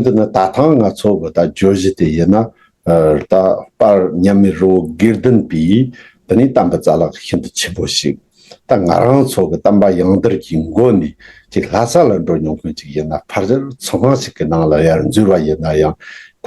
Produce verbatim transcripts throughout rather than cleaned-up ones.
འདི་ནི་ད་ཐེངས་ང་ཚོ་གི་ད་བརྗོད་གཞི་དེ་ཡིན་ན། ཨ། ད་དཔལ་མཉམ་མེད་རི་བོ་དགེ་ལྡན་པའི་དེ་ནས་བསྟན་པའི་རྩ་ལག་ཤིན་ཏུ་ཆེན་པོ་ཞིག་ད་ང་རང་ཚོ་གི་བསྟན་པ་ཡང་དར་གྱི་མགོ་ནས་ཅིག་ལྷ་ས་ལ་འགྲོ་མྱོང་མཁན་ཅིག་ཡིན་ན། ཕལ་ཆེར་ཚོ་ཁང་ཞིག་གི་ནང་ལ་ཡར་འཛུལ་བ་ཡིན་ན་ཡང་།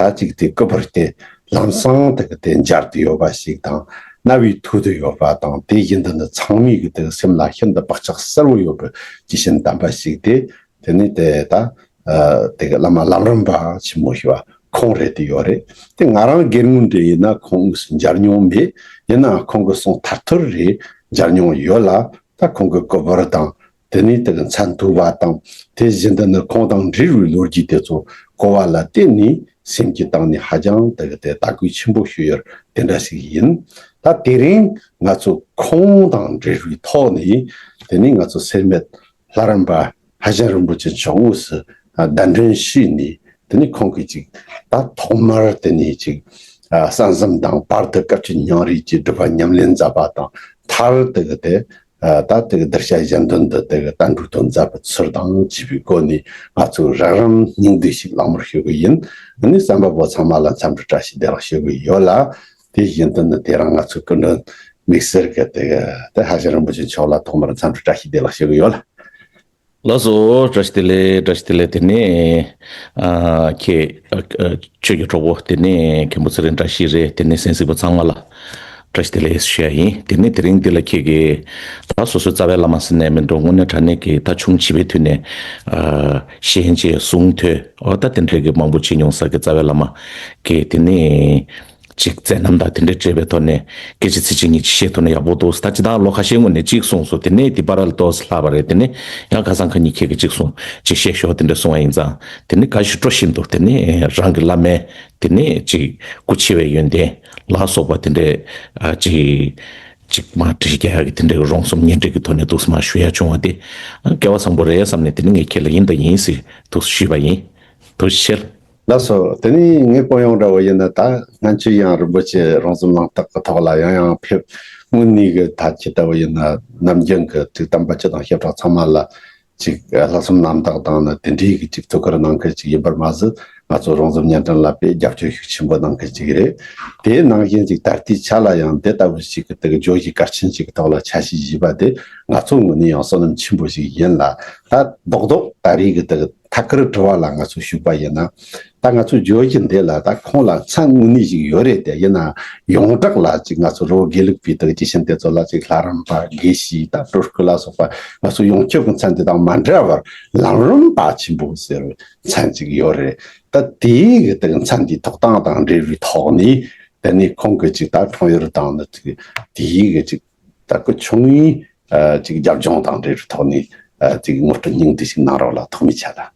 ད་ཅིག་དེ་སྐུ་པར་དེ་ལམ་སང་དེ་གི་དེ་མཇལ་དུ་ཡོད་པ་ཞིག་དང་། རྣ་བས་ཐོས་དུ་ཡོད་པ་དང་། དེ་བཞིན་དུ་ནི་ཚང་མའི་གི་དེ་གི་སེམས་ལ་ཤིན་ཏུ་བག་ཆགས་གསལ་བོ་ཡོད་པའི་ཇི་བཞིན་བསྟན་པ་ཞིག་དེ། དེ་ནས་དེ་ད། ཨ། དེ་གི་བླ་མ་ལམ་རིམ་པ་ཆེན་མོ་ཞུ་བ་ཁོང་རེད། དེ་ཡོད་རེད། དེ་ང་རང་སྒེར་ངོས་ནས་ཡིན་ན་ཁོང་དངོས་སུ་མཇལ་མྱོང་མེད། ཡིན་ནའང་ཁོང་གི་གསུང་ཐར་ཐོར་རེ་མཇལ་མྱོང་ཡོད་ལ། ད་ཁོང་གི་སྐུ་པར་དང་། དེ་ནས་དེ་གི་མཚན་ཐོས་པ་དང་། དེ་བཞིན་དུ་ནི་ཁོང་དང་འབྲེལ་བའི་ལོ་རྒྱུས་དེ་ཚོ་གོ་བ་ལ་བརྟེན་ནས་སེམས་ཀྱི་སྟེང་ནས་ཧ་ཅང་དེ་གི་དེ་དད་གུས་ཆེན་པོ་ཞུ་ཡུལ་དེ་འདྲ་ཞིག་ཡིན། ད་དེ་རིང་ང་ཚོ་ཁོང་དང་འབྲེལ་བའི་ཐོག་ནས། དེ་ནས་ང་ཚོ་སེར་སྨད་ལྷ་རམས་པ་ལྷ་བཞིན་རིན་པོ་ཆེ་མཆོག་དངོས་སུ་གདན་འདྲེན་ཞུས་ནས། དེ་ནས་ཁོང་གིས་ཅིག་ད་ཐོག་མར་དེ་ནས་ཅིག་ཨ། གསན་བསམ་དང་། བར་དུ་བཀའ་བརྒྱུད་ཉང་རལ་གྱི་སྒྲུབ་པ་ཉམས་ལེན་མཛད་པ་དང་། མཐར་དེ་གི་དེ། ཨ། ད་དེ་གི་གདུལ་བྱ་གཞན་དོན་དུ་དེ་གི་བསྟན་འགྲོའི་དོན་མཛད་པའི་ཚུལ་དང་བཅས་པའི་སྒོ་ནས་ང་ཚོས་རགས་རིམ་སྙིང་བསྡུས་ཤིག་ལག་མོར་ཞུ་གི་ཡིན། ཨ་ནི་གསན་པ་པོ་ཚང་མ་ལ་འཚམས་འདྲི་བཀྲ་ཤིས་བདེ་ལེགས་ཞུ་གི་ཡོད་ལ། དེ་བཞིན་དུ་ནི་དེ་རིང་ང་ཚོའི་སྐུ་མགྲོན་དམིགས་བསལ་གྱི་དེ་གི་དེ་ལྷ་བཞིན་རིན་པོ་ཆེ་མཆོག་ལ་ཐོག་མར་འཚམས་འདྲི་བཀྲ་ཤིས་བདེ་ལེགས་ཞུ་གི་ཡོད་ལ། ལགས་སོ། བཀྲ་ཤིས་བདེ་ལེགས། བཀྲ་ཤིས་བདེ་ལེགས། དེ་ནས། ཨ། ཁྱེད། ཨ། ཨ། ཆོས་ཀྱི་གྲོགས་པོ། དེ་ནས་མཁན་པོ་ཚེ་རིང་བཀྲ་ཤིས་རེད། དེ་ནས་གསན་གཟིགས་པ་ཚང་མ་ལ་བཀྲ་ཤིས་བདེ་ལེགས་ཞུ་ཡ་ཡིན། དེ་ནས་དེ་རིང་འདི་ལ་ཁྱེད་ཀྱིས་ད་སོ་སོའི་རྩ་བའི་བླ་མ་ཟེར་ནས་མི་འགྲོ། དངོས་གནས་དྲང་གནས་ཀྱི་ད་ཆུང་བྱིས་པའི་དུས་ནས། ཨ། ཤེས་བྱའི་གསུང་ཐོས། འོ། ད་དེ་འདྲའི་གི་མང་པོ་བྱེད་མྱོང་ས་གི་རྩ་བའི་བླ་མ་གི་དེ་ནས། ཅིག་མཛད་རྣམ་དང་དེ་འདྲ་འདྲ་བྱས་པའི་ཐོག་ནས་སྐད་ཆ་ཚིག་གཅིག་གཉིས་ཅིག་བཤད་ཐུབ་ན་ཡག་པོ་འདུག། ད་སྤྱིར་བཏང་ལོ་ཁ་ཤས་སྔོན་ནས་གཅིག་གསུངས་སོང་། དེ་ནས་དེ་བར་ལ་ཏོག་ཙམ་ལྷག་པ་རེད། དེ་ནས་ཡང་ཁ་སང་ཁ་ཉིན་ཁྱེད་ཀྱིས་གཅིག་གསུངས། ཅིག་བཤད་ཤོག། དེ་འདྲ་གསུངས་པ་ཡིན་ཙང་། དེ་ནས་དགའ་ཞིག་སྤྲོ་བཞིན་དུ། དེ་ནས་རང་གི་བླ་མའི་དེ་ནས་ཅིག་སྐུ་ཆེ་བའི་ཡོན་ཏན་ལ་སོགས་པ་དེ་འདྲ། ཨ། ཅིག་ཅིག་མར་བྲིས་རྒྱག་ཡག་གི་དེ་འདྲ་གི་རོང་ཟོམ་སྙན་སྒྲོན་གྱི་ཐོག་ནས་འདུག་སེ་མར་ཞུ་ཡ་བྱུང་བ་དེ། ཨ། སྐལ་བ་བཟང་པོ་རེད་བསམ་ནས། དེ་ནས་ངས་ཁྱེད་ལ་ཡིན་དང་ཡིན་ཟེར་འདུག་སེ་ཞུས་པ་ཡིན། ཐུགས་རྗེ་ཆེ། ལགས་སོ། དེ་ནས་ངའི་པོ་ཡོང་འདྲ་བོ་ཡིན་ན། ད་སྔོན་ཆད་ཡང་རིན་པོ་ཆེ་རོང་ཟོམ་གླེང་སྟེགས་ཀྱི་ཐོག་ལ་ཡང་ཡང་ཕེབས། དངོས་གནས་ཀྱི་ད་ཅི་ལྟ་བུ་ཡིན་ན། ནམ་རྒྱུན་གྱི་ཅིག་བསྟན་པ་སྤྱི་དང་བྱེ་བྲག་ཚང་མ་ལ་ཅིག་ལྷག་བསམ་རྣམ་དག་དང་ནི་དེ་འདྲའི་གི་ཅིག་ཐུགས་ཁུར་གནང་མཁན་ཅིག་ཡིན་པར་མ་ཟད། ང་ཚོ་རོང་ཟོམ་བརྙན་འཕྲིན་ལ་དཔེ་རྒྱབ་སྐྱོར་ཤུགས་ཆེན་པོ་གནང་མཁན་ཅིག་རེད། དེའི་ནང་བཞིན་ཅིག་ད་ལྟའི་ཆ་ལ་ཡང་དེ་ལྟ་བུ་ཞིག་གི་དེ་གི་བརྗོད་གཞི་གལ་ཆེན་ཅིག་གི་ཐོག་ལ་ཆ་ཤས་བཞེས་པ་དེ་ང་ཚོ་ངོས་ནས་ཡང་བསོད་ནམས་ཆེན་པོ་ཞིག་ཡིན་ལ། ད་རྡོག་རྡོག་ད་རེས་ཀྱི་དེ་གི་ཐད་ཀར་དྲི་བ་ལ་ང་ཚོ་ཞུགས་པ་ཡིན་ན། ད་ང་ཚོ་བརྗོད་གཞི་འདི་ལ་ད་ཁོང་ལ་མཚན་དངོས་གནས་ཤིག་ཡོད་རེད་དེ། ཡིན་ན་ཡོངས་གྲགས་ལ་ཅིག་ང་ཚོ་རི་བོ་དགེ་ལུགས་པའི་དག་ཇི་བཞིན་དེ་ཚོ་ལ་ཅིག་ལྷ་རམས་པ། དགེ་བཤེས། ད་སྤྲུལ་སྐུ་ལ་སོགས་པ་ང་ཚོ་ཡོངས་ཁྱབ་ཀྱི་མཚན་དེ་དང་མ་འདྲ་བར་ལམ་རིམ་པ་ཆེན་པོ་ཟེར་བའི་མཚན་ཅིག་ཡོད་རེད། ད་དེའི་གི་དག་མཚན་དེའི་ཐོབ་ཐང་དང་འབྲེལ་བའི་ཐོག་ནས། དེ་ནས་ཁོང་གི་ཅིག་ད་འཁྲུངས་ཡུལ་དང་ནི་ཅིག་དེའི་གི་ཅིག་ད་སྐུ་ཆུང་ངུའི་ཨ་ཅིག་རྒྱབ་ལྗོངས་དང་འབྲེལ་བའི་ཐོག་ནས་ཨ་ཅིག་ངོ་སྤྲོད་སྙིང་བསྡུས་ཤིག་གནང་རོགས་ལ། ཐོག་མའི་ཆ་ལ།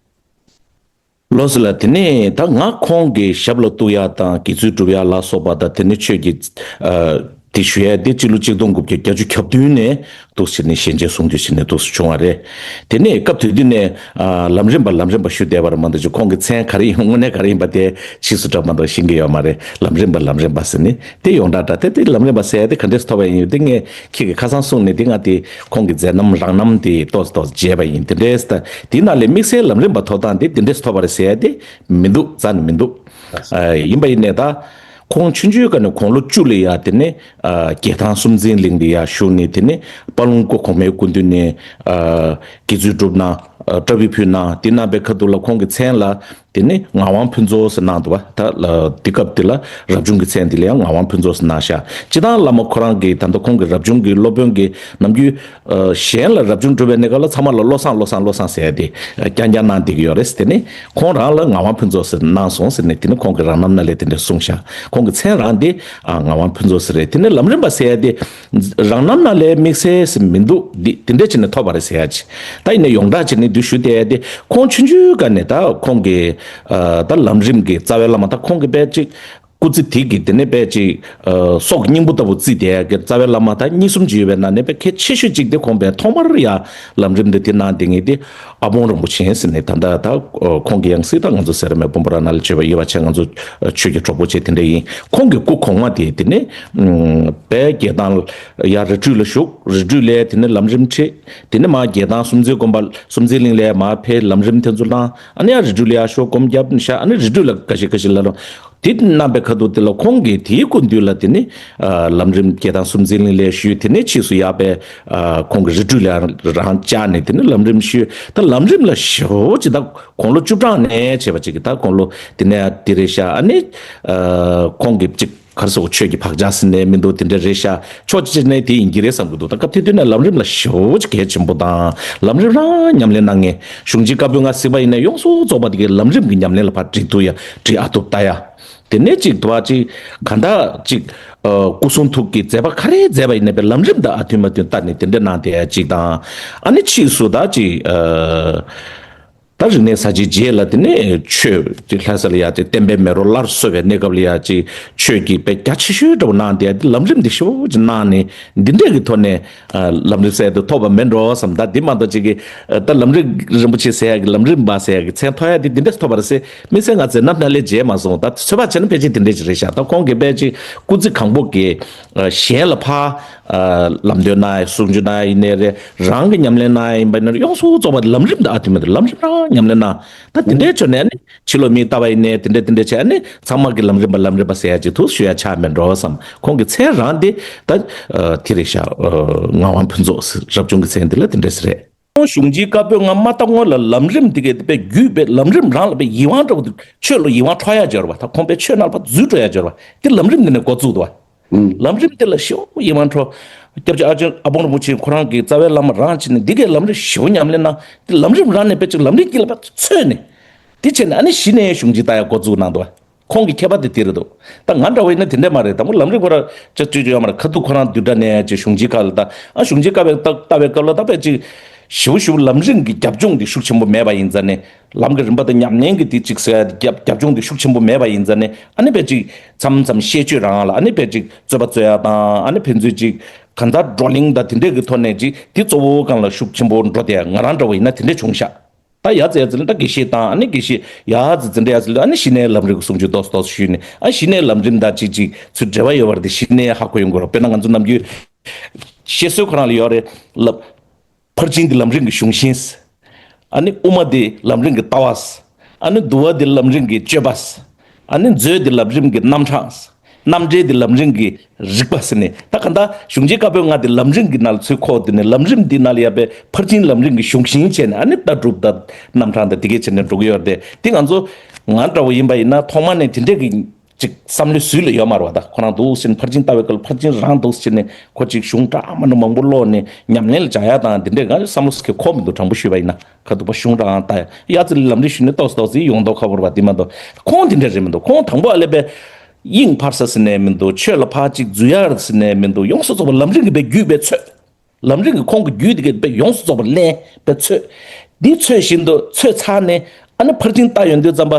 ལགས་སོ་ལགས། དེ་ནས་ད་ང་ཁོང་གི་ཞབས་ལ་གཏུག་ཡ་དང་དགེ་ཚུལ་སྒྲུབ་ཡ་ལ་སོགས་པ་དང་། དེ་ནས་ཆོས་ཀྱི་ཨ་དེ་ཞུ་ཡ་དེ་སྤྱི་ལོ་གཅིག་སྟོང་དགུ་བརྒྱ་བརྒྱད་ཅུ་གྱ་བདུན་ནས་འདུག་སེ་བྱས་ནས་ཞལ་མཇལ་གསུང་ཐོས་བྱས་ནས་འདུག་སེ་བྱུང་བ་རེད། དེ་ནས་སྐབས་དེ་དུས་ནས་ཨ་ལམ་རིམ་པ་ལམ་རིམ་པ་ཞུ་བསྡད་པ་རེད་མ་གཏོགས། ཅིག་ཁོང་གི་མཚན་ག་རེ་ཡིན། དངོས་གནས་ག་རེ་ཡིན་པ་དེ་ཕྱིས་སུ་འདྲ་མ་འདྲ་ཤེས་ཀྱི་ཡོད་མ་རེད། ལམ་རིམ་པ་ལམ་རིམ་པ་ཟེར་ནས་དེ་ཡོངས་གྲགས་འདྲ། དེ་དེ་ལམ་རིམ་པ་ཟེར་ཡ་དེ་ག་འདྲས་ཐོབ་པ་ཡིན། དེ་ངས་ཁྱེད་ཀྱིས་ཁ་སང་གསུངས་ནས། དེ་ང་དེ་ཁོང་གི་མཛད་རྣམ་རང་རྣམ་དེ་ཏོག་ཙམ་ཏོག་ཙམ་མཇལ་བ་ཡིན། དེ་འདྲས་ད། དེའི་ནང་ལས་དམིགས་བསལ་ལམ་རིམ་པ་ཐོབ་སྟངས་དེ་དེ་འདྲས་ཐོབ་པ་རེད་ཟེར་ཡ་དེ་མི་འདུག། རྩ་ནས་མི་འདུག། ཨ། ཡིན་པ་ཡིན་ནས་ད་ཁོང་ཆུང་ཆུང་སྒང་ནས་དགུང་ལོ་བཅུ་ལ་ཡ་དེ་ནས་ཨ་རྒྱལ་ཐང་སུམ་རྩེན་གླིང་དུ་ཡར་བཞུགས་ནས། དེ་ནས་དཔལ་ལྡན་སྐུ་གོང་མའི་སྐུ་མདུན་ནས་ཨ་དགེ་ཚུལ་སྒྲུབ་གནང་། ཨ་བཀྲ་ཤིས་ཕུལ་གནང་། དེ་གནང་བའི་ཁ་ཐུག་ལ་ཁོང་གི་མཚན་ལ་དེ་ནས་ངག་དབང་ཕུན་ཚོགས་ཟེར་གནང་འདུག་པ། ད་ལ་དེ་སྐབས་དེ་ལ་རབ་བྱུང་གི་མཚན་དེ་ལ་ཡང་ངག་དབང་ཕུན་ཚོགས་ཟེར་གནང་ཤག། སྤྱིར་བཏང་བླ་མ་ཁོ་རང་གི་ད་ལྟ་ཁོང་གི་རབ་བྱུང་གི་སློབ་དཔོན་གྱི་ནམ་རྒྱུན་ཨ་གཞན་ལ་རབ་བྱུང་སྒྲུབ་པའི་གནས་སྐབས་ལ་ཚང་མ་ལ་བློ་བཟང་བློ་བཟང་བློ་བཟང་ཟེར་ཡ་དེ་རྐྱང་རྐྱང་གནང་བསྡད་ཀྱི་ཡོད་རེད། དེ་ནས་ཁོང་རང་ལ་ངག་དབང་ཕུན་ཚོགས་ཟེར་གནང་སོང་ཟེར་ནས། དེ་ནས་ཁོང་གི་རང་རྣམ་ནང་ལས་དེ་འདྲ་གསུངས་ཤག། ཁོང་གི་མཚན་རང་དེ་ཨ་ངག་དབང་ཕུན་ཚོགས་ཟེར་རེད། དེ་ནས་ལམ་རིམ་པ་ཟེར་ཡ་དེ་རང་རྣམ་ནང་ལས་དམིགས་བསལ་ཟེར་མི་འདུག། འདི་དེ་འདྲ་བྱས་ནས་ཐོབ་པ་རེད་ཟེར་ཡ་ཅིག། ད་ཡིན་ན་ཡོངས་གྲགས་བྱས་ནས་འདི་ཞུ་བསྡད་ཡ་དེ། ཁོང་ཆུང་ཆུང་སྒང་ནས་ད་ཁོང་གི་ཨ་ད་ལམ་རིམ་གྱི་རྩ་བའི་བླ་མ། ད་ཁོང་གི་དཔེ་ཅིག་ སྐུ་ཚེ་དེ་གི་དེ་ནས་པས་ཅིག་ཨ་སྲོག་གི་སྙིང་པོ་ལྟ་བུ་བརྩིས་བསྡད་ཡ་གི་རྩ་བའི་བླ་མ་ད་གཉིས་གསུམ་ཅིག་ཡོད་པའི་ནང་ནས་པས་གལ་ཆེ་ཤོས་གཅིག་དེ་ཁོང་པས་ཐོག་མར་ཡ་ལམ་རིམ་འདི་དེ་གནང་བསྡད་མཁན་དེ་ཨ་པོང་རིན་པོ་ཆེ་ཟེར་ནས་ད་ལྟ་ད་ཁོང་གི་ཡང་སྲིད་ད་ང་ཚོ་སེ་ར་སྨད་སྤོམ་པོ་ར་ནང་ལ་བྱོན་པ་ཡོད་པ་བྱས། ང་ཚོ་ཆོས་ཀྱི་གྲོགས་པོ་བྱས་དེ་འདྲ་ཡིན། ཁོང་གི་སྐུ་གོང་མ་དེ་དེ་ནས་པས་རྒྱལ་ཐང་ཡ་རི་ཁྲོད་ལ་བཞུགས། རི་ཁྲོད་ལ་དེ་ནས་ལམ་རིམ་ཁྲིད། དེ་ནས་མར་རྒྱལ་ཐང་སུམ་མཚོའི་དགོན་པ་སུམ་མཚོའི་གླིང་ལ་མར་ཕེབས། ལམ་རིམ་དེ་ཚོ་བླངས། ཨ་ནི་ཡ་རི་ཁྲོད་ལ་ཡར་ཤོག་སྒོམ་རྒྱབ་ཤག་ཨ་ནི་རི་ཁྲོད་ལ་འགའ་ཤས་འགའ་ཤས་ལ་ལོ། དེ་གནང་པའི་ཁ་ཐུག་དེ་ལ་ཁོང་གིས་དེའི་སྐུ་མདུན་ལ་དེ་ནི་ཨ་ལམ་རིམ་རྒྱལ་ཐང་སུམ་མཚོའི་གླིང་ལ་ཞུས། དེ་ནས་ཕྱིས་སུ་ཡར་པས་ཨ་ཁོང་གི་རི་ཁྲོད་ལ་རང་བཅར་ནས་དེ་ནི་ལམ་རིམ་ཞུས། ད་ལམ་རིམ་ལ་ཞེ་པོ་ཅིག་ད་དགུང་ལོ་བཅུ་གྲངས་ནས་བྱས་པ་ཅིག་གི་ད་དགུང་ལོ་དེ་ནས་དེ་རེད་ཤག་ཨ་ནི་ཨ་ཁོང་གིས་ཅིག་ག་རེ་ཟེར་དགོས། ཆོས་ཀྱི་བག་ཆགས་ཟེར་ནའི་མི་འདུག་དེ་འདྲ་རེད་ཤག་ཕྱོགས་གཅིག་ནས་དེ་ཡིན་གྱི་རེད་བསམ་གྱི་འདུག་ད་སྐབས་དེ་དུས་ནས་ལམ་རིམ་ལ་ཞེ་པོ་ཅིག་གལ་ཆེན་པོ་དང་། ལམ་རིམ་རང་ཉམས་ལེན་གནང་མཁན་གཞུང་ཆེན་བཀའ་པོད་ལྔ་གཟིགས་པ་ཡིན་ན་ཡོངས་སུ་རྫོགས་པ་དེ་གའི་ལམ་རིམ་གྱི་ཉམས་ལེན་ལ་ཕར་འབྲི་ཐུབ་ཡ། འབྲི་ཨ་ཐུབ་ལྟ་ཡ། དེ་ནས་ཅིག་དུ་བ་ཅིག་གང་ལྟར་ཅིག་ཨ་སྐུ་གསུང་ཐུགས་ཀྱི་མཛད་པ་ག་རེ་མཛད་པ་ཡིན་ན་པའི་ལམ་རིམ་དང་ཨ་མཐུན་མ་མཐུན་ལྟ་ནས་དེ་འདྲ་གནང་བསྡད་ཡ་ཅིག་དང་། ཨ་ནི་ཕྱིས་སུ་ད་ཅིག་ཨ། ད་རིག་གནས་གསར་བརྗེའི་རྗེས་ལ་དེ་ནས་ཆོས་ཀྱི་ལྷ་ས་ལ་ཡ་དེ་བསྟན་པའི་མེ་རོ་སླར་གསོ་བའི་གནས་སྐབས་ལ་ཡ་ཅིག་ཆོས་ཀྱི་དཔེ་རྒྱ་ཆེ་ཤོས་འདྲ་བོ་གནང་བསྡད་དེ་ལམ་རིམ་འདི་ཞེ་པོ་ཅིག་གནང་ནས་འདི་འདྲས་ཀྱི་ཐོག་ནས་ཨ་ལམ་རིམ་ཟེར་དུ་ཐོབ་པ་མེད་འགྲོ་བསམ། ད་འདི་མ་གཏོགས་ཅིག་གི་ཨ་ད་ལམ་རིམ་རིན་པོ་ཆེ་ཟེར་ཡ་གི་ལམ་རིམ་པ་ཟེར་ཡ་གི་མཚན་ཐོགས་ཡ་དེ་འདི་འདྲས་ཐོབ་པ་རེད་ཟེར་དམིགས་བསལ་ང་ཚོས་ནམ་ན་ལས་བརྗེད་མ་སོང་། ད་ཚོད་དཔག་བྱས་ན་ཕལ་ཆེར་འདི་འདྲས་ཅིག་རེད་ཤག་ད་ཁོང་གིས་དཔེ་ཅིག་སྐུ་ཚེ་གང་པོ་གི་གཞན་ལ་ཕར་ལམ་སྟོན་གནང་ཡ་གསུང་ཆོས་གནང་ཡ་ཡིན་ནའི་རེད། རང་གི་ཉམས་ལེན་གནང་ཡ་ཡིན་པ་ཡིན་ན་རེད། ཡོངས་སུ་རྫོགས་པ་ལམ་རིམ་དང་ཨ་མཐུན་མ་མཐུན་ལམ་རིམ་རང་ཉམས་ལེན་གནང་། ད་དེ་འདྲའི་ཕྱོགས་ནས་ཨ་ནི་ཕྱི་ལོགས་མིས་ལྟ་བ་ཡིན་ནའི་དེ་འདྲ་དེ་འདྲ་བྱས་ཨ་ནི་ཚང་མ་གི་ལམ་རིམ་པ་ལམ་རིམ་པ་ཟེར་ཡ་ཅིག་ཐུགས་ཞུ་ཡ་ཆགས་མེད་འགྲོ་བསམ། ཁོང་གི་མཚན་རང་དེ་ད་དེ་རེད་ཤག་ངག་དབང་ཕུན་ཚོགས་རབ་བྱུང་གི་མཚན་དེ་ལ་དེ་འདྲ་ཟེར་རེད། ཁོང་གཞུང་ཆེན་བཀའ་པོད་ལྔ་མ་བཏབ་སྔོན་ལ་ལམ་རིམ་དེ་གའི་དཔེ་བརྒྱུད་པའི་ལམ་རིམ་རང་ལ་དཔེ་ཡིད་དབང་འདྲ་བོ་དེ་ཆོས་ལ་ཡིད་དབང་འཕྲོག་ཡ་སྦྱོར་བ་དང་ཁོང་པའི་ཆོས་རྣམས་ལ་འཛུལ་འགྲོ་ཡ་སྦྱོར་བ་དེ་ལམ་རིམ་དེ་ནས་འགོ་བཙུགས་འདུག་བ། ལམ་རིམ་དེ་ལ་ཞེ་པོ་ཡིད་དབང་འཕྲོག་སྐྱབས་རྗེ་ཨ་ཅོན་ཨ་པོ་རིན་པོ་ཆེ་ཁོ་རང་གི་རྩ་བའི་བླ་མ་རང་བྱས་ནས་འདི་གའི་ལམ་རིམ་ཞེ་པོ་ཉམས་ལེན་གནང་། དེ་ལམ་རིམ་རང་ནས་དཔེ་ཅིག་ལམ་རིམ་གྱི་ལ་ཕར་ཚོད་ནས་དེ་བྱས་ནས་ཨ་ནི་གཞི་ནས་གཞུང་ཆེན་ལྟ་ཡ་འགོ་བཙུགས་གནང་འདུག་ཁོང་གི་ཁྱད་པར་དེ་དེ་རེད་འདུག་ད་ང་འདྲ་བ་ཡིན་ན་དེ་འདྲ་མ་རེད། དང་པོ་ལམ་རིམ་ཁོ་རང་ཅག་ཅུས་ཅུ་ཡོད་མ་རེད། ཁ་ཐུག་ཁོ་རང་བསྡུས་གྲྭ་ནས་ཅིག་གཞུང་ཆེན་ཁག་ལ་ད་ཨ་གཞུང་ཆེན་བཀའ་པོད་ལྟ་བའི་སྐབས་ལ་ད་དཔེ་ཅིག་ཞེ་པོ་ཞེ་པོ་ལམ་རིམ་གྱི་རྒྱབ་ལྗོངས་དེ་ཤུགས་ཆེན་པོ་མེད་པ་ཡིན་ཙང་ནས། ལམ་གྱི་རིམ་པ་དང་ཉམས་ལེན་གྱི་དེ་གཅིག་ཟེར་ཡ་དེ་རྒྱབ་རྒྱབ་ལྗོངས་དེ་ཤུགས་ཆེན་པོ་མེད་པ་ཡིན་ཙང་ནས་ཨ་ནི་དཔེ་གཅིག་མཚམས་མཚམས་བཤད་སྤྱོད་རང་ལ་ཨ་ནི་དཔེ་གཅིག་རྩོད་པ་རྩོད་ཡ་དང་ཨ་ནི་ཕན་ཚུན་གཅིག་གང་ལྟར་བགྲོ་གླེང་དང་དེ་འདྲས་ཀྱི་ཐོག་ནས་གཅིག་དེ་གཙོ་བོ་སྒང་ལ་ཤུགས་ཆེན་པོ་འགྲོ་དེ་ང་རང་འདྲ་བོ་ཡིན་ན་དེ་འདྲས་བྱུང་ཤག་ད་ཡ་ཙི་ཡ་ཙི་ལ་ད་དགེ་བཤེས་དང་ཨ་ནི་དགེ་བཤེས་ཡ་ཙི་ཙི་འདྲ་ཡ་ཙི་ལ་ཨ་ནི་གཞི་ནས་ལམ་རིམ་གྱི་གསུང་ཆོས་ཏོག་ཙམ་ཏོག་ཙམ་ཞུས་ནས་ཨ་གཞི་ནས་ལམ་རིམ་དང་གཅིག་གཅིག་ཚུར་འབྲེལ་བ་ཡོད་པ་དེ་གཞི་ནས་ཧ་གོ་ཡོང་གི་རེད། དཔེར་ན་ང་ཚོ་ནམ་རྒྱུན་བཤད་སྲོལ་ཁོ་རང་ལ་ཡོད་རེད་ལབ། ཕར་ཕྱིན་དེ་ལམ་རིམ་གྱི་གཞུང་ཤིང་། ཨ་ནི་དབུ་མ་དེ་ལམ་རིམ་གྱི་ལྟ་བ། ཨ་ནི་བསྡུ་བ་དེ་ལམ་རིམ་གྱི་སྤྱོད་པ། ཨ་ནི་མཛོད་དེ་ལམ་རིམ་གྱི་རྣམ་གྲངས། རྣམ་འགྲེལ་དེ་ལམ་རིམ་གྱི་རིགས་པ་ཟེར་ནས་ད་ག་འདྲ་གཞུང་ཆེན་བཀའ་པོད་ལྔ་དེ་ལམ་རིམ་གྱི་ནང་ལ་ཚུར་ཁོག་བསྡུས་ནས་ལམ་རིམ་དེ་ནང་ལ་ཡ་པའི་ཕར་ཕྱིན་ལམ་རིམ་གྱི་གཞུང་ཤིང་བྱས་ནས་ཨ་ནི་ལྟ་གྲུབ་དང་རྣམ་གྲངས་དང་དེ་གས་བྱས་ནས་འགྲོ་གི་ཡོད་རེད་དེ། དེ་ང་ཚོ་ང་འདྲ་བོ་ཡིན་པ་ཡིན་ན་ཐོག་མ་ནས་དེ་འདྲས་ཀྱི། ཅིག་བསམ་བློའི་ཟུར་ལ་ཡོད་མ་རེད་བ། ད་ཁོ་རང་འདུག་ཟེར་ནས་ཕར་ཕྱིན་ལྟ་བའི་སྐབས་ལ་ཕར་ཕྱིན་རང་འདུག་ཟེར་ནས་ཁོ་ཅིག་གཞུང་འདྲ་མ་འདྲ་མང་པོ་ཀློག་ནས་ཉམས་ལེན་ལ་སྦྱང་ཡ་དང་དེ་འདྲས་ང་བསམ་བློ་ཟེར་མཁན་འཁོར་མི་འདུག་དྲང་པོ་ཞུས་པ་ཡིན་ན་ཁ་ཐུག་པ་གཞུང་འདྲ་ཨང་ལྟ་ཡ་ཡ་ཙི་ལ་ལམ་རིམ་ཞུས་ནས་ཏོག་ཙམ་ཏོག་ཙམ་ཡོང་མདོག་ཁ་པོ་རེད་བ། དེ་མ་གཏོགས་ཁོང་དེ་འདྲས་རེད་མི་འདུག་ཁོང་དང་པོ་ཨ་ལས་པའི་དབྱིངས་འཕར་ས་ཟེར་ནས་མི་འདུག་ཆོས་ལ་ཕར་ཅིག་འཛུལ་ཡ་ཟེར་ནས་མི་འདུག་ཡོངས་སུ་རྫོགས་པ་ལམ་རིམ་གྱི་པའི་བརྒྱུད་པའི་ཚོད། ལམ་རིམ་གྱི་ཁོང་གི་རྒྱུད་དེ་གའི་དཔེ་ཡོངས་སུ་རྫོགས་པར་ལེན་པའི་ཚོད། འདི་ཚོད་བཞིན་དུ་ཚོད་ཚར་ནས་ཨ་ནི་ཕར་ཕྱིན་ལྟ་ཡོང་དུས་ཙམ་པ་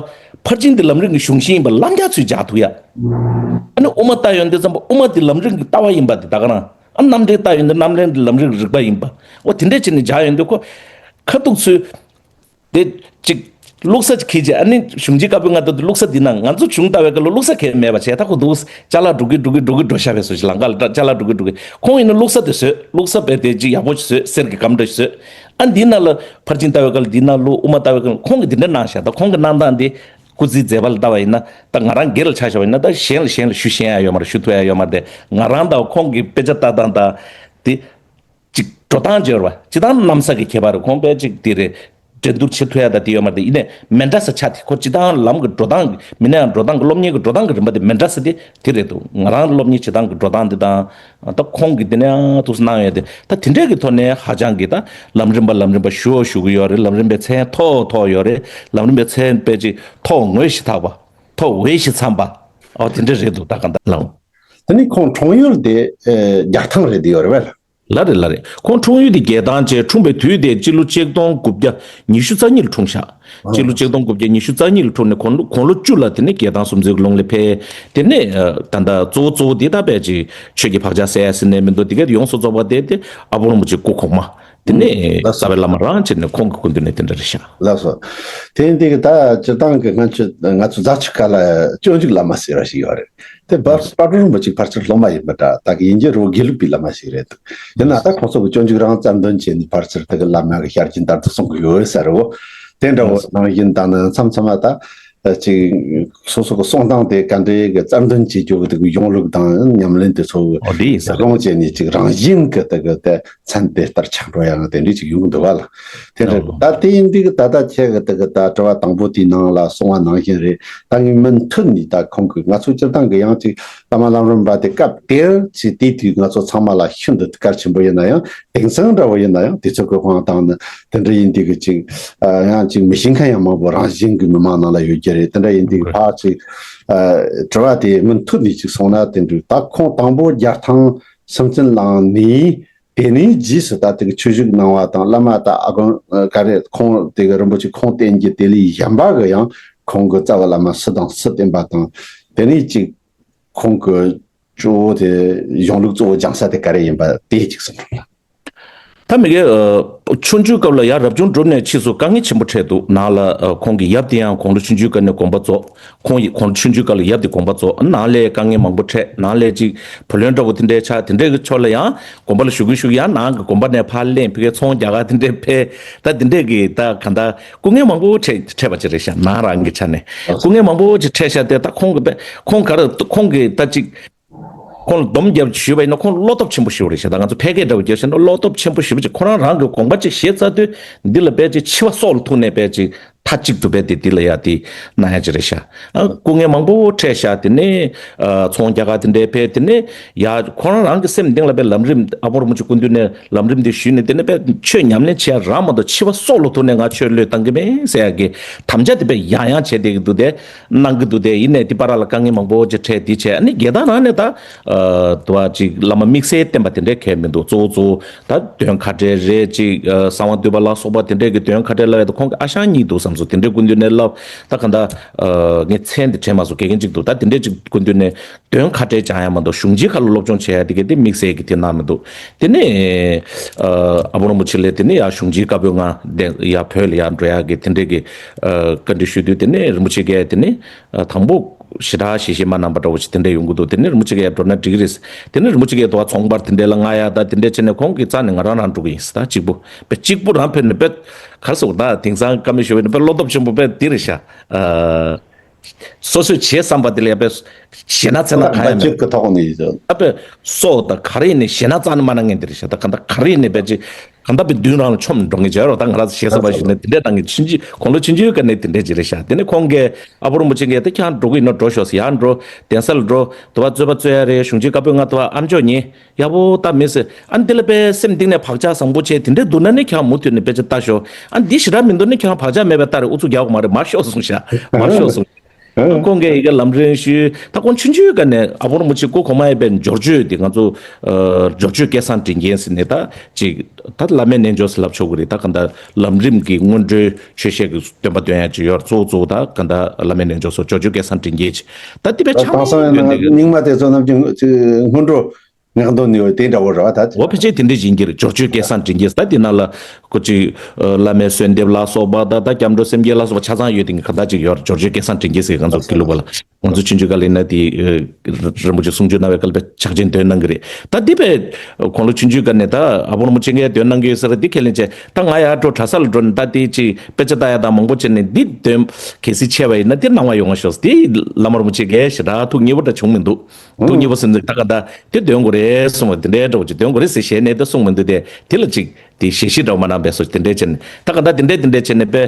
ཕར་ཕྱིན་དེ་ལམ་རིམ་གྱི་གཞུང་ཤིང་ཡིན་པ་ལམ་རྒྱགས་ཚུལ་སྦྱར་ཐུབ་ཡ། ཨ་ནི་དབུ་མ་ལྟ་ཡོང་དུས་ཙམ་པ་དབུ་མ་དེ་ལམ་རིམ་གྱི་ལྟ་བ་ཡིན་པ་དེ་ད་ག་རང་ཨ་རྣམ་འགྲེལ་ལྟ་ཡོང་དུས་རྣམ་འགྲེལ་དེ་ལམ་རིམ་གྱི་རིགས་པ་ཡིན་པ་འོ་དེ་འདྲས་བྱས་ནས་སྦྱར་ཡོང་དུས་ཁོ་ཁ་ཐུག་ཚུལ། དེ་གཅིག་བླུགས་ས་གཅིག་གིས་བྱས་ཨ་ནི་གཞུང་ཆེན་བཀའ་པོད་ལྔ་ལྟ་དུས་བླུགས་ས་འདི་ན་ང་ཚོ་གཞུང་ལྟ་བའི་སྐབས་ལ་བླུགས་ས་གང་མེད་པ་བྱས་ད་ཁོ་འདུག་ཅ་ལག་འགྲོ་གི་འགྲོ་གི་འགྲོ་གི་འགྲོ་ཤ་བས་སོ་ཞིག་ལང་ཀ་ལ་ཅ་ལག་འགྲོ་གི་འགྲོ་གི་ཁོང་ཡིན་ན་བླུགས་ས་དེ་བཟོས་བླུགས་ས་བས་དེ་གཅིག་ཡག་པོ་ཞིག་བཟོས་གསེར་གྱི་སྒམ་འདྲ་ཞིག་བཟོས་ཨ་འདི་ན་ལ་ཕར་ཕྱིན་ལྟ་བའི་སྐབས་ལ་འདི་ན་བླུགས་དབུ་མ་ལྟ་བའི་སྐབས་ལ་ཁོང་གིས་འདི་འདྲ་གནང་ཤག་ད་ཁོང་གི་གནང་སྟངས་འདི་སྐུ་ཚེའི་མཛད་པ་ལ་ལྟ་བ་ཡིན་ན་ད་ང་རང་སྒེར་ལ་ཆ་བཞག་པ་ཡིན་ན་ད་གཞན་ལ་གཞན་ལ་ཞུ་ཤེས་ཡ་ཡོད་མ་རེད། ཞུ་ཐུབ་ཡ་ཡོད་མ་རེད། དེ་ང་རང་དང་ཁོང་གི་དཔེ་ཆ་ལྟ་སྟངས་དང་དེ། ཅིག་འགྲོ་སྟངས་སྦྱོར་བ་སྤྱི་བཏང་གནམ་ས་གི་ཁྱད་པར་ཁོང་པས་ཅིག་དེ་རེད། འགྲན་བསྡུར་བྱེད་ཐུབ་ཡ་ད་དེ་ཡོད་མ་རེད། ཡིན་ནའི་མི་འདྲ་ས་ཆ་དེ་ཁོ་སྤྱི་བཏང་ལམ་གི་འགྲོ་སྟངས་མི་སྣ་ཡང་འགྲོ་སྟངས་གི་སློབ་གཉེར་གི་འགྲོ་སྟངས་གི་རིམ་པ་དེ་མི་འདྲ་ས་དེ་དེ་རེད་འདུག་ང་རང་སློབ་གཉེར་བྱེད་སྟངས་གི་འགྲོ་སྟངས་དེ་དང་ད་ཁོང་གི་དེ་ནས་ཡང་ཐུགས་སུ་གནང་ཡོད་དེ་ད་དེ་འདྲས་གི་ཐོག་ནས་ཧ་ཅང་གི་ད་ལམ་རིམ་པ་ལམ་རིམ་པ་ཞུ་བ་ཞུ་གི་ཡོད་རེད། ལམ་རིམ་པའི་མཚན་ཐོགས་ཐོགས་ཡོད་རེད། ལམ་རིམ་པའི་མཚན་དཔེ་ཅིག་ཐོགས་ངོས་ཤིག་ཐག་པ་ཐོགས་འོས་ཤིག་འཚམས་པ་ཨོ་དེ་འདྲས་རེད་འདུག་ད་ག་ད་ལམ། དེ་ནི་ཁོང་འཁྲུངས་ཡུལ་དེ་རྒྱལ་ཐང་རེད་དེ་ཡོད་རེད་བས། ལ་རེད་ལ་རེད། ཁོང་འཁྲུངས་ཡུལ་དེ་རྒྱལ་ཐང་བྱས། འཁྲུངས་པའི་དུས་དེ་སྤྱི་ལོ་ཆིག་སྟོང་དགུ་བརྒྱ་ཉི་ཤུ་རྩ་གཉིས་ལ་འཁྲུངས་ཤག་སྤྱི་ལོ་ཆིག་སྟོང་དགུ་བརྒྱ་ཉི་ཤུ་རྩ་གཉིས་ལ་འཁྲུངས་ནས་དགུང་ལོ་དགུང་ལོ་བཅུ་ལ་དེ་ནས་རྒྱལ་ཐང་སུམ་མདོའི་ལུང་ལ་ཕེབས། དེ་ནས་ད་ལྟ་གཙོ་བོ་གཙོ་བོ་དེ་ད་དཔེ་ཅིག་ཆོས་ཀྱི་བག་ཆགས་སད་ཡ་ཟེར་ནས་མི་འདུག་དེ་གའི་ཡོངས་སུ་རྫོགས་པ་དེ་དེ་ཨ་པོ་རིན་པོ་ཆེ་སྐུ་གོང་མ། དེ་ནས་ལགས་སོ། རྩ་བའི་བླ་མ་རང་བྱས་ནས་ཁོང་གི་སྐུ་མདུན་ནས་དེ་འདྲ་རེད་ཤག་ལགས་སོ། དེ་ཡིན་དུས་ཀྱི་ད་སྤྱིར་བཏང་གི་སྔ་ཕྱི་ང་ཚོ་རྫ་ཆུ་ཁ་ལ་སྤྱོད་འཇུག་བླ་མ་ཟེར་བ་ཞིག་ཡོད་རེད། དེ་བར་དཔལ་སྤྲུལ་རིན་པོ་ཆེ་ཕལ་ཆེར་སློབ་མ་ཡིན་པ་འདྲ། ད་གི་དབྱིན་ཇི་རུ་དགེ་ལུགས་པའི་བླ་མ་ཞིག་རེད་འདུག་ཡིན་ན་ད་ཁོང་ཚོ་གི་སྤྱོད་འཇུག་རང་རྩ་འདོན་བྱས་ནས་ཕལ་ཆེར་དེ་གི་བླ་མ་གི་ཞལ་གྱིས་བདར་དུ་གསུང་གི་ཡོད་ས་རེད་བོ། དེ་འདྲ་བོ་ནང་བཞིན་དང་ནི་མཚམས་མཚམས་མ་ད། ཅིག་སོ་སོ་གི་གསུང་སྟངས་དེ་ག་འདྲའི་གི་རྩ་འདོན་བྱེད་རྒྱུ་གི་དེ་གི་གཞུང་ལུགས་དང་ཉམས་ལེན་དེ་ཚོ་གི་ཨོ་དེ་ཡིན་ས་རེད། སློང་བྱས་ནས་ཅིག་རང་བཞིན་གི་དེ་གི་དེ་མཚན་དེ་ལྟར་ཆགས་འགྲོ་ཡང་དེ་འདྲའི་ཅིག་ཡོང་གི་འདུག་བ་ལ། དེ་འདྲ་ད་དེ་ཡིན་དུས་གི་ད་ལྟ་ཁྱེད་གི་དེ་གི་ད་དྲི་བ་དང་པོ་དེའི་ནང་ལ་གསུངས་པ་ནང་བཞིན་རེད། ད་ངས་མུ་མཐུད་ནས་ད་ཁོང་གི་ང་ཚོ་སྤྱིར་བཏང་གི་ཡང་ཅིག་བླ་མ་ལམ་རིམ་པ་དེ་སྐབས་དེར་ཅིག་དེའི་དུས་ང་ཚོ་ཚང་མ་ལ་ཤིན་ཏུ་གལ་ཆེན་པོ་ཡིན་ན་ཡང་། དེང་སང་འདྲ་བོ་ཡིན་ན་ཡང་དུས་ཚོད་ཀྱི་དབང་དང་ནི་དེ་འདྲ་ཡིན་དུས་ཀྱི་ཅིག་ཨ་ཡང་ཅིག་མི་ཤེས་མཁན་ཡང་མང་པོ་རང་བཞིན་གྱི་མི་མང་ནང་ལ་ཡོད་ཀྱི་རེད། དེ་འདྲ་ཡིན་དུས་ཕར་ཅིག་ཨ་དྲི་བ་དེ་མུ་མཐུད་ནས་ཅིག་སོང་ན། དེ་འདྲ་ད་ཁོང་དང་པོ་རྒྱལ་ཐང་སུམ་རྩེན་བླངས་ནས། དེ་ནས་རྗེས་སུ་ད་དེ་གི་ཆོས་ཞུགས་གནང་བ་དང་། བླ་མ་ད་ཨ་དགོན་ག་རེ་ཁོང་དེ་གི་རིན་པོ་ཆེ་ཁོང་བསྟེན་རྒྱུ་དེ་ལས་གཞན་པ་གི་ཡང་ཁོང་གི་རྩ་བའི་བླ་མ་སུ་དང་སུ་བསྟེན་པ་དང་། དེ་ནས་ཅིག་ཁོང་གི་གཙོ་བོ་དེ་གཞུང་ལུགས་གཙོ་བོ་སྦྱང་ས་དེ་ག་རེ་ཡིན་པ་དེ་གཅིག་གསུངས་རོགས། ད་མི་དགེ་ཨ་ཆོས་འབྱུང་སྐབས་ལ་ཡར་རབ་བྱུང་གྲུབ་ནས་ཕྱིས་སུ་དཀའ་ངལ་ཆེན་པོ་འཕྲད་འདུག་ནང་ལ་ཨ་ཁོང་གི་ཡབ་དེ་ཡང་དགུང་ལོ་ཆུང་ཆུང་སྐབས་ནས་དགོངས་པ་རྫོགས། ཁོང་ཡི་དགུང་ལོ་ཆུང་ཆུང་སྐབས་ལ་ཡབ་དེ་དགོངས་པ་རྫོགས། ནང་ལས་དཀའ་ངལ་མང་པོ་འཕྲད། ནང་ལས་ཅིག་བུ་ལོན་འདྲ་བོ་དེ་འདྲའི་ཆགས། དེ་འདྲའི་གི་ཕྱོགས་ལ་ཡང་དགོན་པ་ལ་ཞུགས་གི་ཞུགས་ཡང་ནང་གི་དགོན་པ་ནས་ཕར་ལེན། ཕ་གིའི་ཚོང་རྒྱག་ག་དེ་འདྲའི་ཕེབས། ད་དེ་འདྲའི་གི་ད་ག་ད་སྐུ་ངལ་མང་པོ་འཕྲད་འཕྲད་པ་ཅིག་རེད་ཤག་ནང་རང་གི་ཆ་ནས་སྐུ་ངལ་མང་པོ་ཅིག་འཕྲད་ཤག་དེ་ད་ཁོང་གི་པས་ཁོང་ག་རེ་ཁོང་གི་ད་ཅིག་ཁོང་ལ་སྡོམ་རྒྱབ་ཞུས་པ་ཡིན་ན་ཁོང་བློ་སྟོབས་ཆེན་པོ་ཞིག་རེད་ཤག་ད་ང་ཚོ་ཕལ་སྐད་འདྲ་བོ་རྒྱབ་བཤད་ན་བློ་སྟོབས་ཆེན་པོ་ཞེ་པོ་ཅིག་ཁོ་རང་རང་གི་དགོངས་པ་ཅིག་བཞེས་ཚར་དུས་འདི་ལ་དཔེ་ཅིག་འཆི་བ་སྲོག་ལ་ཐུག་ནས་དཔེ་ཅིག་མཐའ་གཅིག་ཏུ་དཔེ་དེ་འདི་ལ་ཡ་དེ་གནང་ཡ་ཅིག་རེད་ཤག་ཨ་སྐུ་ངལ་མང་པོ་འཕྲད་ཤག་དེ་ནས་ཨ་ཚོང་རྒྱག་ག་དེ་འདྲའི་ཕེབས། དེ་ནས་ཡ་ཁོ་རང་རང་གི་སེམས་གཏིང་ལ་དཔེ་ལམ་རིམ་ཨ་པོ་རིན་པོ་ཆེ་སྐུ་མདུན་ནས་ལམ་རིམ་དེ་ཞུས་ནས། དེ་ནས་དཔེ་ཆོས་ཉམས་ལེན་བྱེད་ཡ་རག་མ་གཏོགས་འཆི་བ་སྲོག་ལ་ཐུག་ནས་ང་ཆོས་བློས་བཏང་གི་མེད་ཟེར་ཡ་གི་དམ་བཅའ་དེ་དཔེ་ཡང་ཡང་བྱས་བསྡད་ཀྱི་འདུག་དེ། གནང་གི་འདུག་དེ་ཡིན་ནས་དེ་བར་ལ་དཀའ་ངལ་མང་པོ་ཅིག་འཕྲད། དེ་བྱས་ཨ་ནི་རྒྱལ་ཐང་ནང་ནས་ད་ཨ་དུ་བ་ཅིག་བླ་མ་དམིགས་བསལ་བསྟེན་པ་དེ་འདྲའི་གལ་མི་འདུག་གཙོ་བོ་གཙོ་བོ་ད་འདོན་ཁ་བྲལ་རེད། ཅིག་ཨ་གསང་བ་འདུས་པ་ལ་སོགས་པ་དེ་འདྲའི་གི་འདོན་ཁ་བྲལ་ལབ་ཡ་དེ་ཁོང་གི་ཨ་ཞང་གཉིས་འདུག་བསམ་སོང་། དེ་འདྲའི་སྐུ་མདུན་ནས་ལབ། ད་ག་ད་ཨ་ངས་མཚན་དེ་དྲན་མ་སོང་། དགེ་རྒན་གཅིག་འདུག་ད་དེ་འདྲའི་ཅིག་སྐུ་མདུན་ནས་འདོན་ཁ་བྲལ་སྦྱང་ཡ་མ་གཏོགས་གཞུང་ཆེན་ཁ་ལ་སློབ་སྦྱོང་བྱེད་ཡ་དེ་གི་དེ་དམིགས་བསལ་གི་དེ་གནང་མི་འདུག་དེ་ནས་ཨ་ཨ་པོ་རིན་པོ་ཆེ་ལས་དེ་ནས་ཡར་གཞུང་ཆེན་བཀའ་པོད་ལྔ་དེ་ཡར་བོད་ལ་ཡར་འགྲོ་ཡ་གི་དེ་འདྲའི་གི་ཨ་བཀའ་འདྲི་ཞུས་དུས། དེ་ནས་རིན་པོ་ཆེ་གིས་དེ་ནས་ཨ་དང་པོ་ཞེ་དྲག་ཞེ་ཞེ་མ་གནང་པ་འདྲ་བོ་ཞིག་དེ་འདྲ་ཡོང་གི་འདུག་དེ་ནས་རིན་པོ་ཆེ་གིས་འགྲོ་ན་འགྲིག་གི་རེད། དེ་ནས་རིན་པོ་ཆེ་གིས་དུ་བ་ཚོང་པར་དེ་འདྲ་ལ་མངགས་ཡ་ད་དེ་འདྲ་བྱས་ནས་ཁོང་གི་རྩ་ནས་ང་རང་རང་འགྲོ་གི་ཡིན་ཟེར། ད་གཅིག་པུ་དཔེ་གཅིག་པུ་རང་ཕེབས་ནས་དཔེ་ག་རེ་ཟེར་དགོས། ད་དེང་སང་བཀའ་མོལ་ཞུ་བའི་ནི་དཔེ་བློ་སྟོབས་ཆེན་པོ་དཔེ་འདི་རེད་ཤག་ཨ། སོ་སོས་བྱེད་བསམ་པ་དེ་ལ་ཡ་དཔེ་ཞེ་ན་ཚ་ན་གང་ཡང་མེད། ད་དཔེ་སྲོག་དང་ག་རེ་ཡིན་ནའི་ཞེ་ན་ཚ་ན་མ་གནང་མཁན་དེ་རེད་ཤག་ད་ག་ད་ག་རེ་ཡིན་ནའི་དཔེ་ཅིག་ག་ད་དཔེ་མདུན་རང་ལ་མཆོང་འགྲོ་མཁན་ཅིག་ཡོད་རེད། ད་ང་རང་ཚོ་ཞེ་ས་བ་ཞིག་ནས་དེ་འདྲས་གནང་མཁན། ཆུང་ཆུང་དགུང་ལོ་ཆུང་ཆུང་སྒང་ནས་དེ་འདྲས་ཅིག་རེད་ཤག་དེ་ནས་ཁོང་གིས་ཨ་པོ་རིན་པོ་ཆེ་གིས་ད་ཁྱེད་རང་འགྲོ་གི་ཡིན་ན་འགྲོ་ཤོག་ཟེར། ཡར་འགྲོ། གདན་ས་ལ་འགྲོ། དུ་བ་རྩོད་པ་རྩོད་ཡ་རེད། གཞུང་ཆེན་བཀའ་པོད་ལྔ་དུ་བ་ཨ་མཆོག་ཉན། ཡག་པོ་ད་མི་ཟེར། ཨ་འདི་ལ་དཔེ་སེམས་གཏིང་ནས་བག་ཆགས་བཟང་པོ་བྱས་དེ་འདྲས་འདུག་ན་ནི་ཁྱེད་རང་མུ་མཐུད་ནས་དཔེ་ཆ་ལྟ་ཤོག་ཨ་འདི་ཞེ་དྲག་མི་འདུག་ན་ཁྱེད་རང་བག་ཆགས་མེད་པའི་ལྟར་ཨུ་ཚུགས་རྒྱག་དགོས་མ་རེད། མར་ཤོག་གསུངས་ཤག་མར་ཤོག་གསུངས། ཨ་ཁོང་གིས་ཡི་གེ་ལམ་རིམ་ཞུས། ད་ཁོང་ཆུང་ཆུང་སྒང་ནས་ཨ་པོ་རིན་པོ་ཆེ་སྐུ་གོང་མ་ཡིན་པའི་འབྱོར་བཅོས་དེ་ང་ཚོ་ཨ་འབྱོར་བཅོས་སྐལ་བཟང་དྲིན་རྒྱན་ཟེར་ནས་ད་ཅིག་ད་བླ་མའི་རྣལ་འབྱོར་ཟེར་ལབ་ཆོག་གི་རེད། ད་ག་འདྲ་ལམ་རིམ་གྱི་སྔོན་འགྲོའི་ཆོས་བཤད་ཀྱི་སྟོན་པ་འདོན་ཡ་ཅིག་ཡོད་རེད། གཙོ་བོ་གཙོ་བོ་ད་ག་འདྲ་བླ་མའི་རྣལ་འབྱོར་སོགས་འབྱོར་བཅོས་སྐལ་བཟང་དྲིན་རྒྱན་ཅིག་ད་དེ་བས་ད་ཆགས་དེང་སང་ཡིན་ན་ཡོད་འདུག་གི། རྙིང་མ་དེ་ཚོ་ནམ་རྒྱུན་ཅིག་སྔོན་འགྲོ་ངག་འདོན་ནི་ཡོད་དེ་འདྲ་བོ་རེད་བ། ད་དེ་འོ་ཕལ་ཆེར་དེ་འདྲས་ཡིན་གྱི་རེད། འབྱོར་བཅོས་སྐལ་བཟང་དྲིན་རྒྱན་ཟེར། ད་དེ་ནང་ལ་ཁོ་ཅིག་བླ་མའི་གསོལ་འདེབས་ལ་སོགས་པ་ད་ད་སྐྱབས་འགྲོ་སེམས་བསྐྱེད་ལ་སོགས་པ་ཆ་ཚང་ཡོད་དེ་ག་འདྲ་ཅིག་ཡོད་རེད། འབྱོར་བཅོས་སྐལ་བཟང་དྲིན་རྒྱན་ཟེར་ང་ཚོ་དགེ་ལུགས་པ་ལ། ང་ཚོ་ཆུང་ཆུང་སྒང་ལ་ཡིན་ན་དེ་རིན་པོ་ཆེ་གསུང་ཆོས་གནང་བའི་སྐབས་ལ་ཕྱག་ཆེན་འདོན་གནང་གི་རེད། ད་དེ་བས་ཁོང་ལོ་ཆུང་ཆུང་སྒང་ནས་ད་ཨ་པོ་རིན་པོ་ཆེ་ངས་འདོན་གནང་གི་ཡོད་ཟེར་དེ་ཁས་ལེན་བྱས། ད་ང་ཡར་འགྲོ་གྲྭ་ས་ལ་འགྲོ་ནས་ད་དེ་ཅིག་དཔེ་ཆ་ལྟ་ཡ་དང་མང་པོ་བྱས་ནས་འདི་འདོན་གལ་སྲིད་ཆེ་བ་ཡིན་ན་དེ་གནང་བ་ཡོང་བ་ཤོག་དེ་བླ་མ་རིན་པོ་ཆེ་གིས་ཞེ་དྲག་ཐུགས་མཉེས་པོ་འདྲ་བྱུང་མི་འདུག་ཐུགས་མཉེས་པོ་ཟེར་ནས་ད་ག་ད་དེ་འདོན་དགོས་རེད་གསུངས་པ་དེ་འདྲའི་འདྲ་བོ་ཅིག་འདོན་དགོས་རེད་ཟེར་ཞལ་ནས་དེ་གསུངས་མི་འདུག་དེ་དེ་ལ་ཅིག་དེ་ཞལ་བཞེས་འདྲ་བོ་མ་གནང་བས་སོ། དེ་འདྲས་བྱས་ནས་ད་ག་ད་དེ་འདྲས་དེ་འདྲས་བྱས་ནས་དཔེ་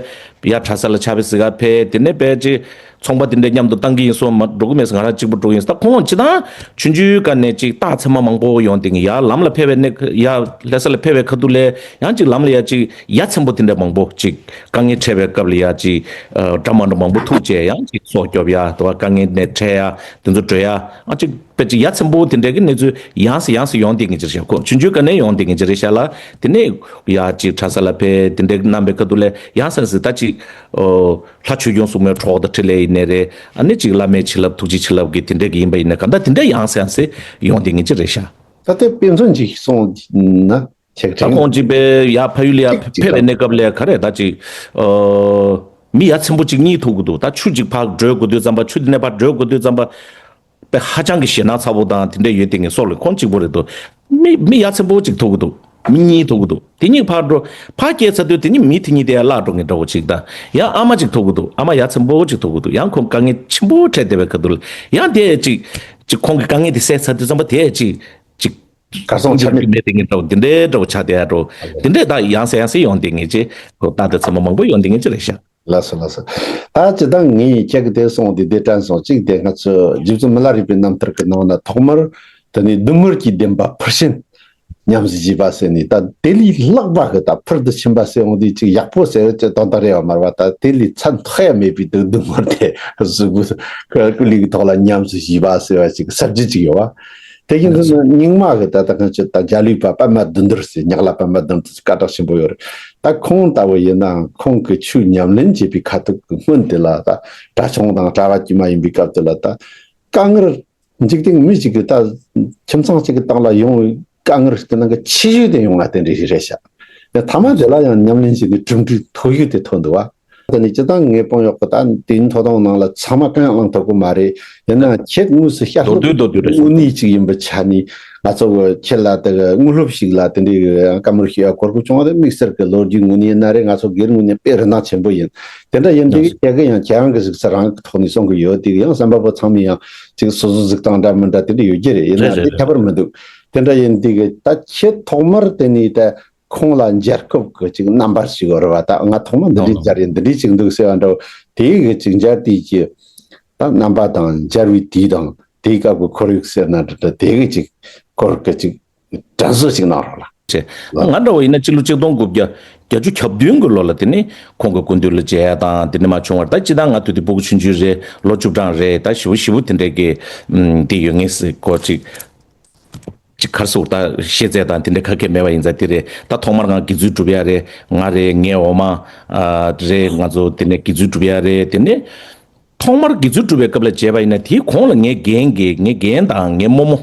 ཡར་གྲྭ་ས་ལ་ཕྱག་དཔེ་གཟིགས་ག་ཕེབས། དེ་ནས་དཔེ་ཅིག་ཚོང་པ་དེ་འདྲས་མཉམ་དུ་བཏང་གི་ཡིན་གསུངས། མ་འགྲོ་གི་མེད་ཟེར། ང་རང་གཅིག་པུ་འགྲོ་གི་ཡིན་ཟེར། ད་ཁོང་སྤྱིར་བཏང་ཆུང་ཆུང་སྒང་ནས་ཅིག་རྟགས་མཚན་མ་མང་པོ་ཡོང་དེ་ཡར་ལམ་ལ་ཕེབས་པའི་གནས་ཡར་ལྷ་ས་ལ་ཕེབས་པའི་ཁ་ཐུག་ལ་ཡང་ཅིག་ལམ་ལ་ཡ་ཅིག་ཡ་མཚན་པོ་དེ་འདྲས་མང་པོ་ཅིག་དཀའ་ངལ་འཕྲད་པའི་སྐབས་ལ་ཡ་ཅིག་ཨ་འདྲ་མ་འདྲ་མང་པོ་ཐུག་བྱས་ཡང་ཅིག་སྲོག་སྐྱོབ་ཡ་དུ་བ་དཀའ་ངལ་ནས་འཕྲད་ཡ་དེ་ཚོ་སྒྲོལ་ཡ་ཨ་ཅིག་དཔེ་ཅིག་ཡ་མཚན་པོ་དེ་འདྲའི་གི་གནས་ཚུལ་ཡང་སེ་ཡང་སེ་ཡོང་བསྡད་མཁན་ཅིག་རེད་ཤག་ཁོང་ཆུང་ཆུང་སྒང་ནས་ཡོང་བསྡད་མཁན་ཅིག་རེད་ཤག་ལ། དེ་ནས་ཡ་ཅིག་གྲྭ་ས་ལ་ཕེབས་དེ་འདྲའི་གི་གནང་པའི་སྐབས་དུ་ལ་ཡང་སེ་ཡང་སེ་ད་ཅིག་ཨོ་ལྷ་ཆོས་སྐྱོང་སྲུང་མའི་གྲོགས་དང་འཕྲིན་ལས་ཡིན་ནའི་རེད། ཨ་ནི་ཅིག་བླ་མའི་བྱིན་རླབས་ཐུགས་རྗེ་བྱིན་རླབས་ཀྱི་དེ་འདྲའི་གི་ཡིན་པ་ཡིན་ན་ག་འདྲ་དེ་འདྲ་ཡང་སེ་ཡང་སེ་ཡོང་བསྡད་མཁན་ཅིག་རེད་ཤག་ད་དེ་དཔེ་མཚོན་ཅིག་སོང་ན་ཆེ་གི་ད་དྲན་ཁོང་ཅིག་པའི་ཡ་ཕ་ཡུལ་ལ་ཡ་ཅིག་ཅིག་ཕེབས་པའི་གནས་སྐབས་ལ་ག་རེ་ད་ཅིག་ཨོ་མི་ཡ་མཚན་པོ་ཅིག་གཉིད་ཐུག་གི་འདུག་ད་ཆུ་ཅིག་ཕར་བགྲོད་དགོས་དུས་ཙམ་པ་ཆུ་དེ་ནས་ཕར་བགྲོད་དགོས་དུས་ཙམ་པ། དཔེ་ཧ་ཅང་གི་ཞེད་སྣང་ཚ་པོ་དང་དེ་འདྲ་ཡོད་དེ་ངས་སོགས་ལ་ཁོང་གཅིག་པོ་རེད་འདུག་མི་མི་ཡ་མཚན་པོ་གཅིག་ཐུག་གི་འདུག་མི་གཉིས་ཐུག་གི་འདུག་དེ་གཉིས་ཕར་འགྲོ་ཕར་སྐྱེལ་ཚར་དུས་དེ་གཉིས་མི་དེ་གཉིས་དེ་ཡར་བརླག་འགྲོ་ངེས་འདྲ་བོ་ཅིག་དང་ཡང་ཨ་མ་གཅིག་ཐུག་གི་འདུག་ཨ་མ་ཡ་མཚན་པོ་གཅིག་ཐུག་གི་འདུག་ཡང་ཁོང་དཀའ་ངལ་ཆེན་པོ་འཕྲད་བསྡད་པའི་ཁ་ཐུག་ལ་ཡང་དེ་གཅིག་གཅིག་ཁོང་གི་དཀའ་ངལ་དེ་སེལ་ཚར་དུས་ཙམ་པ་དེ་གཅིག་གཅིག་གར་སོང་ཆ་མེད་མེད་དེ་ངེས་འདྲ་བོ་དེ་འདྲའི་འདྲ་བོ་ཆགས་བསྡད་ཡ་འགྲོ་དེ་འདྲས་ད་ཡང་སེ་ཡང་སེ་ཡོང་བསྡད་ངེས་ཅེས་ཁོ་ལྟ་དེ་ཚང་མ་མང་པོ་ཡོང་བསྡད་ངེས་ཅེས་རེད་ཤག་ལགས་སོ་ལགས་སོ། ད་ཅི་ད་ངས་ཁྱེད་ཀྱི་དེ་སོང་དེ་དེ་དྲན་སོང་གཅིག་དེ་ང་ཚོ་རྗེ་བཙུན་མི་ལ་རས་པའི་རྣམ་ཐར་གྱི་ནང་ན་ཐོག་མར་དེ་ནས་སྡུག་བསྔལ་གྱི་བདེན་པ་ཕུར་ཕྱིན་ཉམས་སུ་བཞེས་པ་ཟེར་ནས་ད་དེ་ལས་ལྷག་པ་གི་ད་ཕུར་དུ་ཕྱིན་པ་ཟེར་འོང་དུས་ཅིག་ཡག་པོ་ཟེར་གྱི་དོན་དག་རེད་བ་མ་རེད་བ། ད་དེ་ལས་ཚད་མཐོ་ཡ་མེད་པའི་སྡུག་སྡུག་བསྔལ་དེ་གཟུགས་པོ་ཀུ་ལི་གི་ཐོག་ལ་ཉམས་སུ་བཞེས་པ་ཟེར་བ་ཅིག་གསར་བརྗེ་ཅིག་ཡོད་བ། དེ་བཞིན་དུ་རྙིང་མ་གི་ད་ལྟ་ཁ་ཆུ་ད་འཇའ་ལུས་པ་པདྨ་བདུད་འདུལ་ཟེར་ཉག་ལ་པདྨ་བདུད་འདུལ་སྐད་གྲགས་ཆེན་པོ་ཡོད་རེད། ད་ཁོང་ལྟ་བུ་ཡིན་ནའང་ཁོང་གི་ཆོས་ཉམས་ལེན་བྱེད་པའི་ཁ་ཐུག་གི་སྔོན་དེ་ལ་ད་གྲྭ་ཆུང་དང་གྲྭ་བ་དཀྱུས་མ་ཡིན་པའི་སྐབས་དེ་ལ་ད་དཀའ་ངལ་འཇིག་རྟེན་མི་གཅིག་གི་ད་ཁྱིམ་ཚང་གཅིག་གི་སྟེང་ལ་ཡོང་བའི་དཀའ་ངལ་གྱི་ནང་གི་ཆེ་ཤོས་དེ་ཡོང་བ་དེ་འདྲ་ཞིག་རེད་ཤག་ཡང་མཐའ་མ་དེ་ལ་ཡང་ཉམས་ལེན་བྱས་ནས་གྲུབ་འབྲས་ཐོབ་ཡུལ་དེ་ཐོན་འདུག་བ། དེ་ནས་སྤྱི་བཏང་ངའི་དཔོན་གཡོག་གི་ད་དེ་ཐོ་དང་ནང་ལ་ཚང་མ་གང་ཡང་བླངས་ཐུབ་ཀྱི་མ་རེད། ཡིན་ན་ཁྱེད་དངོས་སུ་བཤད་མདོར་བསྡུས་མདོར་བསྡུས་རེད། དངོས་གནས་ཅིག་ཡིན་པའི་ཆ་ནས་ང་ཚོ་གི་ཁྱེད་ལ་དེ་གི་དངོས་སློབ་ཞིག་ལ་དེ་འདྲའི་བཀའ་མོལ་ཞུ་ཡ་གོ་སྐབས་བྱུང་བ་དེ་དམིགས་བསལ་གྱི་ལོ་རྒྱུས་ངོས་ནས་ཡིན་ན་རེད། ང་ཚོ་སྒེར་ངོས་ནས་དཔེ་རིན་ཐང་ཆེན་པོ་ཡིན། དེ་འདྲ་ཡིན་དུས་ཁྱེད་ཀྱི་ཡང་ཁྱེད་རང་གི་གཟིགས་ཚུལ་རང་གི་ཐོག་ནས་གསུང་གི་ཡོད་དེ་ཡང་བསམ་པ་པོ་ཚང་མས་ཡང་ཅིག་སོ་སོ་གཟིགས་སྟངས་འདྲ་མི་འདྲ་དེ་འདྲ་ཡོད་ཀྱི་རེད། ཡིན་ན་རེད་དེ་རེད་ཁྱད་པར་མི་འདུག་དེ་འདྲ་ཡིན་དུས་གི་ད་ཁྱེད་ཐོག་མར་དེ་ནས་ད། ཁོང་ལ་མཇལ་སྐབས་ཀྱི་ཅིག་རྣམ་པ་ཞིག་ཡོད་རེད་བ། ད་ང་ཐོག་མ་འདི་འདྲའི་མཇལ་ཡིན་འདི་འདྲའི་ཅིག་འདུག་ཟེར་བ་འདྲ་བོ་དེའི་གི་ཅིག་མཇལ་དུས་ཀྱི་ད་རྣམ་པ་དང་མཇལ་བའི་དུས་དང་དེའི་སྐབས་ཀྱི་ཁོར་ཡུག་ཟེར་ན་འདྲ་འདྲ་དེ་གི་ཅིག་སྐོར་གྱི་ཅིག་དྲན་གསོ་ཞིག་གནང་རོགས་ལ། ཆེ། ང་འདྲ་བོ་ཡིན་ན་སྤྱི་ལོ་ཆིག་སྟོང་དགུ་བརྒྱ་བརྒྱད་ཅུ་གྱ་བདུན་གྱི་ལོ་ལ་དེ་ནི་ཁོང་གི་སྐུ་མདུན་ལ་མཇལ་ཡ་དང་དེ་ནི་མ་བྱུང་བར་ད་སྤྱི་བཏང་ང་དུས་དེ་སྤུ་གུ་ཆུང་ཆུང་རེད། ལོ་བཅུ་གྲངས་རེད། ད་ཞེ་པོ་ཞེ་པོ་དེ་འདྲའི་གི་དེ་ཡོད་ངེས་སི་གོ་ཅིག་ཅིག་གར་སོགས་ད་ཤེས་ཚད་དང་དེ་འདྲ་ཁ་སྐད་མེད་པ་ཡིན་ཙང་དེ་རེད། ད་ཐོག་མར་ང་དགེ་ཚུལ་སྒྲུབ་ཡ་རེད། ང་རེད། ངའི་འོ་མ་ཨ་རེད། ང་ཚོ་དེ་ནས་དགེ་ཚུལ་སྒྲུབ་ཡ་རེད། དེ་ནས་ཐོག་མར་དགེ་ཚུལ་སྒྲུབ་པའི་སྐབས་ལ་མཇལ་བ་ཡིན་ན་དེའི་གོང་ལ་ངའི་རྒན་གྱི་ངའི་རྒན་དང་ངའི་རྨོ་མོ་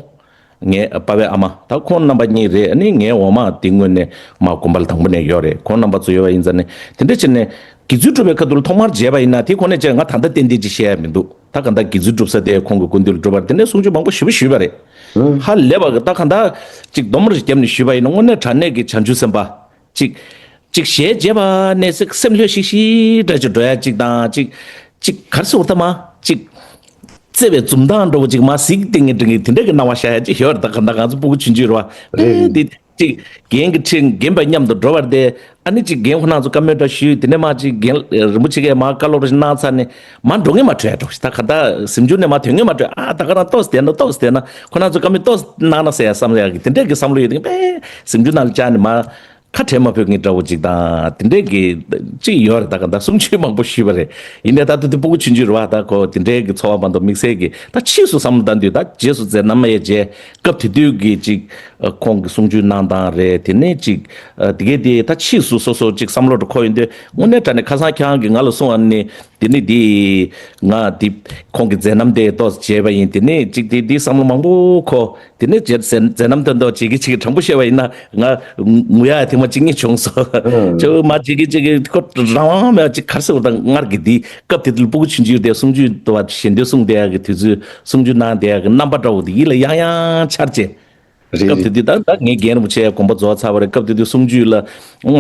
ངའི་པ་ཕའི་ཨ་མ་ད་ཁོང་རྣམ་པ་གཉིས་རེད། ཨ་ནི་ངའི་འོ་མ་དེ་དངོས་གནས་མ་དགོན་པ་ལ་དང་པོ་ནས་ཡོད་རེད། ཁོང་རྣམ་པ་ཚོ་ཡོད་པ་ཡིན་ཙང་ནས་དེ་འདྲ་བྱས་ནས་དགེ་ཚུལ་སྒྲུབ་པའི་ཁ་ཐུག་ལ་ཐོག་མར་མཇལ་བ་ཡིན་ན་དེའི་གོང་ནས་མཇལ་ང་ད་ལྟ་ཏན་ཏན་ཅིག་བཤད་ཡ་མི་འདུག་ད་ག་ད་དགེ་ཚུལ་སྒྲུབ་ས་དེ་ཁོང་གི་སྐུ་མདུན་ལ་སྒྲུབ་པར་དེ་ནས་གསུང་ཆོས་མང་པོ་ཞེ་པོ་ཞུས་པ་རེད། ཧ་ལས་པ་གི་ད་ག་ད་ཅིག་སྡོམ་རེ་བརྒྱབ་ནས་ཞུས་པ་ཡིན་ན་དངོས་གནས་དྲང་གནས་ཀྱི་བྱང་ཆུབ་སེམས་དཔའ་ཅིག་ཅིག་ཞལ་མཇལ་བ་ནས་སེམས་ལྷོད་ཤིག་ཤིག་འདྲ་ཅིག་འགྲོ་ཡ་ཅིག་དང་ཅིག་ཅིག་གར་སོང་ད་མ་ཅིག་བརྩེ་བའི་འཛུམ་མདངས་འདྲ་བོ་ཅིག་མ་གཟིགས་ཏེ་ངས་འདྲི་ངས་དེ་འདྲ་གི་སྣང་བ་ཤར་ཡ་ཅིག་ཡོད་རེད། ད་ག་ད་ང་ཚོ་སྤུ་གུ་ཆུང་ཆུང་རེད་བ། རེད། དེ་ཅིག་རྒན་གྱི་ཁྲིད་རྒན་པ་མཉམ་དུ་འགྲོ་བར་དེ་ཨ་ནི་ཅིག་རྒན་ཁོ་རང་ཚོ་བཀའ་མོལ་འདྲ་ཞུས། དེ་ནས་མ་ཅིག་རྒན་རིན་པོ་ཆེ་གིས་མ་བཀའ་སློབ་རེ་གནང་ཚར་ནས་མ་འགྲོ་ངེས་མ་འཕྲོད་ཡ་འགྲོ་ཞིག་ད་ག་ད་གཟིམ་ཆུང་ནས་མ་ཐོན་ངེས་མ་འཕྲོད། ཨ་ད་ག་རང་ཏོག་ཙམ་བསྡད་ན་ཏོག་ཙམ་བསྡད་ན་ཁོ་རང་ཚོ་བཀའ་མོལ་ཏོག་ཙམ་གནང་ན་ཟེར་ཡ་བསམ་ཡ་གི་དེ་འདྲས་ཀྱི་བསམ་བློ་ཡོད་དེ་པས་གཟིམ་ཆུང་ནང་ལ་བཅར་ནས་མ་ཁ་བྲལ་མ་ཕོད་ངེས་འདྲ་བོ་ཅིག་དང་དེ་འདྲས་ཀྱི་ཅིག་ཡོད་རེད། ད་ག་ད་གསུང་ཆོས་མང་པོ་ཞུས་པ་རེད། ཡིན་ནའི་ད་ལྟ་དེ་སྤུ་གུ་ཆུང་ཆུང་རེད་བ། ད་ཁོ་དེ་འདྲའི་གི་ཚོར་བ་མ་གཏོགས་དམིགས་བསལ་གྱི་ད་ཕྱིས་སུ་བསམ་བློ་བཏང་དུས་ད་རྗེས་སུ་མཛད་རྣམ་མ་ཡ་རྗེ་སྐབས་དེ་དུས་ཀྱི་ཅིག་ཁོང་གི་གསུང་ཆོས་གནང་སྟངས་རེད། དེ་ནས་ཅིག་དེ་གའི་དེ་ད་ཕྱིས་སུ་སོ་སོ་ཅིག་བསམ་བློ་འཁོར་ཡོང་དུས་དངོས་གནས་དྲང་གནས་ཁ་སང་ཁྱེད་རང་གིས་ང་ལ་གསུངས་པ་ནི་དེ་ནི་དེ་ང་དེ་ཁོང་གི་མཛད་རྣམ་དེ་ཏོག་ཙམ་མཇལ་བ་ཡིན། དེ་ནས་ཅིག་དེ་དེ་བསམ་བློ་མང་པོ་འཁོར། དེ་ནས་རྗེས་མཛད་མཛད་རྣམ་དོན་དག་བྱེད་ཀྱི་བྱེད་ཀྱི་དྲང་པོ་བཤད་པ་ཡིན་ན་ང་ངུ་ཡ་ཐེངས་མ་གཅིག་གཉིས་བྱུང་སོང་། ཨང་། ཅོ་མ་བྱེད་ཀྱི་བྱེད་ཀྱི་ཁོ་རང་དབང་མེད་པ་ཅིག་གར་སོང་དང་སྔར་གྱི་དེ་སྐབས་དེ་དུས་སྤུ་གུ་ཆུང་ཆུང་དེ་གསུང་ཆོས་དུ་བ་ཞལ་འདོན་གསུང་བསྡད་ཡ་གི་དུས་ཚོད་གསུང་ཆོས་གནང་བསྡད་ཡ་གི་རྣམ་པ་འདྲ་བོ་དེ་ཡིད་ལ་ཡང་ཡང་འཆར་བྱས། རེད། སྐབས་དེ་དུས་ད་ད་ངའི་རྒན་རིན་པོ་ཆེ་དགོངས་པ་རྫོགས་ཚར་བ་རེད། སྐབས་དེ་དུས་གསུང་ཆོས་ལ་ང་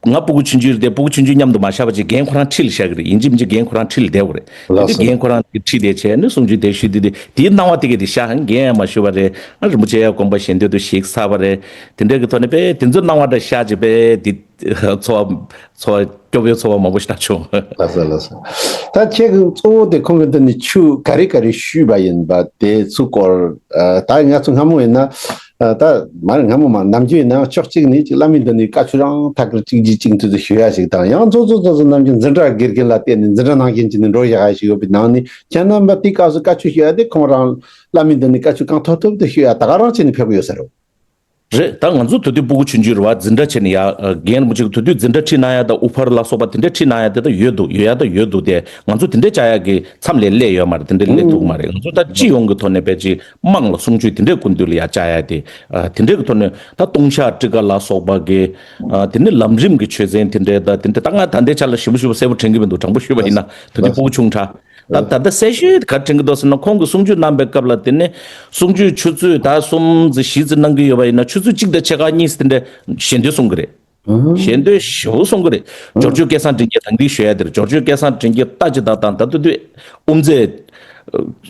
ང་སྤུ་གུ་ཆུང་ཆུང་རེད་དེ་སྤུ་གུ་ཆུང་ཆུང་མཉམ་དུ་མ་བཞག་པ་ཅིག་རྒན་ཁོ་རང་ཁྲིད་ལ་བཞག་གི་རེད། ཡིན་གཅིག་མིན་གཅིག་རྒན་ཁོ་རང་ཁྲིད་ལ་བསྡད་དགོས་རེད། དེ་ལགས་དུས་སོ། རྒན་ཁོ་རང་གི་ཁྲིད་བསྡད་བྱས་ནས་གསུང་ཆོས་དེ་ཞུས་དུས་དེ་དེའི་སྣང་བ་དེ་གས་དེ་ཤར། རྒན་ཡང་མ་ཞུ་བ་རེད། ཨ་རིན་པོ་ཆེ་ཡང་དགོངས་པ་ཞལ་འདོན་དུ་ཞིག་ཚར་བ་རེད། དེ་འདྲའི་གི་ཐོག་ནས་དཔེ་དེ་ཚོའི་སྣང་བ་འདྲ་ཤར་བྱས་དཔེ་དེ་ཚོར་བ་ཚོར་བ་སྐྱོ་བོའི་ཚོར་བ་མང་པོ་ཞིག་འདྲ་བྱུང་། ལགས་སོ་ལགས་སོ། ད་ཁྱེད་ཀྱི་གཙོ་བོ་དེ་ཁོང་གི་འདི་ནས་ཆོས་ག་རེ་ག་རེ་ཞུས་པ་ཡིན་པ་དེ་ཚོའི་སྐོར་ཨ་ད་ང་ཚོ་སྔ་མོ་ཡིན་ན། ད་མ་རེད། སྔ་མོ་མ་ནམ་རྒྱུན་ཡིན་ན་ཕྱོགས་གཅིག་ནས་ཅིག་བླ་མའི་མདུན་ནས་བཀའ་ཆོས་རང་ཐད་ཀར་གཅིག་རྗེས་གཅིག་མཐུན་དུ་ཞུ་ཡ་ཞིག་དང་། ཡང་མཚོ་མཚོ་མཚོ་མཚོ་ནམ་རྒྱུན་འཛིན་གྲྭ་དགེ་རྒན་ལ་བརྟེན་ནས་འཛིན་གྲྭ་ནང་བཞིན་བྱས་ནས་འགྲོ་བཞག་ཡ་ཞིག་ཡོད་པའི་ནང་ནས། ཁྱེད་རྣམ་པ་དེའི་སྐབས་སུ་བཀའ་ཆོས་ཞུ་ཡ་དེ་ཁོང་རང་བླ་མའི་མདུན་ནས་བཀའ་ཆོས་གང་ཐུབ་ཐུབ་དུ་ཞུ་ཡ་ད་ག་རང་བྱས་ནས་ཕེབས་ཀྱི་ཡོད་ས་རེད། རེད། ད་ང་ཚོ་དེ་དུས་སྤུ་གུ་ཆུང་ཆུང་རེད་བ། འཛིན་གྲྭ་བྱས་ནས་ཡ་རྒན་རིན་པོ་ཆེ་གི་དེ་དུས་འཛིན་གྲྭ་ཁྲིད་གནང་ཡ་དང་དབུ་ཕར་ལ་སོགས་པ་དེ་འདྲ་ཁྲིད་གནང་ཡ་དེ་ད་ཡོད་འདུག་ཡོད་ཡ་ད་ཡོད་འདུག་དེ་ང་ཚོ་དེ་འདྲ་བྱ་ཡ་གི་མཚམས་ལས་སླེབས་ཡོད་མ་རེད། དེ་འདྲ་སླེབས་ཐུབ་ཀྱི་མ་རེད། ང་ཚོ་ད་སྤྱི་ཡོངས་ཀྱི་ཐོག་ནས་ཕལ་ཆེར་དམངས་ལ་གསུང་ཆོས་དེ་འདྲའི་སྐུ་མདུན་ལ་ཡ་བཅར་ཡ་དེ། ཨ། དེ་འདྲའི་གི་ཐོག་ནས་ད་ལྟུང་བཤགས་ཁྲིད་ཀ་ལ་སོགས་པ་གི། ཨ། དེ་ནི་ལམ་རིམ་གྱི་ཆོས་ཚན་དེ་འདྲའི། ད་དེ་འདྲ་ད་ང་ད་ལྟའི་ཆ་ལ་ཞིབ་པོ་ཞིབ་པོ་གསལ་པོ་དྲན་གྱི་མི་འདུག་དྲང་པོ་ཞུས་པ་ཡིན་ན། དེ་དུས་སྤུ་གུ་ཆུང་དྲགས། ད་ད་ལྟ་གསལ་ཤོས་ག་རེ་དྲན་གྱི་འདུག་ཟེར་ན། ཁོང་གིས་གསུང་ཆོས་གནང་པའི་སྐབས་ལ་དེ་ནས་གསུང་ཆོས་ཆུ་ཚོད་ད་གསུམ་ཙམ་བཞི་ཙམ་གནང་གི་ཡོད་པ་ཡིན་ན། ཆུ་ཚོད་གཅིག་དང་ཕྱེད་ཀ་གཉིས་ཙམ་དེ་འདྲ་ཞལ་འདོན་གསུང་གི་རེད། ཞལ་འདོན་ཞེ་པོ་གསུང་གི་རེད། འབྱོར་ཆོས་སྐལ་བཟང་དྲིན་གྱིས་རང་སྡིག་ཞུ་ཡ་དེར། འབྱོར་ཆོས་སྐལ་བཟང་དྲིན་གྱིས་ལྟ་ཅི་ད་དང་། ད་དུ་དུས་དབུ་མཛད་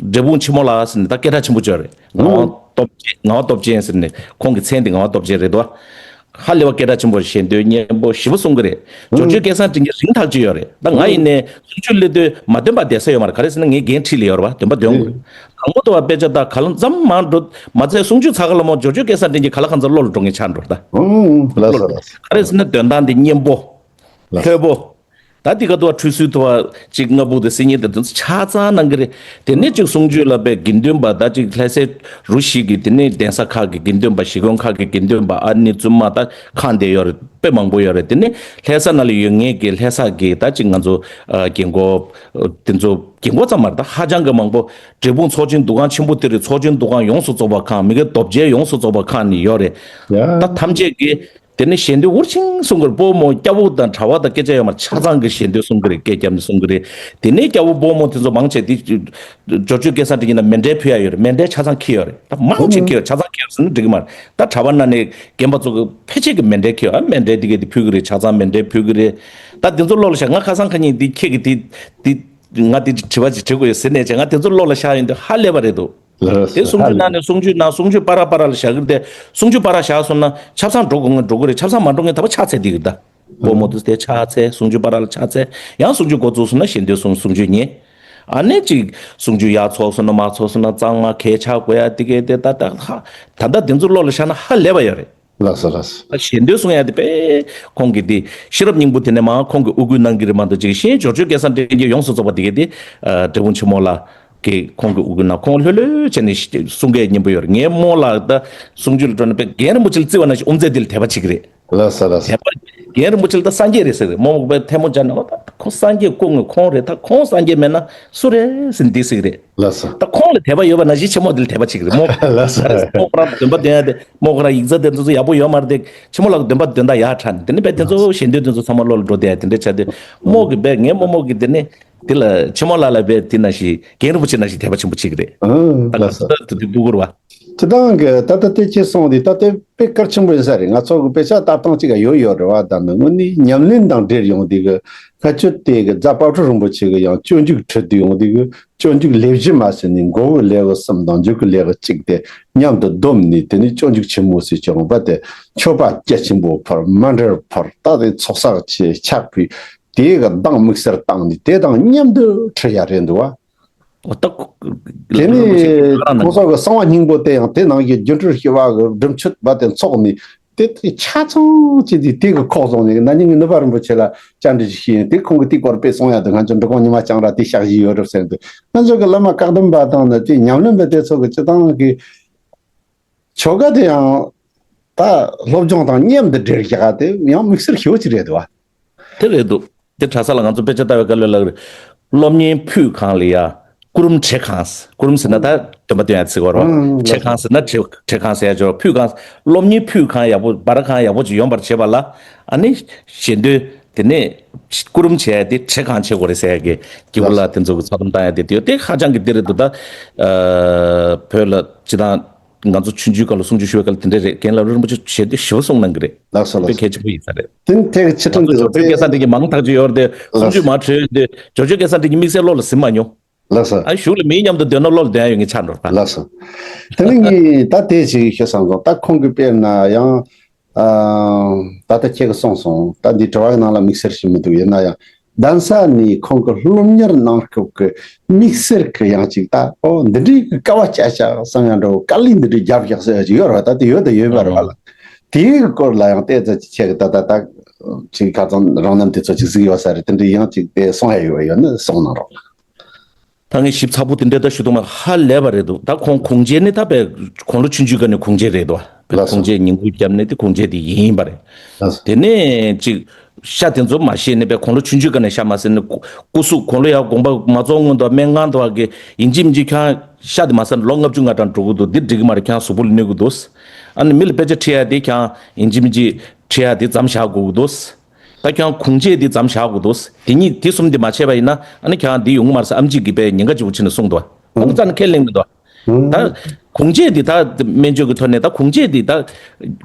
འབྲས་སྤུངས་ཆེན་མོ་ལགས་ཟེར་ནས་ད་སྐད་གྲགས་ཆེན་པོ་ཅིག་ཡོད་རེད། ངག་དབང་སྟོབས་ཆེན། ངག་དབང་སྟོབས་ཆེན་ཟེར་ནས། ཁོང་གི་མཚན་དེ་ངག་དབང་སྟོབས་ཆེན་རེད་དོ། ཧ་ལས་པ་སྐད་གྲགས་ཆེན་པོ། ཞལ་འདོན་སྙན་པོ་ཞེ་པོ་གསུང་གི་རེད། འབྱོར་ཆོས་སྐལ་བཟང་དྲིན་གྱིས་རིང་ཐག་ཆོད་ཡོད་རེད། ད་ང་ཡིན་ནའི་གསུང་ཆོས་སླེབས་དུས་མ་འདོན་པ་བསྡད་ས་ཡོད་མ་རེད། ག་རེ་ཟེར་ན་ངའི་འགན་འཁྲི་ལ་ཡོད་རེད་བ། འདོན་པ་འདོན་དགོས། དང་པོ་དུ་བ་དཔེ་ཆ་ད་ག་ལ་མཚམས་མང་འགྲོ་མ་ཚད། གསུང་ཆོས་ཚར་ག་ལ་མོ་འབྱོར་ཆོས་སྐལ་བཟང་དྲིན་གྱིས་ག་ལ་གང་ཚར་བློ་ལ་འགྲོ་མཁན་ཆགས་འགྲོ་ད། ལགས་སོ་ལགས་སོ། ག་རེ་ཟེར་ན་འདོན་སྟངས་དེ་སྙན་པོ། ལགས་སོ། ལྷོད་པོ། ད་འདི་ག་དུ་བ་ཁྲུས་གསོལ་དུ་བ་ཅིག་སྔ་པོ་དེ་སིལ་སྙན་དེ་དུ་ཆ་ཚང་གནང་གི་རེད། དེ་ནས་ཅིག་གསུང་ཆོས་ལ་དཔེ་དགེ་འདུན་པ་ད་ཅིག་ལྷ་སའི་རུ་བཞི་གི་དེ་ནས་གདན་ས་ཁག་གི་དགེ་འདུན་པ། གཞིས་དགོན་ཁག་གི་དགེ་འདུན་པ། ཨ་ནི་བཙུན་མ་ད་ཁག་འདི་ཡོད་རེད། དཔེ་མང་པོ་ཡོད་རེད། དེ་ནས་ལྷ་ས་ནང་ལ་ཡོད་མཁན་གྱི་ལྷ་ས་གི་ད་ཅིག་ང་ཚོ་ཨ་རྒན་གོག་དེ་ཚོ། རྒན་གོག་ཙམ་མ་རེད། ད་ཧ་ཅང་གི་མང་པོ། འབྲས་སྤུངས་ཚོགས་ཆེན་འདུ་ཁང་ཆེན་པོ་དེ་རེད། ཚོགས་ཆེན་འདུ་ཁང་ཡོངས་སུ་རྫོགས་པ་ཁག་མི་དགེ་རྡོ་རྗེ་ཡོངས་སུ་རྫོགས་པ་ཁག་ནས་ཡོད་རེད། ཡ། ད་ཐམས་ཅད་ཀྱིས་དེ་ནས་ཞལ་འདོན་འུར་ཆིང་གསུང་གི་རེད། སྤོ་མོ་སྐྱ་བོ་དང་གྲྭ་བ་དང་སྐད་ཆ་ཡོད་མ་རེད། ཆ་ཚང་གི་ཞལ་འདོན་གསུང་གི་རེད། སྐད་རྒྱབ་ནས་གསུང་གི་རེད། དེ་ནས་སྐྱ་བོ་སྤོ་མོ་དེ་ཚོ་མང་ཆེ་དེ་འབྱོར་ཆོས་སྐལ་བཟང་དྲིན་གྱིས་ན་མཎྜལ་ཕུལ་ཡ་ཡོད་རེད། མཎྜལ་ཆ་ཚང་འཁྱེར་ཡོད་རེད། ད་མང་ཆེ་འཁྱེར་ཡོད། ཆ་ཚང་འཁྱེར་ཡོད་ཟེར་ན་འགྲིག་གི་མ་རེད། ད་གྲྭ་བ་ན་ནས་རྒན་པ་ཚོ་གི་ཕལ་ཆེར་གི་མཎྜལ་འཁྱེར་ཡོད། ཨ། མཎྜལ་དེ་གས་དེ་ཕུལ་གི་རེད། ཆ་ཚང་མཎྜལ་ཕུལ་གི་རེད། ད་དེ་ཚོ་བློ་ལ་བཞག་ང་ཁ་སང་ཁ་ཉིན་དེ་ཁྱེད་ཀྱི་དེ་དེ། ང་དེ་དྲི་བ་ཅིག་དྲི་དགོས་ཡོད་ཟེར་ནས་བྱས། ང་དེ་ཚོ་བློ་ལ་བཞག་ཡོང་དུས་ཧ་ལས་པ་རེད་འདུག་ལགས་སོ། དེ་གསུང་ཆོས་ཧ་ལས། གནང་ནས་གསུང་ཆོས་གནང་། གསུང་ཆོས་པ་ར་པ་ར་ལ་བཞག་གི་རེད་དེ། གསུང་ཆོས་པ་ར་བཞག་སོང་ན་ཆབ་གསང་འགྲོ་དགོས་ངེས་འགྲོ་གི་རེད། ཆབ་གསང་མ་འགྲོ་ངེས་ད་བ་ཕྱག་འཚལ་བསྡད་ཀྱི་རེད་ད། སྤོ་མོ་དུས་དེ་ཕྱག་འཚལ། གསུང་ཆོས་པ་ར་ལ་ཕྱག་འཚལ། ཡང་གསུང་ཆོས་འགོ་བཙུགས་སོང་ན་ཞལ་འདོན་གསུང་། གསུང་ཆོས་ཉན། ཨ་ནེ་ཅིག་གསུང་ཆོས་ཡག་ཚོགས་སོང་ན་མ་ཚོགས་སོང་ན་གཙང་མ་གས་ཆག་དགོས་ཡ་དེ་གས་དེ་ད་ད་ཧ། ད་ལྟ་དེ་ཚོ་བློ་ལ་བཞག་ན་ཧ་ལས་པ་ཡོད་རེད། ལགས་སོ་ལགས་སོ། ཞལ་འདོན་གསུང་ཡ་དེ་དཔེ་ཁོང་གིས་དེ་ཤེས་རབ་སྙིང་པོ་དེ་ནས་མར་ཁོང་གིས་དབུ་སྐུལ་གནང་གི་རེད་མ་གཏོགས། ཅིག་གཞན་འབྱོར་ཆོས་སྐལ་བཟང་དྲིན་གྱིས་ཡོངས་སུ་རྫོགས་པ་དེ་གས་དེ་ཨ་འབྲས་སྤུངས་ཆེན་མོ་ལགས་ཀྱིས་ཁོང་གིས་དབུ་སྐུལ་གནང་། ཁོང་ལྷོད་ལྷོད་བྱས་ནས་གསུང་སྐད་སྙན་པོ་ཡོད་རེད། ངའི་རྨོ་ལགས་ད་གསུང་ཆོས་ལ་འགྲོ་ན་དཔེ་རྒན་རིན་པོ་ཆེ་ལ་བརྩི་བ་ནང་བཞིན་དབུ་མཛད་དེ་ལ་དད་པ་བྱེད་ཀྱི་རེད། ལགས་སོ་ལགས་སོ། དད་པ། རྒན་རིན་པོ་ཆེ་ལ་ད་སངས་རྒྱས་རེད་ཟེར་རེད། རྨོ་མོ་དཔེ་ཐལ་མོ་སྦྱར་ནས་ཨོ་ད་ཁོང་སངས་རྒྱས་སྐུ་དངོས་ཁོང་རེད། ད་ཁོང་སངས་རྒྱས་མེད་ན་སུ་རེད་ཟེར་འདི་ཟེར་གི་རེད། ལགས་སོ། ད་ཁོང་ལ་དད་པ་ཡོད་པ་ནང་བཞིན་ཆེན་མོ་དེ་ལ་དད་པ་བྱེད་ཀྱི་རེད་མོ། ལགས་སོ། ལགས་སོ། མོ་ཁོ་རང་འདོན་པ་འདོན་ཡ་དེ་མོ་ཁོ་རང་ཡིག་ཚད་དེ་ཚོ་ཡག་པོ་ཡོད་མ་རེད་དེ། ཆེན་མོ་ལགས་འདོན་པ་འདོན་སྟངས་ཡག་དྲགས་ནས་དེ་ནས་བས་དེ་ཚོ་ཞལ་འདོན་དེ་ཚོ་ཚང་མ་བློ་ལ་འགྲོ་བསྡད་ཡ་དེ་འདྲ་ཆགས་དུས། མོ་གི་བས་ངའི་རྨོ་མོ་གི་དེ་ནས་དེ་ལ་ཆེན་མོ་ལགས་ལ་བས་དེ་ནང་བཞིན་རྒན་རིན་པོ་ཆེ་ནང་བཞིན་དད་པ་ཆེན་པོ་བྱེད་ཀྱི་རེད། ཨང་། ད་ལགས་སོ། ད་དེ་དུས་སྤུ་གུ་རེད་བ། སྤྱིར་བཏང་གི་ད་ལྟ་དེ་ཁྱེད་གསུངས་དེ་ད་ལྟ་དཔེ་གལ་ཆེན་པོ་ཡིན་ས་རེད། ང་ཚོ་གི་དཔེ་ཆ་ལྟ་སྟངས་གཅིག་ག་ཡོད་ཡོད་རེད་བ། ད་ནི་དངོས་གནས་ཉམས་ལེན་དང་འབྲེལ་ཡོང་དུས་གི་ཁ་ཆུ་དེ་གི་རྫ་དཔལ་སྤྲུལ་རིན་པོ་ཆེ་གི་ཡང་སྤྱོད་འཇུག་ཁྲིད་དུ་ཡོང་དུས་གི་སྤྱོད་འཇུག་ལེའུ་བཞི་མ་ཟེར་ནས་འགོ་གི་ལེའུ་གསུམ་དང་མཇུག་གི་ལེའུ་གཅིག་དེ་མཉམ་དུ་བསྡོམས་ནས། དེ་ནས་སྤྱོད་འཇུག་ཆེན་མོ་ཟེར་ཀྱང་བ་དེ་མཆོད་པ་རྒྱ་ཆེན་པོ་ཕུལ། མཎྜལ་ཕུལ། ད་དེ་ཚོགས་བསགས་ཆེ་ཕྱག་ཕུལ། དེ་གི་གདངས་དམིགས་བསལ་བཏང་ནས་དེ་དང་མཉམ་དུ་ཁྲིད་ཡ་རེད་འདུག་བ། འོ་ད་ཁོ་དེ་ནས་ཁོང་ཚོ་གི་གསང་བ་སྙིང་པོ་དེ་ཡང་དེ་ནང་གི་སྒྱུ་འཕྲུལ་སྐྱེ་བ་གི་སྒྲུབ་མཆོད་པ་དེ་འཚོགས་ནས་དེ་དེ་ཆ་ཚང་ཅིག་དེ་དེ་གི་ཁོག་བཟུང་ནས་ན་ནིང་གི་ནུབ་པ་རིན་པོ་ཆེ་ལ་བཅར་འདྲི་ཞིག་བྱས་ཡིན། དེ་ཁོང་གིས་དེ་སྐོར་དཔེ་གསུང་ཡ་དེ་ང་ཚོ་འབྲི་གུང་ཉི་མ་ལྕང་ར་དེ་ཤག་བཞི་ཡོད་རེད་ཟེར་འདུག་ང་ཚོ་གི་བླ་མ་བཀའ་གདམས་པ་དང་ནི་དེ་ཉམས་ལེན་པ་དེ་ཚོ་གི་སྤྱི་བཏང་གི་ཆོ་ག་དེ་ཡང་ད་སློབ་སྦྱོང་དང་མཉམ་དུ་འབྲེལ་བཞག་དེ་ཡང་དམིགས་བསལ་ཞེ་པོ་ཅིག་རེད་འདུག་བ། དེ་རེད་འདུག་དེ་གྲྭ་ས་ལ་ང་ཚོ་དཔེ་ཆ་ལྟ་བའི་སྐབས་ལ་ལབ་རེད། སློབ་གཉེར་ཕུལ་ཁང་ལ་ཡ་སྐུ་རུམ་བྲེ་ཁང་། སྐུ་རུམ་ཟེར་ན་ད་འདོན་པ་འདོན་ཡ་ཚིག་གོ་རོ། ཨང་། བྲེ་ཁང་ཟེར་ན་བྲེ་བྲེ་ཁང་ཟེར་ཡ་ཅོ། ཕུལ་ཁང་། སློབ་གཉེར་ཕུལ་ཁང་ཡག་པོ་སྦ་ར་ཁང་ཡག་པོ་ཅིག་ཡོང་བར་བྱེད་པ་ལ་ཨ་ནི་ཞལ་འདོན་དེ་ནས་སྐུ་རུམ་བྱས་ཏེ་བྲེ་ཁང་བྱེད་དགོས་རེད་ཟེར་ཡ་གི་གི་གུ་ལ་དེ་ཚོ་གི་ཚོགས་གཏམ་བཏང་ཡ་དེ་དེ་ཡོད། དེ་ཧ་ཅང་གི་དེ་རེད་འདུག་ད་ཨ་བོད་ལ་སྤྱི་བཏང་། ང་ཚོ་ཆུང་ཆུང་སྐབས་ལ་གསུང་ཆོས་ཞུ་བའི་སྐབས་ལ་དེ་འདྲ་རེད། རྒན་ལགས་རིན་པོ་ཆེ་ཞལ་འདོན་ཞེ་པོ་གསུང་གནང་གི་རེད། ལགས་སོ་དཔེ་ལགས་སོ། གལ་ཆེན་པོ་ཡིན་ས་རེད། དེ་ནི་ཐད་ཀར་ཕྱིར་ང་ཚོ་དྲན་དུ་འབྱོར་ཆོས་སྐལ་བཟང་དེ་གི་མང་ཐག་ཆོད་ཡོད་རེད་དེ། གསུང་ལགས་ཆོས་སོ། མ་འཕྲོད་དེ་འབྱོར་ཆོས་སྐལ་བཟང་དེ་གི་དམིགས་བསལ་བློ་ལ་ཟིན་མ་མྱོང་། ལགས་སོ། ཨ་གཞུག་ལ་མིའི་མཉམ་དུ་སྡོད་ན་བློ་ལ་སྡོད་ཡ་ཡོད་ངེས་ཆགས་འགྲོ་ར། ལགས་སོ། དེ་ནི་ངས་ད་དེ་ཞིག་ཤོད་བསམ་སོང་། ད་ཁོང་གི་དཔེར་ན་ཡང་། ཨ། ད་ལྟ་ཁྱེད་ཀྱིས་གསུངས་སོང་། ད་འདི་དྲི་བ་གི་ནང་ལ་དམིགས་བསལ་ཞིག་མི་འདུག་ཡིན་ན་ཡང་ གདན་ས་ནས་ཁོང་གི་སློབ་གཉེར་གནང་སྐབས་ཀྱི་དམིགས་བསལ་གྱི་ཡང་ཅིག་ད་ཨོ་འདི་འདྲའི་གི་དཀའ་བ་སྤྱད་བྱ་བསམ་ཡང་འདྲ་བོ་དཀའ་ལས་འདི་འདྲའི་རྒྱབ་བཞག་ཟེར་ཡ་ཅིག་ཡོད་རེད་བ། ད་དེ་ཡོད་དང་ཡོད་པ་རེད་བ་ལ། དེའི་སྐོར་ལ་ཡང་བལྟས་ཙམ་ཅིག་ཁྱེད་ཀྱི་ད་ད་ད་ཅིག་ཁ་ཚང་རང་རྣམ་དེ་ཚོ་ཅིག་གཟིགས་ཡོད་ས་རེད། དེ་འདྲའི་ཡང་ཅིག་དེ་གསུང་ཡ་ཡོད་པ་ཡོད་ན་གསུང་གནང་རོགས་ལ། ད་ངས་ཞིབ་ཚགས་པོ་དེ་འདྲའི་ད་ཞུ་ཐུབ་མ། ཧ་ལས་པ་རེད་འདུག་ད་ཁོང་གུང་རྒྱལ་ནི་ད་དཔེ་དགུང་ལོ་ཆུང་ཆུང་སྒང་ནས་གུང་རྒྱལ་རེད་འདུག་ལགས་སོ། གུང་རྒྱལ་ཉིང་ཁུ་བརྒྱབ་ནས་དེ་གུང་རྒྱལ་དེ་ཡིན་པ་རེད། ལགས་སོ། དེ་ནས་ཅིག་ཤ་དེ་ཚོ་མ་ཤེས་ནས་དཔེ་དགུང་ལོ་ཆུང་ཆུང་སྒང་ནས་ཤ་མ་ཟ་ནས་སྐུ་སྐུ་གཟུགས་དགུང་ལོ་ཡར་དགོངས་པ་མ་རྫོགས་སྔོན་དུ་སྨན་ཁང་དུ་བ་གི་ཡིན་གཅིག་མིན་གཅིག་ཁྱང་ཤ་དེ་མ་ཟ་ན་ལོ་ལྔ་བཅུ་ང་གྲངས་འགྲོ་གི་འདུག་འདི་འགྲིག་གི་མ་རེད། ཁྱང་གཟུགས་པོ་ལ་གནོད་གི་འདུག་ཨ་ནི་མི་ལ་དཔེ་ཆ་ཁྲིད་ཡ་དེ་ཁྱང་ཡིན་གཅིག་མིན་གཅིག་ཁྲིད་ཡ་དེ་མཚམས་བཞག་དགོས་ཀྱི་འདུག་ད་ཁྱོད་རང་གུང་རྒྱལ་འདི་མཚམས་བཞག་དགོས་འདུག་དེ་གཉིས་དེ་གསུམ་དེ་མ་བྱས་པ་ཡིན་ན་ཨ་ནི་ཁྱོད་རང་འདི་ཡོང་གི་མ་རེད་ཟེར་ཨམ་ཆི་གིས་དཔེ་ཉེན་ཁ་ཆེ་པོ་བྱས་ནས་གསུངས་འདུག་ཁོང་གི་རྩ་ནས་ཁས་ལེན་མི་འདུག་ད་གུང་རྒྱལ་འདི་ད་སྨན་བཅོས་ཀྱི་ཐོག་ནས་ད་གུང་རྒྱལ་འདི་ད་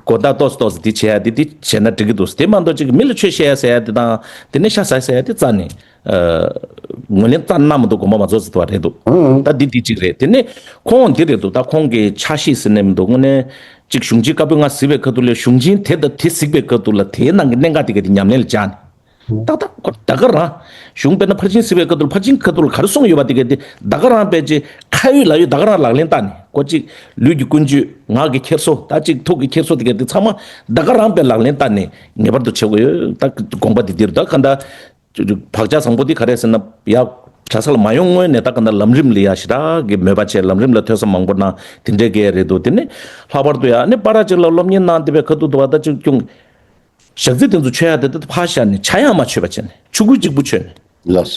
དགོང་དག་ཏོག་ཙམ་ཏོག་ཙམ་འདི་བྱས་ཡ་འདི་འདི་བྱས་ན་འགྲིག་གི་འདུག་དེ་མ་གཏོགས་ཅིག་མི་ལ་ཆོས་བཤད་ཡ་ཟེར་ཡ་འདི་དང་དེ་ནས་ཤ་ཟ་ཟེར་ཡ་འདི་རྩ་ནས་ཨ་ངོས་ལེན་རྩ་གནང་མི་འདུག་དགོངས་པ་མ་རྫོགས་ཟེར་བ་རེད་འདུག་ད་འདི་འདི་གཅིག་རེད། དེ་ནས་ཁོང་འདི་རེད་འདུག་ད་ཁོང་གི་ཆ་ཤས་ཟེར་ནས་མི་འདུག་དངོས་གནས། གཅིག་གཞུང་ཆེན་བཀའ་པོད་ལྔ་གཟིགས་པའི་ཁ་ཐུག་ལས་གཞུང་ཆེན་དེ་དང་དེ་གཟིགས་པའི་ཁ་ཐུག་ལ་དེའི་ནང་གི་གནད་འགག་དེ་ག་དེ་ཉམས་ལེན་ལ་སྦྱར་ནས། ཏག་ཏག་ཁོ་ད་ག་རང་། གཞུང་དཔེར་ན་ཕར་ཕྱིན་གཟིགས་པའི་ཁ་ཐུག་ལ་ཕར་ཕྱིན་ཁ་ཐུག་ལ་ག་རེ་གསུངས་ཡོད་པ་དེ་ག་དེ་ད་ག་རང་དཔེ་ཅིག་ཁ་ཡོད་ལག་ཡོད་ད་ག་རང་ལག་ལེན་བསྟར་ནས་ཁོ་གཅིག་ལུས་ཀྱི་ཀུན་སྤྱོད་ངག་གི་འཁྱེར་སོ་ད་གཅིག་ཐུགས་ཀྱི་འཁྱེར་སོ་དེ་ག་དེ་ཚང་མ་ད་ག་རང་དཔེ་ལག་ལེན་བསྟར་ནས་ངེས་པར་དུ་བྱེད་དགོས་ཡོད། ད་དགོངས་པ་དེ་འདིར་ད་ག་འདྲ། བག་ཆགས་བཟང་པོ་འདི་ག་རེ་ཟེར་ན་ཡ། གྲྭ་ས་ལ་མ་ཡོང་སྔོན་ནས་ད་ག་ན་ལམ་རིམ་ལ་ཡ་ཞེ་དྲག་གི་མོས་པ་བྱས་ལམ་རིམ་ལ་ཐོས་བསམ་མང་པོ་གནང་དེ་འདྲའི་གི་རེད་འདུག་དེ་ནི་ལྷག་པར་དུ་ཡ་ནི་པ་ར་ཅིག་ལ་སློབ་གཉེར་གནང་བསྡད་པའི་ཁ་ཐུག་ཏུ་བ་ད་ཅིག་ཀྱང་ཞག་རྩི་དེ་ཚོ་མཆོད་ཡ་དེ་ད་ཕར་བཞག་ནས་ཆ་ཡང་མ་མཆོད་པ་བྱས་ནས་ཆུ་ཁོལ་གཅིག་པུ་མཆོད་ནས། ལགས་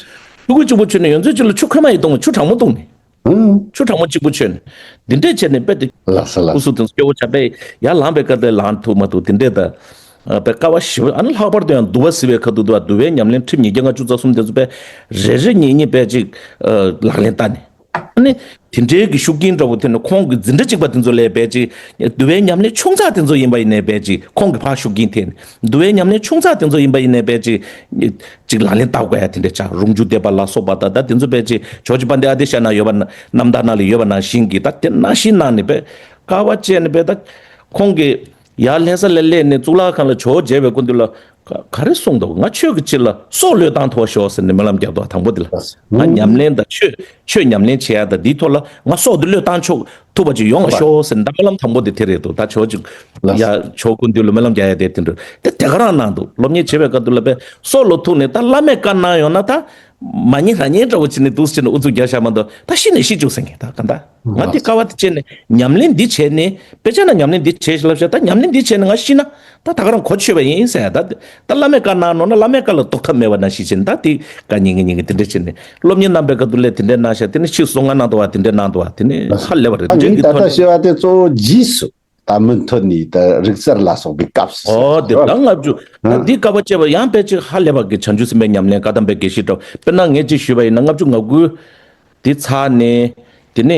སོ། ཆུ་ཁོལ་གཅིག་པུ་མཆོད་ནས་ཡོན་ཚད་ཅིག་ལ་ཆུ་ཁོལ་མ་ཡི་གཏོང་བ་ཆུ་གྲང་མོ་བཏུང་ནས། ཆུ་གྲང་མོ་གཅིག་པུ་མཆོད་ནས། འདི་འདྲས་བྱས་ནས་དཔེ་དེ། ལགས་སོ་ལགས་སོ། སྐུ་གཟུགས་དེ་ཚོ་སྐྱོ་བོ་ཆགས་པས་ཡར་ལངས་པའི་སྐབས་དེ་ལངས་ཐུབ་མ་ཐུབ་དེ་འདྲས་ད། དཔེ་དཀའ་བ་ཞེ་པོ་ཨ་ནི་ལྷག་པར་དུ་ཡང་འདུལ་བ་གཟིགས་པའི་ཁ་ཐུག་ཏུ་བ་འདུལ་བའི་ཉམས་ལེན་ཁྲིམས་ཉིས་བརྒྱ་ལྔ་བཅུ་རྩ་གསུམ་དེ་ཚོ་དཔེ་རེ་རེ་གཉིས་གཉིས་དཔེ་ཅིག་ལག་ལེན་བསྟར་ནས། ཨ་ནི་དེ་འདྲའི་གི་ཤུགས་རྐྱེན་འདྲ་བོ་ཐོན་ནས་ཁོང་གི་འཛིན་གྲྭ་གཅིག་པ་དེ་ཚོ་ལས་དཔེ་ཅིག་འདུལ་བའི་ཉམས་ལེན་ཆུང་ཙག་དེ་ཚོ་ཡིན་པ་ཡིན་ནའི་དཔེ་ཅིག་ཁོང་གི་ཕར་ཤུགས་རྐྱེན་ཐེབས་ནས་འདུལ་བའི་ཉམས་ལེན་ཆུང་ཙག་དེ་ཚོ་ཡིན་པ་ཡིན་ནའི་དཔེ་ཅིག་ཅིག་ལག་ལེན་བསྟར་དགོས་ཡ་དེ་འདྲ་ཆགས། རུང་ཆུ་སྡེ་པ་ལ་སོགས་པ་དང་ད་དེ་ཚོ་དཔེ་ཅིག་ཇོ་རྗེ་དཔལ་ལྡན་ཨ་ཏི་ཤ་ན་ཡོད་པ་ན་རྣམ་ཐར་ནང་ལ་ཡོད་པ་ནང་བཞིན་གྱི་ད་དེ་ནང་བཞིན་གནང་ནས་དཔེ་དཀའ་བ་སྤྱད་ནས་དཔེ་ད་ཁོང་གི་ཡར་ལྷ་ས་ལ་སླེབས་ནས་གཙུག་ལག་ཁང་ལ་ཇོ་བོ་མཇལ་བའི་སྐུ་མདུན་ལ་ག་ག་རེ་གསུངས་འདུག་ང་ཆོས་ཀྱི་ཕྱིར་ལ་སྲོག་བློས་བཏང་ཐུབ་པ་ཤོག་ཟེར་ནས་སྨོན་ལམ་བརྒྱབ་འདུག་དང་པོ་དེ་ལ་ང་ཉམས་ལེན་དང་ཆོས་ཆོས་ཉམས་ལེན་བྱེད་ཡ་དང་འདིའི་ཐོག་ལ་ང་སྲོག་འདི་བློས་བཏང་ཆོག་ཐུབ་པ་ཅིག་ཡོང་བ་ཤོག་ཟེར་ནས་ད་སྨོན་ལམ་དང་པོ་དེ་དེ་རེད་འདུག་ད་ཇོ་བོ་ཅིག་ལགས། ཡ་ཇོ་བོ་སྐུ་མདུན་ལ་སྨོན་ལམ་རྒྱག་ཡ་དེ་དེ་འདྲ་དེ་དེ་ག་རང་གནང་འདུག་སློབ་གཉེར་བྱེད་པའི་སྐབས་དུ་ལ་དཔེ་སྲོག་ལ་ཐུག་ནས་ད་བླ་མས་བཀའ་གནང་ཡོང་ན་ད། མ་ཉན་ར་ཉན་འདྲ་བོ་བྱས་ནས་འདུག་སེ་བྱས་ནས་ཨུ་ཚུགས་རྒྱག་བཞག་མ་གཏོགས་ད་ཤི་ནས་ཤི་བཅུག་ཟེར་མཁན་ད་ག་ད། ང་འདི་དཀའ་བ་དེ་བྱས་ནས་ཉམས་ལེན་འདི་བྱས་ནས་དཔེ་ཆ་ན་ཉམས་ལེན་འདི་བྱས་ཤིག་ལབ་བཞག་ད་ཉམས་ལེན་འདི་བྱས་ནས་ང་ཤི་ན་ད་ད་ག་རང་གོ་ཆོད་པ་ཡིན་ཟེར་ཡ་ད་ད་བླ་མས་བཀའ་གནང་ནོ་ན་བླ་མའི་བཀའ་ལ་གཏོགས་ཐབས་མེད་པ་ནང་བཞིན་བྱས་ནས་ད་དེ་བཀའ་ཉན་གི་ཉན་གི་དེ་འདྲ་བྱས་ནས་སློབ་གཉེར་གནང་པའི་སྐབས་དུ་ལས་དེ་འདྲ་གནང་བཞག་དེ་ནས་ཕྱིས་སུ་གསུང་ང་གནང་འདུག་བ་དེ་འདྲ་གནང་འདུག་བ་དེ་ནས་ཧ་ལས་པ་རེད་འདུག་ངས་ད་ལྟ་ཤེས་པ་དེ་གཙོ་བོ་རྗེས་སུ། ད་མུ་མཐུད་ནས་ད་རིག་རྩལ་ལ་སོགས་པའི་སྐབས་སུ་ཨོ་དེ་ད་ལྔ་བཅུ་ད་འདི་དཀའ་བ་སྤྱད་པ་ཡང་དཔེ་ཅིག་ཧ་ལས་པ་གི་བྱང་ཆུབ་སེམས་དཔའི་ཉམས་ལེན་བཀའ་གདམས་པའི་དགེ་བཤེས་འདྲ་དཔེར་ན་ངས་ཅིག་ཞུས་པ་ཡིན་ན་ལྔ་བཅུ་ང་དགུ་འདི་ཚར་ནས་དེ་ནས་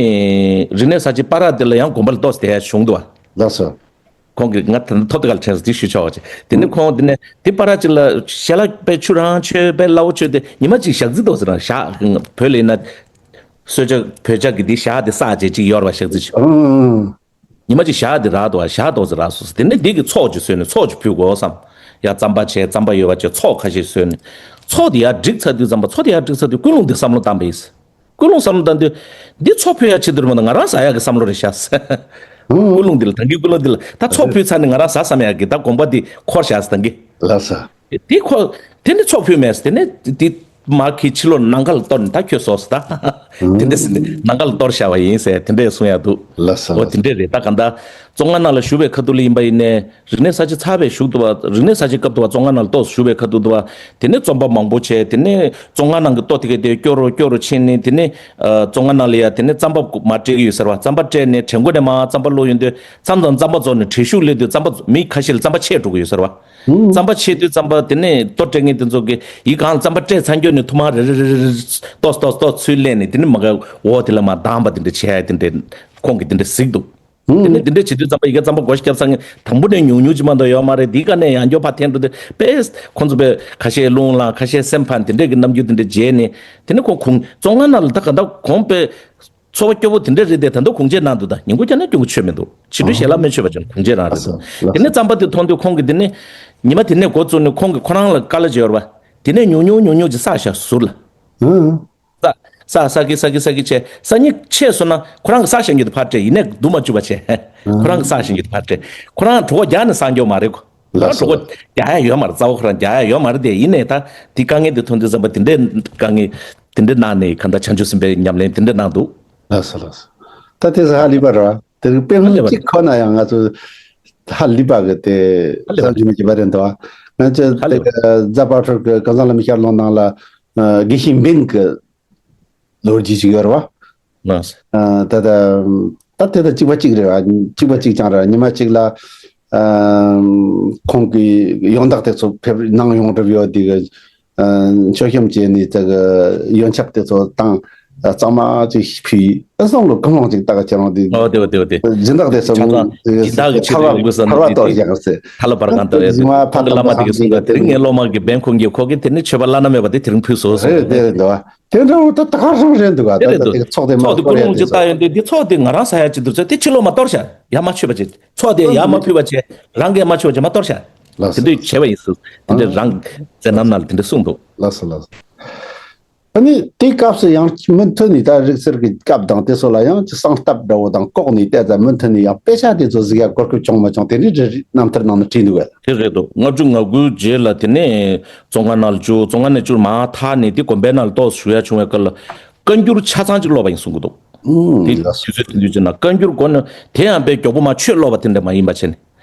རིག་གནས་གསར་བརྗེ་པ་ར་དེ་ལ་ཡང་དགོན་པ་ལ་ཏོག་ཙམ་བསྡད་ཡ་བྱུང་འདུག་བ། ལགས་སོ། ཁོང་གིས་ང་ད་ཐོབ་ཐང་ལ་དྲན་སོང་འདི་ཞུ་ཆོག་བ་ཅིག་དེ་ནས་ཁོང་དེ་ནས་དེ་པ་ར་ཅིག་ལ་ཞལ་ལག་དཔེ་ཆུ་རང་མཆོད་དཔེ་སླ་བོ་མཆོད་དེ་ཉི་མ་ཅིག་ཞག་རྩི་ཏོག་ཙམ་རང་ཞག་བོད་ལ་ཡིན་ན་གསོལ་ཇ་བོད་ཇ་གི་འདི་ཞག་དེ་བསགས་བྱས་ཅིག་ཡོར་བ་ཞག་རྩི་ཆུ། ཉི་མ་གཅིག་ཞག་འདི་རག་འདུག་བ། ཞག་ཏོག་ཙམ་རག་སོང་ཟེར། དེ་ནས་འདི་གི་ཚོགས་ཅིག་བཟོས་ནས་ཚོགས་ཅིག་ཕུལ་དགོས་བསམ། ཡ་རྩམ་པ་བྱས་རྩམ་པ་ཡོད་པ་བྱས་ཚོགས་ཁ་ཤས་བཟོས་ནས་ཚོགས་འདི་ཡར་བསྒྲིགས་ཚར་དུས་ཙམ་པ་ཚོགས་འདི་ཡར་བསྒྲིགས་ཚར་དུས་ཀུན་སློང་འདི་བསམ་བློ་བཏང་པ་ཡིན། ཀུན་སློང་བསམ་བློ་བཏང་དུས་འདི་ཚོགས་ཕུལ་ཡ་ཆེད་དུ་མ་གཏོགས་ང་རང་ཟ་ཡག་གི་བསམ་བློ་རེད་ཤག་ཟེར། ཀུན་སློང་འདི་ལ་ད་གིན་ཀུན་སློང་འདི་ལ་ད་ཚོགས་ཕུལ་ཚར་ནས་ང་རང་ཟ་བསམ་ཡག་གི་ད་དགོངས་པ་འདི་འཁོར་བཞག་ཟེར་ད་གིན། ལགས་སོ། དེ་ཁོ། དེ་ནི་ཚོགས་ཕུལ་མེད་ཟེར་དེ་ནི་དེ་མ་ཁི་ཕྱི་ལོགས་ནང་ཁ་ལ་གཏོར་ནས་ད་ཁྱོད་སོ་ཟེར་ད། དེ་འདྲ་ཟེར་ནས་ནང་ཁ་ལ་གཏོར་བཞག་པ་ཡིན་ཟེར་དེ་འདྲས་གསུང་ཡག་འདུག་ལགས་སོ། འོ་དེ་འདྲས་རེད་ད་ག་ད། བཙོན་ཁང་ནང་ལ་བཞུགས་པའི་ཁ་ཐུག་ལ་ཡིན་པ་ཡིན་ནའི་རིག་གནས་གསར་བརྗེ་ཚར་བའི་གཞུག་ཏུ་བ་རིག་གནས་གསར་བརྗེ་སྐབས་དུ་བ་བཙོན་ཁང་ནང་ལ་ཏོག་ཙམ་བཞུགས་པའི་ཁ་ཐུག་ཏུ་བ་དེ་ནི་རྩོམ་པ་མང་པོ་བྱས་དེ་ནི་བཙོན་ཁང་ནང་གི་ལྟོ་དེ་ག་དེ་སྐྱོ་རུ་སྐྱོ་རུ་ཕྱིན་ནས་དེ་ནི་བཙོན་ཁང་ནང་ལ་ཡ་དེ་ནི་རྩམ་པ་མར་སྤྲད་ཀྱི་ཡོད་ཟེར་བ། རྩམ་པ་སྤྲད་ནས་བྲེ་མགོ་ནས་མར་རྩམ་པ་བླུགས་ཡོང་དུས་མཚམས་དང་རྩམ་པ་རྫོགས་ནས་བྲེ་ཤུགས་སླེབས་དུས་རྩམ་པ་མི་ཁ་ཤས་ལ་རྩམ་པ་ཆད་འགྲོ་གི་ཡོད་ཟེར་བ། རྩམ་པ་ཆད་དུས་ཙམ་པ་དེ་ནས་ལྟོ་སྤྲད་མཁན་དེ་ཚོ་གིས་ཡི་གང་རྩམ་པ་སྤྲད་ཚར་འགྱོ་ནས་ཐུར་མ་རེ་རེ་རེ་རེ་ཏོག་ཏོག་ཏོག་ཚུར་ལེན་ནས་དེ་ནས་མ་ག་འོག་དེ་ལ་མར་བསྡམས་པ་དེ་འདྲ་བྱས་དེ་འདྲ་ཁོང་གིས་དེ་འདྲ་གཟིགས་འདུག་དེ་ནས་དེ་འདྲ་བྱེད་དུས་ཙམ་པ་ཡི་ག་རྩམ་པ་སྒོ་ཕྱེ་བརྒྱབ་ཚར་མཁན་དང་པོ་ནས་ཉུང་ཉུང་ཅིག་མ་གཏོགས་ཡོད་མ་རེད། དེའི་ཀ་ནས་ཡང་སྐྱར་ཕར་འཐེན་འགྲོ་དུས་དཔེ་ཁོང་ཚོ་དཔེ་ཁ་ཤས་རླུང་ལངས་ཁ་ཤས་སེམས་ཕམ་དེ་འདྲ་གི་རྣམ་འགྱུར་དེ་འདྲ་བྱས་ནས་དེ་ནས་ཁོང་གུང་བཙོན་ཁང་ནང་ལ་ད་ག་ད་གོང་དཔེ། ཚོར་བ་སྐྱོ་པོ་དེ་འདྲ་རེད་དེ་ད་དུང་གུང་བྱེད་གནང་འདུག་ད་ཉིན་གུང་ཁྱེད་ནས་སྐྱོ་གི་ཆོད་མི་འདུག་ཕྱི་དྲོའི་ཞལ་ལག་མི་མཆོད་པ་ཅན་གུང་བྱེད་རང་རེད་འདུག་དེ་ནས་རྩམ་པ་དེ་མཐོང་དུས་ཁོང་གིས་དེ་ནས་ཉི་མ་དེ་ནས་འགོ་བཙུགས་ནས་ཁོང་གིས་ཁོ་རང་ལ་དཀའ་ལས་བརྒྱབ་པ། དེ་ནས་ཉུང་ཉུང་ཉུང་ཉུང་ཅིག་བསགས་བཞག་ཟུར་ལ། ཨང་། བསགས་བསགས་བསགས་ཀྱི་བསགས་ཀྱི་བསགས་ཀྱི་བྱས། སང་ཉིན་ཆད་སོང་ན་ཁོ་རང་གི་བསགས་བཞག་རྒྱུ་དེ་ཕར་སྤྲད། ཡིན་ནའི་བསྡུ་མ་བཅུག་པ་བྱས། ཁོ་རང་གི་བསགས་བཞག་རྒྱུ་དེ་ཕར་སྤྲད། ཁོ་རང་གྲོད་ཁོག་རྒྱགས་ནས་སངས་རྒྱས་མ་རེད་གོ། ཁོ་རང་གྲོད་ཁོག་རྒྱགས་ཡ་ཡོད་མ་རེད། རྩ་བ་ཁོ་རང་རྒྱགས་ཡ་ཡོད་མ་རེད་དེ། ཡིན་ནའི་ད་དེ་དཀའ་ངལ་དེ་མཐོང་དུས་ཙམ་པ་དེ་འདྲའི་དཀའ་ངལ་དེ་འདྲའི་གནང་ནས་གང་ལྟར་བྱང་ཆུབ་སེམས་དཔའི་ཉམས་ལེན་དེ་འདྲ་གནང་འདུག་ལགས་སོ་ལགས་སོ། ད་དེ་ཚོ་ཧ་ལས་པ་རེད་བ། དེ་རིང་དཔེ་མཚོན་གཅིག་ཁོ་ན་ཡང་ང་ཚོ་ཧ་ལས་པ་གི་དེ་བསམ་གྱིས་མི་ཁྱབ་པ་རེད་འདུག་ང་ཚོ་དེ་ག་རྫ་དཔལ་སྤྲུལ་གི་ཀུན་བཟང་བླ་མའི་ཞལ་ལུང་ནང་ལ་དགེ་བཤེས་འབན་གི་ལོ་རྒྱུས་ཅིག་ཡོད་རེད་བ། ད་ད་ད་དེ་ད་གཅིག་པ་གཅིག་རེད་བ། གཅིག་པ་གཅིག་ཀྱང་རེད། ཉི་མ་གཅིག་ལ་ཁོང་གི་ཡོན་བདག་དེ་ཚོ་ཕེབས་གནང་ཡོང་གྲབས་ཡོད་དེ་གི། མཆོད་བཤམས་བྱས་ནས་དེ་གི་ཡོན་ཆབ་དེ་ཚོ་བཏང་། གཙང་མ་ཅིག་ཕུལ། ཨ་བསམ་བློ་གང་མང་ཅིག་བཏང་ཁྱེད་རང་དེ། ཨོ་དེ་བ་དེ་བ་དེ། སྦྱིན་བདག་དེ་ཚོ་ཆ་ཚང་སྦྱིན་བདག་གི་ཆེད་དུ་ཡོང་དགོས་བསམ་ཐར་པ་དེ་གཏོར་དེ་བཞག་ཟེར། ཐར་ལ་བར་གང་ལྟར་ཡ་ཟེར། ཁོང་གི་བླ་མ་དེ་གི་གསུང་གི་དེ་རིང་ངའི་སློབ་མ་གི་འབན་ཁོང་གིས་ཁོ་གི་དེ་ནི་མཆོད་པ་བླ་ན་མེད་པ་དེ་དེ་རིང་ཕུལ་སོང་ཟེར། རེད་དེ་རེད་འདུག་བ། དེ་འདྲ་བོ་ད་ད་ག་རང་རེད་འདུག་བ། དེ་ད་རེད་འདུག་དེ་ཚོགས་དེ་མ་ཚོགས་དེ་ཀུན་སློང་ཅིག་བཏང་ཡོད་དེ། དེ་ཚོགས་དེ་ང་རང་ཟ་ཡ་ཅིག་འདུག་ཚོད་དེ་ཕྱི་ལོགས་མ་གཏོར་བཞག་ཡ་མ་མཆོད་པ་ཅིག་ཚོགས་དེ་ཡ་མ་ཕུལ་བ་བྱས། རང་གིས་ཡ་མ་མཆོད་པ་ཅིག་མ་གཏོར་བཞག་ལགས་སོ། དེ་འདྲ་བྱས་པ་ཡིན་ཟེར། དེ་འདྲ་རང་མཛད་རྣམ་ནང་ལ་དེ་འདྲ་གསུངས་འདུག་ལགས་སོ་ལགས་སོ། ཨ་ནི་དེའི་སྐབས་སུ་ཡང་མུ་མཐུད་ནས་ད་རིག་རྩལ་གྱི་སྐབས་དང་དེ་ཚོ་ལ་ཡང་ཅིག་གསང་སྟབས་འདྲ་བོ་དང་ལྐོག་ནས་བལྟས་ཙང་མུ་མཐུད་ནས་ཡང་དཔེ་ཆ་དེ་ཚོ་གཟིགས་ཡ་གོ་སྐབས་བྱུང་མ་བྱུང་དེ་འདྲའི་རྣམ་ཐར་ནང་ན་བྲིས་འདུག་གས། དེ་རེད་འདུག་ལྔ་བཅུ་ང་དགུའི་རྗེས་ལ་དེ་ནས་བཙོན་ཁང་ནང་ལ་བཅུག་བཙོན་ཁང་ནས་བཅུག་མར་ཐར་ནས་དེ་དགོན་པའི་ནང་ལ་ཏོག་ཙམ་བཞུགས་ཡ་བྱུང་བའི་སྐབས་ལ་བཀའ་འགྱུར་ཆ་ཚང་ཅིག་ཀློག་པ་ཡིན་གསུང་གི་འདུག་དེ་དུས་ཚོད་དེ་དུས་ཚོད་ན་བཀའ་འགྱུར་དགོས་ན་དེ་ཡང་དཔེ་མགྱོགས་པོ་མར་ཆོས་ཀློག་པ་དེ་འདྲ་མ་ཡིན་པ་བྱས་ནས།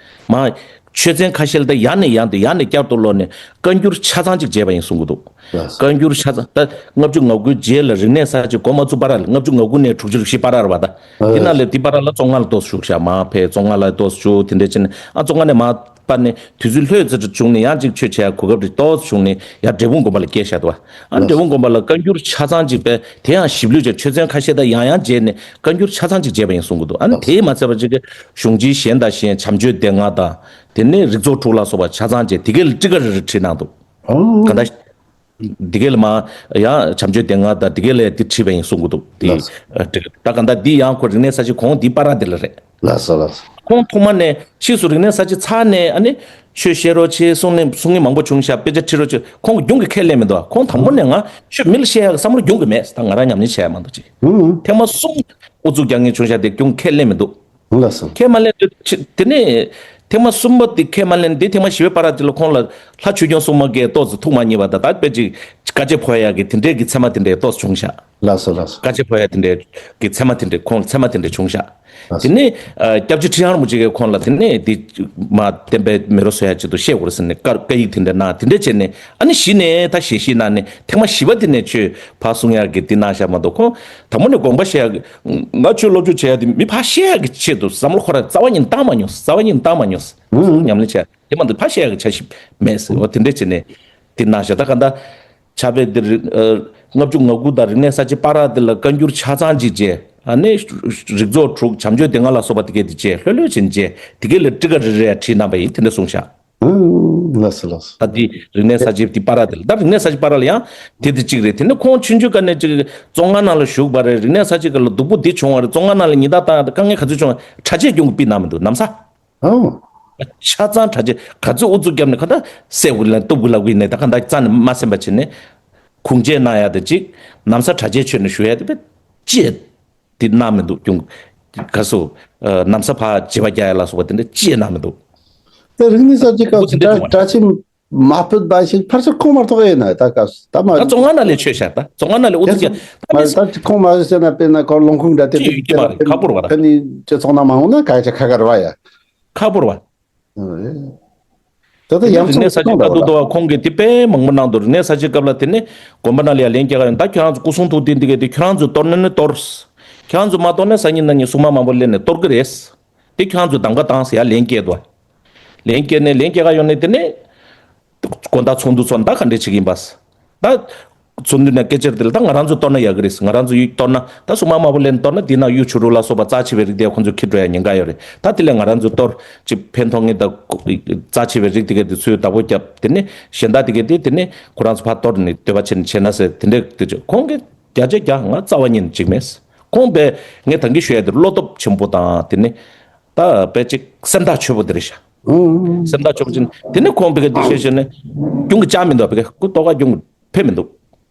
མ། ཆོས་ཚན་ཁ་ཤས་ལ་ད་ཡར་ནས་ཡར་དུ་ཡར་ནས་བསྐྱར་དུ་ཀློག་ནས་བཀའ་འགྱུར་ཆ་ཚང་གཅིག་མཇལ་བ་ཡིན་གསུང་གི་འདུག་ལགས་སོ། བཀའ་འགྱུར་ཆ་ཚང་ད་ལྔ་བཅུ་ང་དགུའི་རྗེས་ལ་རིག་གནས་གསར་བརྗེ་འགོ་མ་བཙུགས་བར་ལ། ལྔ་བཅུ་ང་དགུ་ནས་དྲུག་ཅུ་རེ་བཞི་བར་ལ་རེད་པ་ད། དེ་ནང་ལས་དེ་བར་ལ་བཙོན་ཁང་ལ་ཏོག་ཙམ་བཞུགས་ཤག་མར་ཕེབས་བཙོན་ཁང་ལ་ཏོག་ཙམ་བཞུགས། དེ་འདྲ་བྱས་ནས་ཨ་བཙོན་ཁང་ནས་མར་པ་ནས་དུས་ཚོད་ལྷོད་ཙམ་བྱུང་ནས་ཡང་ཅིག་ཆོས་བྱེད་ཡ་གོ་སྐབས་རེ་ཏོག་ཙམ་བྱུང་ནས་ཡར་འབྲས་སྤུངས་དགོན་པ་ལ་བསྐྱལ་བཞག་འདུག་ཨ་འབྲས་སྤུངས་དགོན་པ་ལ་བཀའ་འགྱུར་ཆ་ཚང་ཅིག་དཔེ་དེ་ཡང་ཞིབ་ལྷོད་བྱས། ཆོས་ཚན་ཁ་ཤས་ད་ཡང་ཡང་མཇལ་ནས་བཀའ་འགྱུར་ཆ་ཚང་ཅིག་མཇལ་བ་ཡིན་གསུང་གི་འདུག་ཨ་ནི་དེས་མ་ཚད་པ་ཅིག་གི་གཞུང་ཆེན་གཞན་དང་གཞན་བྱམས་ཆོས་སྡེ་ལྔ་དང་། དེ་ནས་རིགས་ཚོགས་དྲུག་ལ་སོགས་པ་ཆ་ཚང་བྱས་དེ་གའི་ལ་ཊི་ཀ་རེ་རེ་བྲིས་གནང་འདུག་ཨོ། གང་ལྟར། དེ་གའི་ལ་མ་ཡང་བྱམས་ཆོས་སྡེ་ལྔ་དང་དེ་གའི་ལ་དེ་བྲིས་པ་ཡིན་གསུང་གི་འདུག་དེ་ལགས་སོ། ཨ་བྲིས་ད་གང་ལྟར་འདི་ཡང་ཁོ་རིག་གནས་གསར་བརྗེ་གོང་འདི་བར་དེ་ལ་རེད། ལགས་སོ་ལགས་སོ། ཁོང་ཐོག་མ་ནས་ཕྱིས་སུ་རིག་གནས་གསར་བརྗེ་ཚར་ནས་ཨ་ནི་ཆོས་བཤད་རོགས་བྱེད་གསུང་ནས་གསུང་མཁན་མང་པོ་བྱུང་ཤག་དཔེ་ཆ་ཁྲིད་རོགས་བྱེད། ཁོང་གི་རྒྱུན་གྱི་ཁས་ལེན་མི་འདུག་ཁོང་དང་པོ་ནས་ང་ཆོས་མི་ལ་བཤད་ཡག་བསམ་བློ་རྒྱུན་གྱི་མེད། ད་ང་རང་ཉམས་ལེན་བྱས་ཡག་མ་གཏོགས་ཅིག་ཨུ། ཐེངས་མ་གསུམ་ཨུ་ཚུགས་རྒྱག་མཁན་བྱུང་ཤག་དེ་རྒྱུན་ཁས་ལེན་མི་འདུག་ལགས་སོ། ཁས་མ་ལེན་དུས་ཕྱི་དེ་ནས་ཐེངས་མ་གསུམ་པ་དེ་ཁས་མ་ལེན་དེ་ཐེངས་མ་བཞི་པའི་བར་དེ་ལ་ཁོང་ལ་ལྷ་ཆོས་སྐྱོང་སྲུང་མ་གིས་ཏོག་ཙམ་ཐུགས་མ་མཉེས་པ་དང་ད་དཔེ་ཅིག་དཀའ་སྤྱད་ཕོག་ཡག་གི་དེ་འདྲའི་གི་མཚན་མ་དེ་འདྲའི་ཏོག་ཙམ་བྱུང་ཤག་ལགས་སོ་ལགས་སོ། དཀའ་སྤྱད་ཕོག་ཡག་དེ་འདྲའི་གི་མཚན་མ་དེ་འདྲའི་ཁོང་མཚན་མ་དེ་འདྲའི་བྱུང་ཤག་དེ་ནས་ཨ་སྐྱབས་རྗེ་ཁྲི་བྱང་རིན་པོ་ཆེ་གིས་ཁོང་ལ་དེ་ནས་དེ་མ་བསྟན་པའི་མེ་རོ་གསོ་ཡག་ཆེད་དུ་བཤད་དགོས་རེད་ཟེར་ནས་བཀའ་བཀའ་ཡིག་དེ་འདྲ་གནང་། དེ་འདྲ་བྱས་ནས་ཨ་ནི་གཞི་ནས་ད་ཞལ་བཞེས་གནང་ནས་ཐེངས་མ་བཞི་པ་དེ་ནས་ཆོས་ཕར་གསུང་ཡག་གི་དེ་གནང་ཤག་མ་གཏོགས་ཁོང་དང་པོ་ནས་དགོངས་པ་བཞེས་ཡག་གི་ང་ཆོས་སློབ་སྦྱོང་བྱེད་ཡག་དེ་མི་ཕར་བཤད་ཡག་གི་ཆེད་དུ་བསམ་བློ་ཁོ་རང་རྩ་བ་ཉིད་ནས་བཏང་མ་མྱོང་། རྩ་བ་ཉིད་ནས་བཏང་མ་མྱོང་། ཨུ། ཉམས་ལེན་བྱས་དེ་མ་གཏོགས་ཕར་བཤད་ཡག་གི་འཆར་གཞི་མེད་ཟེར་བ་དེ་འདྲ་བྱས་ནས་དེ་གནང་ཤག་ད་ག་ད། ཕྱག་དཔེ་འདི་རིག་ཨ་ལྔ་བཅུ་ང་དགུ་དང་རིག་གནས་གསར་བརྗེ་བར་དེ་ལ་བཀའ་འགྱུར་ཆ་ཚང་གཅིག་མཇལ། ཨ་ནི་རིགས་ཚོགས་དྲུག་བྱམས་ཆོས་སྡེ་ལྔ་ལ་སོགས་པ་དེ་གས་དེ་མཇལ། ལྷོད་ལྷོད་བྱས་མཇལ། དེ་གས་ལ་ཊི་ཀ་རེ་རེ་ཡང་བྲིས་གནང་པ་ཡིན། དེ་འདྲ་གསུངས་ཤག་ཨང་། ལགས་སོ་ལགས་སོ། ད་འདི་རིག་གནས་གསར་བརྗེ་འདི་བར་དེ་ལ་ད་རིག་གནས་གསར་བརྗེ་བར་ལ་ཡང་དེ་དེ་གཅིག་རེད། དེ་ནི་ཁོང་ཆུང་ཆུང་སྐབས་ནས་ཅིག་བཙོན་ཁང་ནང་ལ་བཞུགས་པ་རེད། རིག་གནས་གསར་བརྗེ་སྐབས་ལ་སྡུག་པོ་འདི་བྱུང་བ་རེད། བཙོན་ཁང་ནང་ལ་ཉེན་བརྡ་བཏང་ཡག་དང་དཀའ་ངལ་ག་ཚོད་བྱུང་བ་གྲྭ་ཆས་རྒྱུན་གྱི་ཕུད་གནང་མི་འདུག་ན་བཟའ། ཨང་། ཆ་ཚང་གྲྭ་ཆས་ག་ཚོད་ཨུ་ཚུགས་བརྒྱབ་ནས་ག་ད་སེ་འུ་ལ་སྟུབ་གུ་ལ་གུ་ཡིན་ནས་ད་ག་ད་རྩ་ནས་མ་སེམས་པ་བྱས་ནས་ཁུངས་སྐྱེལ་གནང་ཡག་དེ་གཅིག་ན་བཟའ་གྲྭ་ཆས་མཆོད་ནས་བཞུགས་ཡག་དེ་དཔེ་ཅི་དེ་གནང་མི་འདུག་རྒྱུན་ག་སུ་ན་བཟའ་ཕར་བྱེད་པ་རྒྱག་ཡག་ལ་སོགས་པ་དེ་འདྲ་ཅི་གནང་མི་འདུག་དེ་རིག་གནས་གསར་བརྗེ་སྐབས་སུ་གྲྭ་ཆས་མ་ཕུད་པ་ཞིག་ཕལ་ཆེར་ཁུངས་མ་གཏོགས་ཡིན་ན་ད་སྐབས་སུ་ད་མ། ད་བཙོན་ཁང་ནང་ལས་ཆོས་བཤད་ད་བཙོན་ཁང་ནང་ལས་ཨུ་ཚུགས་ཀྱང་ད་མ་མི་ད་ཁུངས་མ་ཟེར་ན་དཔེར་ན་ཁོ་ལོང་ཁུངས་འདྲ་དེ་ཅི་ཡོད་ཀྱི་མ་རེད། ཁག་པོ་རེད་བ་ད། ཕན་ནི་སྤྱི་ཚོགས་ནང་མ་འོང་ན་ག་ཡ་ཆ་ཁ་ཁ་རེད་བ་ཡ། ཁག་པོ་རེད་བ། ད་ལྟ་ཡང་རིག་གནས་གསར་བརྗེ་བཀའ་བསྡུ་དོ་བ་ཁོང་གིས་དེ་དཔེ་མང་པོ་གནང་འདུག་རིག་གནས་གསར་བརྗེ་སྐབས་ལ་དེ་ནས་དགོན་པ་ནང་ལ་ཡ་ལན་སྐྱེལ་ག་ཡོང་ད་ཁྱོད་རང་ཚོ་སྐུ་གསུང་ཐུགས་རྟེན་འདི་གས་དེ་ཁྱོད་རང་ཚོས་གཏོར་ན་ནི་གཏོར། ཁྱོད་རང་ཚོས་མ་གཏོར་ན་སང་ཉིན་གནངས་ཉིན་སྲུང་མ་མང་པོ་སླེབས་ནས་གཏོར་གི་རེད། དེ་ཁྱོད་རང་ཚོས་གདམ་ག་བཏང་ཟེར་ཡ་ལན་སྐྱེལ་འདུག་ལན་སྐྱེལ་ནས་ལན་སྐྱེལ་ག་ཡོང་ནས་དེ་ནས་དགོང་དག་ཚོགས་འདུ་ཚོགས་ན་ད་ག་འདྲས་བྱེད་ཀྱི་ཡིན་པ། ད་ཚོགས་འདུ་ནས་སྐད་ཆ་དེ་ལ་ད་ང་རང་ཚོ་གཏོར་ན་ཡག་གི་རེད། ང་རང་ཚོ་ཡུལ་གཏོར་ན་ད་སྲུང་མ་མང་པོ་སླེབས་ནས་གཏོར་ན་དེ་ན་གཡུ་བྱུ་རུ་ལ་སོགས་པ་རྩ་ཆེ་བའི་རིགས་དེ་ཁོང་ཚོ་འཁྱེར་འགྲོ་ཡ་ཉེན་ཁ་ཡོད་རེད། ད་དེ་ལས་ང་རང་ཚོ་གཏོར་ཅིག་ཕན་ཐོགས་ངེས་ད་རྩ་ཆེ་བའི་རིགས་དེ་གས་དེ་ཚོས་བདག་པོ་བརྒྱབ་དེ་ནས་གཞན་དག་དེ་གས་དེ་དེ་ནས་ཁོ་རང་ཚོ་ཕར་གཏོར་ནས་འདོད་པ་བྱས་ནས་བྱས་ན་ཟེར་དེ་འདྲས་དེ་ཚོ་ཁོང་གིས་བརྒྱ་ཆ་བརྒྱ་ང་རྩ་བ་ཉིད་ནས་འཇིགས་མེད། ཁོང་པས་ངས་ད་གིན་ཞུ་ཡ་དེ་བློ་སྟོབས་ཆེན་པོ་དང་དེ་ནས་ད་དཔེ་ཅིག་སེམས་ཐག་ཆོད་པོ་དེ་རེད་ཤག་ཨང་། སེམས་ཐག་ཆོད་པོ་བྱས་ནས། དེ་ནས་ཁོང་ཕ་གི་འདི་བཤད་བཤད་ནས་རྒྱུན་གྱི་བཅག་མི་འདུག་ཕ་གི་སྐུ་ཏོག་ཁ་རྒྱུན་གྱི་ཕེབས་མི་འདུག་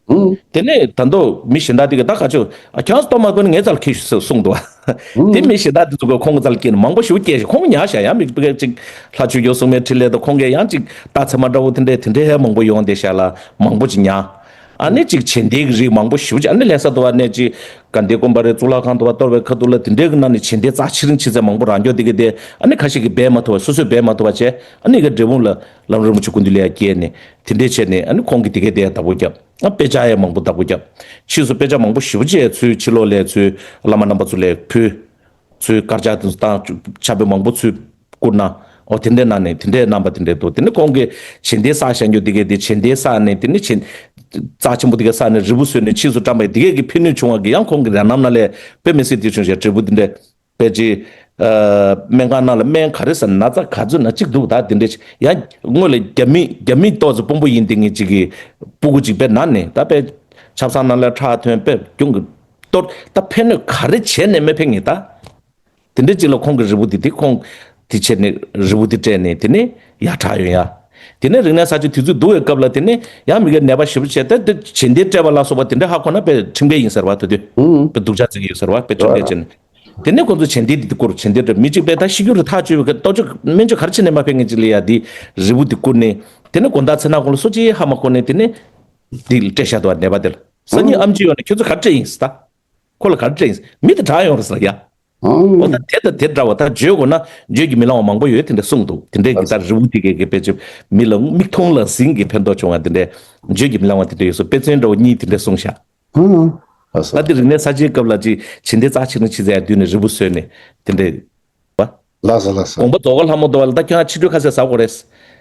ཨང་། དེ་ནས་ད་དུང་མི་གཞན་དག་དེ་གི་ད་ག་ཆོད་ཨ་ཁྱོད་སྟོབས་མ་དགོས་ན་ངའི་རྩར་ཁྱེར་ཤོག་གསུངས་འདུག་དེ་མི་གཞན་དག་དེ་ཚོ་གི་ཁོང་གི་རྩར་སྐྱེལ་ནས་མང་པོ་ཞིག་སྐྱེལ་ཞིག་ཁོང་ཉར་བཞག་ཡང་མི་ཕ་གི་ཅིག་ལྷ་ཆོས་སྐྱོང་སྲུང་མའི་འཕྲིན་ལས་དང་ཁོང་གིས་ཡང་ཅིག་རྟགས་མཚན་མ་འདྲ་བོ་དེ་འདྲས་དེ་འདྲས་མང་པོ་ཡོང་བསྡད་ཤག་ལ་མང་པོ་ཅིག་ཉར། ཨ་ནི་ཅིག་བྱེད་འདས་ཀྱི་རིགས་མང་པོ་ཞེ་པོ་ཅིག་ཨ་ནི་ལྷ་ས་དུ་བ་ནས་ཅིག་དགའ་ལྡན་དགོན་པ་རེད། གཙུག་ལག་ཁང་དུ་བ་གཏོར་བའི་ཁ་ཐུག་ལ་དེ་འདྲའི་གི་ནང་ནས་བྱེད་འདས་རྩ་ཆེ་རིང་ཆེ་ཚད་མང་པོ་རག་མགྱོགས་དེ་གི་དེ་ཨ་ནི་ཁ་ཤས་ཀྱིས་སྦས་མ་ཐུབ་པ་སོ་སོས་སྦས་མ་ཐུབ་པ་བྱས་ཨ་ནི་གི་འབྲས་སྤུངས་ལ་ལམ་རིན་པོ་ཆེ་སྐུ་མདུན་ལ་ཡ་བསྐྱལ་ནས་དེ་འདྲས་བྱས་ནས་ཨ་ནི་ཁོང་གིས་དེ་གའི་དེ་ཡ་བདག་པོ་བརྒྱབ། ཨ་དཔེ་ཆ་ཡ་མང་པོ་བདག་པོ་བརྒྱབ། ཕྱིས་སུ་དཔེ་ཆ་མང་པོ་ཞེ་པོ་ཅིག་ཚུར་ཕྱི་ལོགས་ལ་ཚུར་བླ་མ་རྣམ་པ་ཚོ་ལ་ཕུལ། ཚུར་དཀར་ཆག་དེ་ཚོ་བཏང་ཕྱག་དཔེ་མང་པོ་ཚུར་བསྐུར་གནང་། ཨོ་དེ་འདྲའི་ནང་ནས་དེ་འདྲའི་རྣམ་པ་དེ་འདྲའི་འདུག་དེ་ནས་ཁོང་གིས་བྱེད་འདས་བསགས་བཞག་རྒྱུ་དེ་གའི་དེ་བྱེད་འདས་བསགས་ནས་དེ་ནས་བྱེད་རྩ་ཆེན་པོ་དེ་གའི་བསགས་ནས་རིལ་བུ་བཟོས་ནས་ཕྱིས་སུ་བཀྲམ་པའི་དེ་གའི་གི་ཕན་ནུས་བྱུང་བ་གི་ཡང་ཁོང་གི་རང་རྣམ་ལ་ལས་དཔེ་མི་སྲིད་དེ་བྱུང་ཞེས་འབྲས་བུ་དེ་འདྲའི་དཔེ་ཅིག་སྨན་ཁང་ནང་ལ་སྨན་ག་རེ་ཟ་ན་ན་ཚ་ག་ཚོད་ན་གཅིག་འདུག་ད་དེ་འདྲའི་ཡང་སྔོན་ལ་རྒྱ་མི་རྒྱ་མི་ཏོག་ཙམ་དཔོན་པོ་ཡིན་དེ་ངེད་ཅིག་གི་སྤུ་གུ་ཅིག་དཔེ་ན་ནས་ད་དཔེ་ཆབ་གསང་ནང་ལ་ཁྲག་ཐོན་དཔེ་རྒྱུན་གི་གཏོར་ད་ཕན་ནུས་ག་རེ་བྱས་ནས་མི་ཕན་ངེས་ད། དེ་འདྲའི་ཅིག་ལ་ཁོང་གི་རིལ་བུ་དེ་དེ་ཁོང་དེ་བྱས་ནས་རིལ་བུ་དེ་སྤྲད་ནས་དེ་ནས་ཡར་དྲག་ཡོང་ཡ། དེ་ནས་རིག་གནས་གསར་བརྗེ་དུས་ཚོད་སྡུག་པའི་སྐབས་ལ་དེ་ནས་ཡང་མི་གའི་ནད་པ་ཞེ་པོ་བྱས་ཏེ་དེ་བྱེད་འདས་སྤྲད་པ་ལ་སོགས་པ་དེ་འདྲ་ཧ་གོ་ན་དཔེ་ཁྲིམས་འགལ་ཡིན་ཟེར་བ་དེ་དུས་ཨུ་དཔེ་སྡུག་ཅག་བརྩི་གི་ཡོད་ཟེར་བ་དཔེ་ཁྲིམས་འགལ་བྱས་ནས། དེ་ནས་ཁོང་ཚོས་བྱེད་འདས་དེ་དེ་སྐོར་བྱེད་འདས་སྤྲད་མི་གཅིག་དཔེ་ད་ཤི་རྒྱུ་རེད་ཐག་ཆོད་པའི་གཏོ་བཅོས་སྨན་བཅོས་ག་རེ་བྱས་ནས་མ་ཕན་ངེས་ཅིག་ལ་ཡ་དེ་རིལ་བུ་དེ་བསྐུར་ནས་དེ་ནས་དགོང་དག་ཚེ་ན་ཁོང་ལ་སོ་ཅི་ཧ་མ་གོ་ནས་དེ་ནས་དེ་སྤྲད་བཞག་འདུག་བ་ནད་པ་དེ་ལ་སང་ཉིན་ཨམ་ཆི་ཡོང་ནས་ཁྱོད་ཚོ་ག་རེ་སྤྲད་ཡིན་ཟེར་ད། ཁོ་ལ་ག་རེ་སྤྲད་ཡིན། མི་དེ་དྲག་ཡོང་རེད་ཟེར་ཡ། ཨང་། འོ་ད་དེ་དང་དེ་འདྲ་བ་ད་བརྗོད་དགོས་ན་བརྗོད་ཀྱིས་མི་ལང་བ་མང་པོ་ཡོད་དེ་འདྲ་གསུངས་འདུག་དེ་འདྲའི་གི་ད་རི་བོ་དེ་གའི་གི་དཔེ་ཆ་མི་ལ་མིག་མཐོང་ལག་ཟིན་གྱི་ཕན་ཐོགས་བྱུང་བ་དེ་འདྲའི་བརྗོད་ཀྱིས་མི་ལང་བ་དེ་འདྲ་ཡོད་སོ་དཔེ་མཚོན་འདྲ་བོ་གཉིས་དེ་འདྲ་གསུངས་ཤག་ཨང་། ལགས་སོ། ད་དེ་རིག་གནས་གསར་བརྗེའི་སྐབས་ལ་ཅིག་བྱེད་འདས་རྩ་ཆེ་ན་ཆེ་ཟེར་ཡ་དུས་ནས་རི་བོ་བཟོས་ནས་དེ་འདྲའི་བ། ལགས་སོ་ལགས་སོ། དགོངས་པ་རྫོགས་ཁ་ལྷ་མོ་དོ་བ་ལ་ད་ཁྱོད་ཆིག་སྒྲིལ་ཁ་ཟས་ཟ་དགོས་རེད།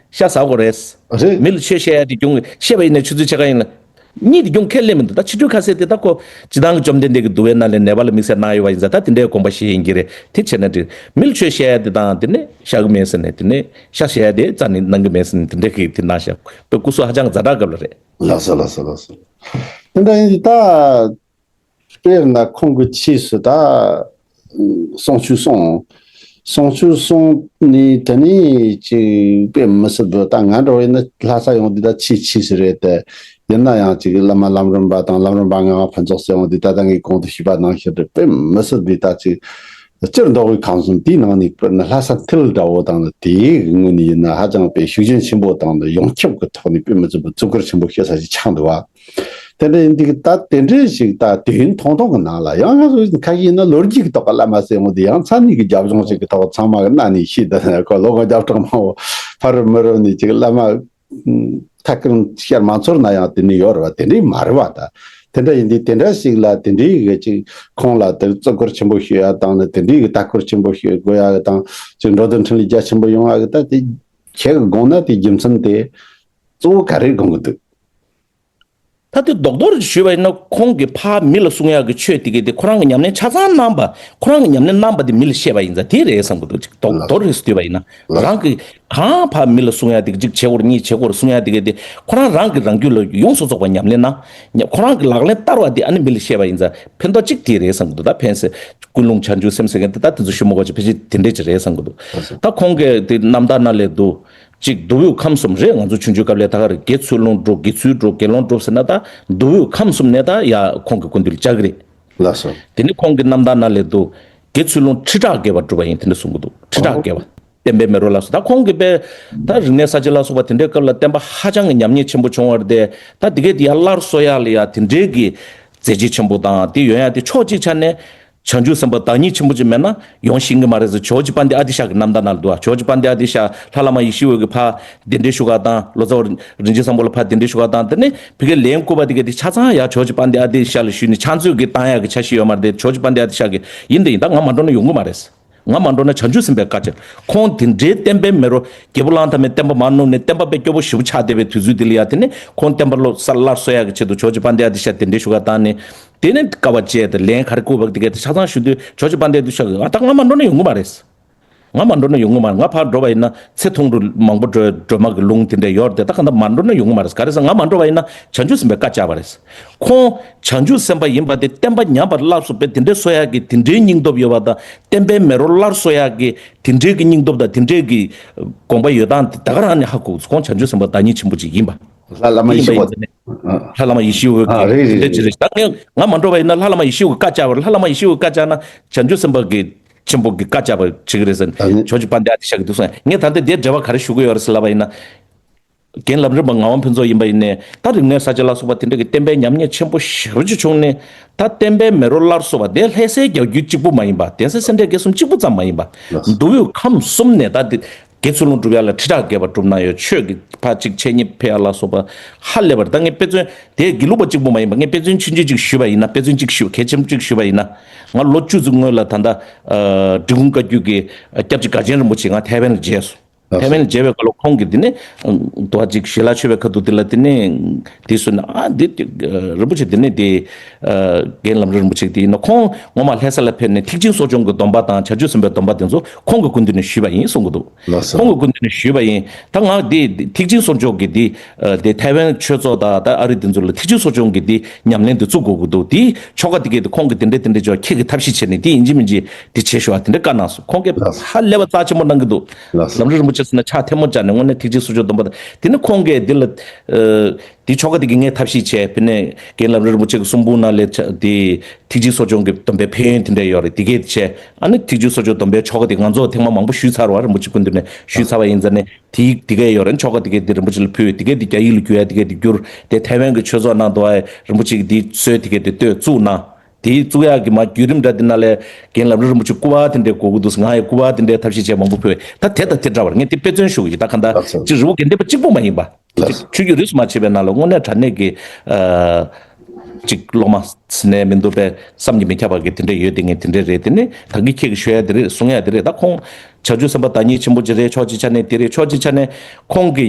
ཤ་ཟ་དགོས་རེད། རེད། མི་ལ་ཆོས་བཤད་ཡ་དེ་གྱོང་བཤད་པ་ཡིན་ན་ཆུ་ཚོད་ཕྱེད་ཀ་ཡིན་ལ། གཉིད་དེ་གྱོང་ཁས་ལེན་མི་འདུག་ད་ཆིག་སྒྲིལ་ཁ་ཟས་དེ་ད་ཁོ་སྤྱི་བཏང་གི་བཅོམ་ལྡན་འདས་ཀྱི་འདུལ་བའི་ནང་ལས་ནད་པ་ལ་དམིགས་བསལ་གནང་ཡོད་པ་ཡིན་ཙང་ད་དེ་འདྲའི་དགོངས་པ་བཞེས་ཡིན་གྱི་རེད་དེ་བྱས་ན་འགྲིག་མི་ལ་ཆོས་བཤད་ཡ་དེ་དང་དེ་ནས་བཤད་གི་མེད་ཟེར་ནས་དེ་ནས་ཤ་བཤད་ཡ་དེ་རྩ་ནས་གནང་གི་མེད་ཟེར་ནས་དེ་འདྲའི་གི་དེ་གནང་ཤག་དཔེ་སྐུ་གཟུགས་ཧ་ཅང་གི་ཛ་དྲག་སྐབས་ལ་རེད། ལགས་སོ་ལགས་སོ་ལགས་སོ། དེ་འདྲ་ཡིན་དུས་ད། དཔེར་ན་ཁོང་གི་ཕྱིས་སུ་ད་གསུང་ཆོས་གསུངས། གསུང་ཆོས་གསུངས་ནས་དེ་ནས་ཅིག་དཔེ་མི་སྲིད་པ་ད་ང་འདྲ་བོ་ཡིན་ན་ལྷ་ས་ཡོང་དུས་ད་ཕྱིས་ཕྱིས་སུ་རེད་དེ། ཡིན་ན་ཡང་ཅིག་བླ་མ་ལམ་རིམ་པ་དང་ལམ་རིམ་པ་ལྔ་པ་ཕུན་ཚོགས་སུ་ཡོང་དུས་ད་ལྟ་ངས་གོང་དུ་ཞུས་པ་ནང་བཞིན་རེད། དཔེ་མི་སྲིད་པའི་ད་ཅིག་སྤྱིར་མདོ་དབུས་ཁམས་གསུམ་དེའི་ནང་ནས་དཔེར་ན་ལྷ་ས་མཐིལ་འདྲ་བོ་དང་ནི་དེའི་ངོས་ནས་ཡིན་ན་ཧ་ཅང་དཔེ་ཤུགས་རྐྱེན་ཆེན་པོ་དང་ནི་ཡོངས་ཁྱབ་ཀྱི་ཐོག་ནས་དཔེ་མི་སྲིད་པ་བརྩི་བཀུར་ཆེན་པོ་བྱེད་ས་ཞིག་ཆགས་འདུག་བ། དེ་འདྲ་ཡིན་དུས་ད་དེ་འདྲའི་ཞིག་ད་དུས་ཡུན་ཐུང་ཐུང་གི་ནང་ལ་ཡང་ང་ཚོ་ཁ་ཤས་ཡིན་ན་ལོ་རྒྱུས་ཀྱི་ཐོག་གི་བླ་མ་ཟེར་འོང་དུས་ཡང་མཚན་ཉིད་ཀྱི་རྒྱབ་ལྗོངས་ཞིག་གི་ཐོག་ཚང་མ་གི་གནའ་ནས་ཤེས་དང་ཁོ་ལོ་ངོ་རྒྱབ་གྲངས་མང་བོ་ཕ་རོལ་མི་རོལ་ནས་ཅིག་བླ་མ་ཐད་ཀར་བཤད་མ་ཚོར་ན་ཡང་དེ་འདྲ་ཡོད་རེད་བ། དེ་འདྲའི་མ་རེད་བ། ད་དེ་འདྲ་ཡིན་དུས་དེ་འདྲ་ཞིག་ལ་དེ་འདྲའི་གི་ཅིག་ཁོང་ལ་དེ་བརྩི་བཀུར་ཆེན་པོ་ཞུ་ཡ་དང་ནི་དེ་འདྲའི་གི་དད་སྐུལ་ཆེན་པོ་ཞུ་དགོས་ཡ་གི་དང་ཅིག་འགྲོ་དོན་འཕྲིན་ལས་རྒྱ་ཆེན་པོ་ཡོང་ཡ་གི་ད་དེ་ཁྱེད་གི་དགོངས་ན་དེ་རྒྱུ་མཚན་དེ་གཙོ་བོ་ག་རེ་དགོངས་གི་འདུག་ད་དེ་རྡོག་རྡོག་རེ་ཞུས་པ་ཡིན་ན་ཁོང་གིས་ཕར་མི་ལ་གསུང་ཡག་གི་ཆོས་དེ་གའི་དེ་ཁོ་རང་གི་ཉམས་ལེན་ཆ་ཚང་གནང་པ་ཁོ་རང་གི་ཉམས་ལེན་གནང་པ་དེ་མི་ལ་བཤད་པ་ཡིན་ཙང་དེ་རེད་བསམ་གི་འདུག་ཅིག་རྡོག་རྡོག་རེ་བསྡུས་པ་ཡིན་ན་རང་གིས་གང་ཕར་མི་ལ་གསུང་ཡག་དེ་གཅིག་བྱེད་སྐོར་གཉིས་བྱེད་སྐོར་གསུང་ཡག་དེ་གའི་དེ་ཁོ་རང་རང་གི་རང་རྒྱུད་ལ་ཡོངས་སུ་རྫོགས་པ་ཉམས་ལེན་གནང་ཁོ་རང་གི་ལག་ལེན་བསྟར་བ་དེ་ཨ་ནི་མི་ལ་བཤད་པ་ཡིན་ཙང་ཕན་ཐོགས་གཅིག་དེ་རེད་བསམ་གི་འདུག་ད་ཕན་སེ་ཀུན་སློང་བྱང་ཆུབ་སེམས་ཟེར་མཁན་དེ་ད་དེ་ཚོ་ཞུ་མ་དགོས་ཅིག་ཕལ་ཆེར་དེ་འདྲས་ཅིག་རེད་བསམ་གི་འདུག་ད་ཁོང་གིས་དེ་རྣམ་ཐར་ནང་ལས་འདུག་གཅིག་གདུལ་བྱའི་ཁམས་གསུམ་རེད། ང་ཚོ་ཆུང་ཆུང་སྐབས་ལ་ད་ག་རེ་དགེ་ཚུལ་སློང་སྒྲུབ་དགེ་ཚུལ་སྒྲུབ་དགེ་སློང་སྒྲུབ་ཟེར་ན་ད་གདུལ་བྱའི་ཁམས་གསུམ་ནས་ད་ཡ་ཁོང་གི་སྐུ་མདུན་ལ་བཅར་གི་རེད། ལགས་སོ། དེ་ནི་ཁོང་གི་རྣམ་ཐར་ནང་ལས་འདུག་དགེ་ཚུལ་སློང་ཁྲི་ཕྲག་བརྒལ་བ་སྒྲུབ་པ་ཡིན་དེ་འདྲ་གསུང་གི་འདུག་ཁྲི་ཕྲག་ཨོ། བརྒལ་བ། བསྟན་པའི་མེ་རོ་ལ་སོགས་ད་ཁོང་གི་དཔེ་ད་རིག་གནས་གསར་བརྗེ་ལ་སོགས་པ་དེ་འདྲའི་སྐབས་ལ་བསྟན་པ་ཧ་ཅང་གི་ཉམས་ཉེས་ཆེན་པོ་བྱུང་བ་རེད་དེ་ད་དེ་གས་དེ་ཡ་སླར་གསོ་ཡག་ལ་ཡ་དེ་འདྲའི་གི་མཛད་རྗེས་ཆེན་པོ་དང་དེ་ཡོང་ཡག་དེ་ཕྱོགས་གཅིག་ཆ་ནས། བྱང་ཆུབ་སེམས་དཔའ་བདག་ཉིད་ཆེན་པོ་ཅིག་མེད་ན་ཡོང་ཤེས་ཀྱི་མ་རེད་ཟེར། ཇོ་བོ་རྗེ་དཔལ་ལྡན་ཨ་ཏི་ཤ་གི་རྣམ་ཐར་ནང་ལ་འདུག་ཨ། ཇོ་བོ་རྗེ་དཔལ་ལྡན་ཨ་ཏི་ཤ་ལྷ་བླ་མ་ཡེ་ཤེས་འོད་ཀྱིས་ཕར་གདན་འདྲེན་ཞུ་ག་དང་ལོ་ཙཱ་བ་རིན་ཆེན་བཟང་པོ་ལ་ཕར་གདན་འདྲེན་ཞུ་ག་དང་དེ་ནས་ཕ་གིར་ལན་བསྐུར་བ་དེ་ག་དེ་ཆ་ཚང་ཡ་ཇོ་བོ་རྗེ་དཔལ་ལྡན་ཨ་ཏི་ཤ་ལ་ཞུས་ནས་ཕྱག་མཛོད་ཀྱི་བཏང་ཡག་གི་འཆར་གཞི་ཡོད་མ་རེད་དེ་ཇོ་བོ་རྗེ་དཔལ་ལྡན་ཨ་ཏི་ཤ་གི་ཡིན་དེ་ཡིན་ད་ང་མ་འགྲོ་ན་ཡོང་གི་མ་རེད། ང་མ་འགྲོ་ན་བྱང་ཆུབ་སེམས་དཔའི་བཀའ་ཆད། ཁོང་དེ་འདྲའི་བསྟན་པའི་མེ་རོ་རྒྱལ་པོ་གླང་དར་མས་བསྟན་པ་མར་བསྣུབས་ནས་བསྟན་པ་དཔེ་སྐྱོ་པོ་ཞེ་པོ་ཆགས་བསྡད་པའི་དུས་ཚོད་དེ་ལ་ཡ་དེ་ནས་ཁོང་བསྟན་པ་སླར་གསོ་ཡག་གི་ཆེད་དུ་ཇོ་བོ་རྗེ་དཔལ་ལྡན་ཨ་ཏི་ཤ་གདན་འདྲེན་ཞུ་ག་བཏང་ནས། དེ་ནས་དཀའ་བ་སྤྱད་དེ་ལན་ག་རེ་བསྐུར་བ་དེ་ག་དེ་ཆ་ཚང་ཞུ་དུས་ཇོ་བོ་རྗེ་དཔལ་ལྡན་ཨ་ཏི་ཤ་གིས་ཨ་ད་ང་མ་འགྲོ་ན་ཡོང་གི་མ་རེད། ང་མ་འགྲོ་ན་ཡོང་གི་མ་རེད། ང་ཕར་འགྲོ་བ་ཡིན་ན་ཚེ་ཐུང་རུ་མང་པོ་འགྲོ་སྒྲོལ་མ་གི་ལུང་དེ་འདྲ་ཡོད་རེད་དེ། ད་ག་འདྲ་མ་འགྲོ་ན་ཡོང་གི་མ་རེད། ག་རེ་ཟེར་ང་མ་འགྲོ་བ་ཡིན་ན་བྱང་ཆུབ་སེམས་དཔའི་བཀའ་བཅག་པ་རེད། ཁོང་བྱང་ཆུབ་སེམས་དཔའ་ཡིན་པ་དེ་བསྟན་པ་ཉམས་པར་སླར་གསོ་དཔེ་དེ་འདྲའི་གསོ་ཡག་གི་དེ་འདྲའི་སྙིང་སྟོབས་ཡོད་པ་དང་། བསྟན་པའི་མེ་རོ་སླར་གསོ་ཡག་གི་དེ་འདྲའི་གི་སྙིང་སྟོབས་དང་དེ་འདྲའི་གི་དགོངས་པ་ཡོད་སྟངས་དེ་ད་ག་རང་ནས་ཧ་གོ། ཁོང་བྱང་ཆུབ་སེམས་དཔའ་བདག་ཉིད་ཆེན་པོ་ཅིག་ཡིན་པ། ལྷ་བླ་མ་ཡེ་ཤེས་འོད། ལྷ་བླ་མ་ཡེ་ཤེས་འོད་ཀྱི་ཨ་རེད་རེད། དེ་འདྲ་ཅིག་རེད། ད་ངས་ང་མ་འགྲོ་བ་ཡིན་ན་ལྷ་བླ་མ་ཡེ་ཤེས་འོད་ཀྱི་བཀའ་བཅག་པ་རེད། ལྷ་བླ་མ་ཡེ་ཤེས་འོད་ཀྱི་བཀའ་བཅག་ན་བྱང་ཆུབ་སེམས་དཔའ་གི་ཆེན་པོ་གི་བཀའ་བཅག་པ་བྱེད་ཀྱི་རེད་ཟེར། ད་ནི་ཇོ་ཇོ་པཎ་ཏ་དེ་བཞག་གི་འདུག་སོང་། ངས་ད་ལྟ་དེའི་འགྲེལ་པ་ག་རེ་ཞུ་གི་ཡོད་རེད་ཟེར་ལབ་པ་ཡིན་ན། རྒན་ལམ་རིམ་པ་ངག་དབང་ཕུན་ཚོགས་ཡིན་པ་ཡིན་ནའི་ད་རིག་གནས་གསར་བརྗེ་ལ་སོགས་པ་དེ་འདྲ་གི་བསྟན་པའི་ཉམས་ཉེས་ཆེན་པོ་ཞེ་པོ་ཅིག་བྱུང་ནས། ད་བསྟན་པའི་མེ་རོ་སླར་གསོ་བ་དེ་ལྷ་སའི་རྒྱལ་རྒྱུད་གཅིག་པུ་མ་ཡིན་པ། གདན་ས་སེ་འབྲས་དགེ་གསུམ་གཅིག་པུ་ཙམ་མ་ཡིན་པ། ལགས། མདོ་དབུས་ཁམས་གསུམ་ནས་ད་དེ་དགེ་ཚུལ་སློང་སྒྲུབ་ཡ་ལ་ཁྲི་ཕྲག་བརྒལ་བ་སྒྲུབ་གནང་ཡོད། ཆོས་ཀྱི་ཕར་ཅིག་འཆད་ཉན་ཕེབས་ཡ་ལ་སོགས་པ་ཧ་ལས་པར། ད་ངས་དཔེ་མཚོན་དེ་དགེ་ལུགས་པ་གཅིག་པུ་མ་ཡིན་པ། ངས་དཔེ་མཚོན་ཆུང་ཆུང་ཅིག་ཞུས་པ་ཡིན་ན། དཔེ་མཚོན་གཅིག་ཞུ་གལ་ཆེན་པོ་གཅིག་ཞུས་པ་ཡིན་ན། ང་ལོ་བཅུ་ཙམ་སྔོན་ལ་ད་ལྟ་ཨ་འབྲི་གུང་བཀའ་བརྒྱུད་ཀྱི་སྐྱབས་རྗེ་དགའ་ཆེན་རིན་པོ་ཆེ་ང་ཐའེ་ཝན་ལ་མཇལ་སོང་། ཐའེ་ཝན་ལ་མཇལ་བའི་སྐབས་ལ་ཁོང་གིས་དེ་ནས་དུ་བ་ཅིག་ཞལ་ལག་མཆོད་པའི་ཁ་ཐུག་དེ་ལ་དེ་ནས་དེ་གསུངས་ནས། ཨ་འདི་རིན་པོ་ཆེ་དེ་ནས་དེ་རྒན་ལམ་རིམ་པོ་ཆེ་དེ་ཡིན་ན། ཁོང་ངོ་མ་ལྷ་ས་ལ་ཕེབས་ནས་ཐེག་ཆེན་གསོ་སྦྱོང་གི་སྡོམ་པ་དང་བྱང་ཆུབ་སེམས་དཔའི་སྡོམ་པ་དེ་ཚོ་ཁོང་གི་སྐུ་མདུན་ནས་ཞུས་པ་ཡིན་གསུང་གི་འདུག། ལགས་སོ། ཁོང་གི་སྐུ་མདུན་ནས་ཞུས་པ་ཡིན། ད་ང་དེ་ཐེག་ཆེན་གསོ་སྦྱོང་གི་དེ་དེ་ཐའེ་ཝན་ཆོས་ཚོགས་དང་ད་ཨ་རི་དེ་ཚོ་ལ་ཐེག་ཆེན་གསོ་སྦྱོང་གི་དེ་ཉམས་ལེན་དེ་བཙུགས་དགོས་ཀྱི་འདུག། དེ་ཆོ་ག་དེ་གས་དེ་ཁོང་གིས་དེ་འདྲ་དེ་འདྲ་ཅོ་ཁྱེད་ཀྱིས་ཐབས་ཤེས་བྱས་ནས་དེ་ཡིན་གཅིག་མིན་གཅིག་དེ་བྱེད་ཤོག་ཨ། དེ་འདྲ་བཀའ་གནང་སོང་། ཁོང་གིས་ཧ་ལས་པ་རྩ་ཆེན་པོ་གནང་གི་འདུག། ལགས་སོ། ལམ་རིམ་རིན་པོ་ཆེ་ཟེར་ན་ཕྱག་ཐལ་མོ་སྦྱར་ནས་དངོས་གནས་ཐེག་ཆེན་གསོ་སྦྱོང་སྡོམ་པ་དང་། དེ་ནི་ཁོང་གིས་འདི་ལ་ཨ་དེ་ཆོ་ག་དེ་གི་ངས་ཐབས་ཤེས་བྱས། དེ་ནས་རྒན་ལམ་རིམ་པོ་ཆེ་གི་གསུང་འབུམ་ནང་ལས་ཆ་དེ་ཐེག་ཆེན་གསོ་སྦྱོང་གི་སྡོམ་པའི་ཕན་ཡོན་དེ་འདྲ་ཡོད་རེད། དེ་གས་དེ་བྱས། ཨ་ནི་ཐེག་ཆེན་གསོ་སྦྱོང་སྡོམ་པའི་ཆོ་ག་དེ་ང་ཚོ་ཐེངས་མ་མང་པོ་ཞུས་ཚར་བ་རིན་པོ་ཆེ་སྐུ་མདུན་ནས་ཞུས་ཚར་བ་ཡིན་ཙང་ནས། དེ་དེ་གས་ཡོད་རེད། ཆོ་ག་དེ་གས་དེ་རིན་པོ་ཆེ་ལ་ཕུལ། དེ་གས་དེ་རྒྱ་ཡིག་ལ་བསྒྱུར་ཡ་དེ་གས་དེ་བསྒྱུར། དེ་ཐའེ་ཝན་གྱི་ཆོས་ཚོགས་ནང་དུ་ཨ་རིན་པོ་ཆེ་གི་དེ་སྲོལ་དེ་གས་དེ་བཏོད་བཙུགས་གནང་། དེ་བཙུགས་ཡག་གི་མ་བརྒྱུད་རིམ་འདྲ་དེ་ནང་ལས་རྒན་ལམ་རིམ་པོ་ཆེ་སྐུ་པར་དེ་འདྲའི་དགོས་ཀྱི་འདུག། ང་ཡི་སྐུ་པར་དེ་འདྲའི་ཐབས་ཤེས་བྱས་མང་པོ་ཕུལ། ད་དེ་དང་དེ་འདྲ་བར་ངས་དེ་དཔེ་མཚོན་ཞུ་གི་ཡིན། ད་ག་འདྲ་ལགས་སོ། ཅིག་རི་བོ་དགེ་ལྡན་པ་གཅིག་པུ་མ་ཡིན་པ། ལགས། ཆོས་བརྒྱུད་རིས་སུ་མ་ཆད་པའི་ནང་ལ་དངོས་གནས་དྲང་གནས་ཀྱི་ཨ་ཅིག་སློབ་མ་ཟེར་ནས་མི་འདུག་པས། བསམ་གྱིས་མི་ཁྱབ་པ་གི་དེ་འདྲ་ཡོད། དེ་ངས་དེ་འདྲ་རེད། དེ་ནི་ད་གིན་ཁྱེད་ཀྱིས་ཞུ་ཡ་དེ་རེད། གསུང་ཡ་དེ་རེད། ད་ཁོང་བྱང་ཆུབ་སེམས་དཔའ་བདག་ཉིད་ཆེན་པོ་ཅིག་རེད། ཕྱོགས་གཅིག་ཆ་ནས་དེ་རེད། ཕྱོགས་གཅིག་ཆ་ནས་ཁོང་གི་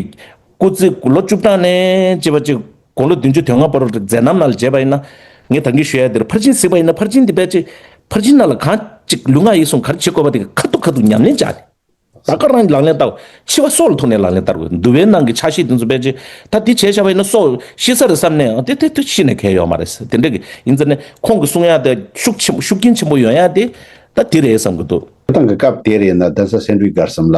སྐུ་ཚེ་ལོ་བཅུ་གྲངས་ནས་བྱས་པ་ཅིག་དགུང་ལོ་བདུན་ཅུ་དོན་ལྔ་བར་མཛད་རྣམ་ནང་ལ་མཇལ་བ་ཡིན་ན། ངས་ད་གིན་ཞུ་ཡ་དེ་རེད། ཕར་ཕྱིན་གཟིགས་པ་ཡིན་ན་ཕར་ཕྱིན་དེ་དཔེ་ཅིག་ཕར་ཕྱིན་ནང་ལ་གང་ཅིག་ལུས་ངག་ཡིད་གསུམ་ག་རེ་བྱེད་དགོས་པ་དེ་ག་ཁ་ཐུག་ཁ་ཐུག་ཉམས་ལེན་བྱ་དེ། ད་ག་རང་ལག་ལེན་བསྟར། འཆི་བ་སྲོག་ལ་ཐུག་ནས་ལག་ལེན་བསྟར་དགོས། འདུལ་བའི་ནང་གི་ཆ་ཤས་དེ་ཚོ་ཕལ་ཆེར་ད་འདི་བྱས་བཞག་པ་ཡིན་ན་སྲོག་ཤི་ས་རེད་བསམ་ནས་དེ་དེ་དེ་ཤི་ནས་གལ་ཡོད་མ་རེད། དེ་འདྲ་གི་ཡིན་ཙང་ནས་ཁོང་གི་གསུང་ཡ་དེ་ཤུགས་ཆེན་པོ་ཤུགས་རྐྱེན་ཆེན་པོ་ཡོང་ཡ་དེ་ད་དེ་རེད་བསམ་གི་འདུག། ཏང་གི་སྐབས་དེར་ཡིན་ན་གདན་ས་སེ་འབྲས་དགའ་གསུམ་ལ་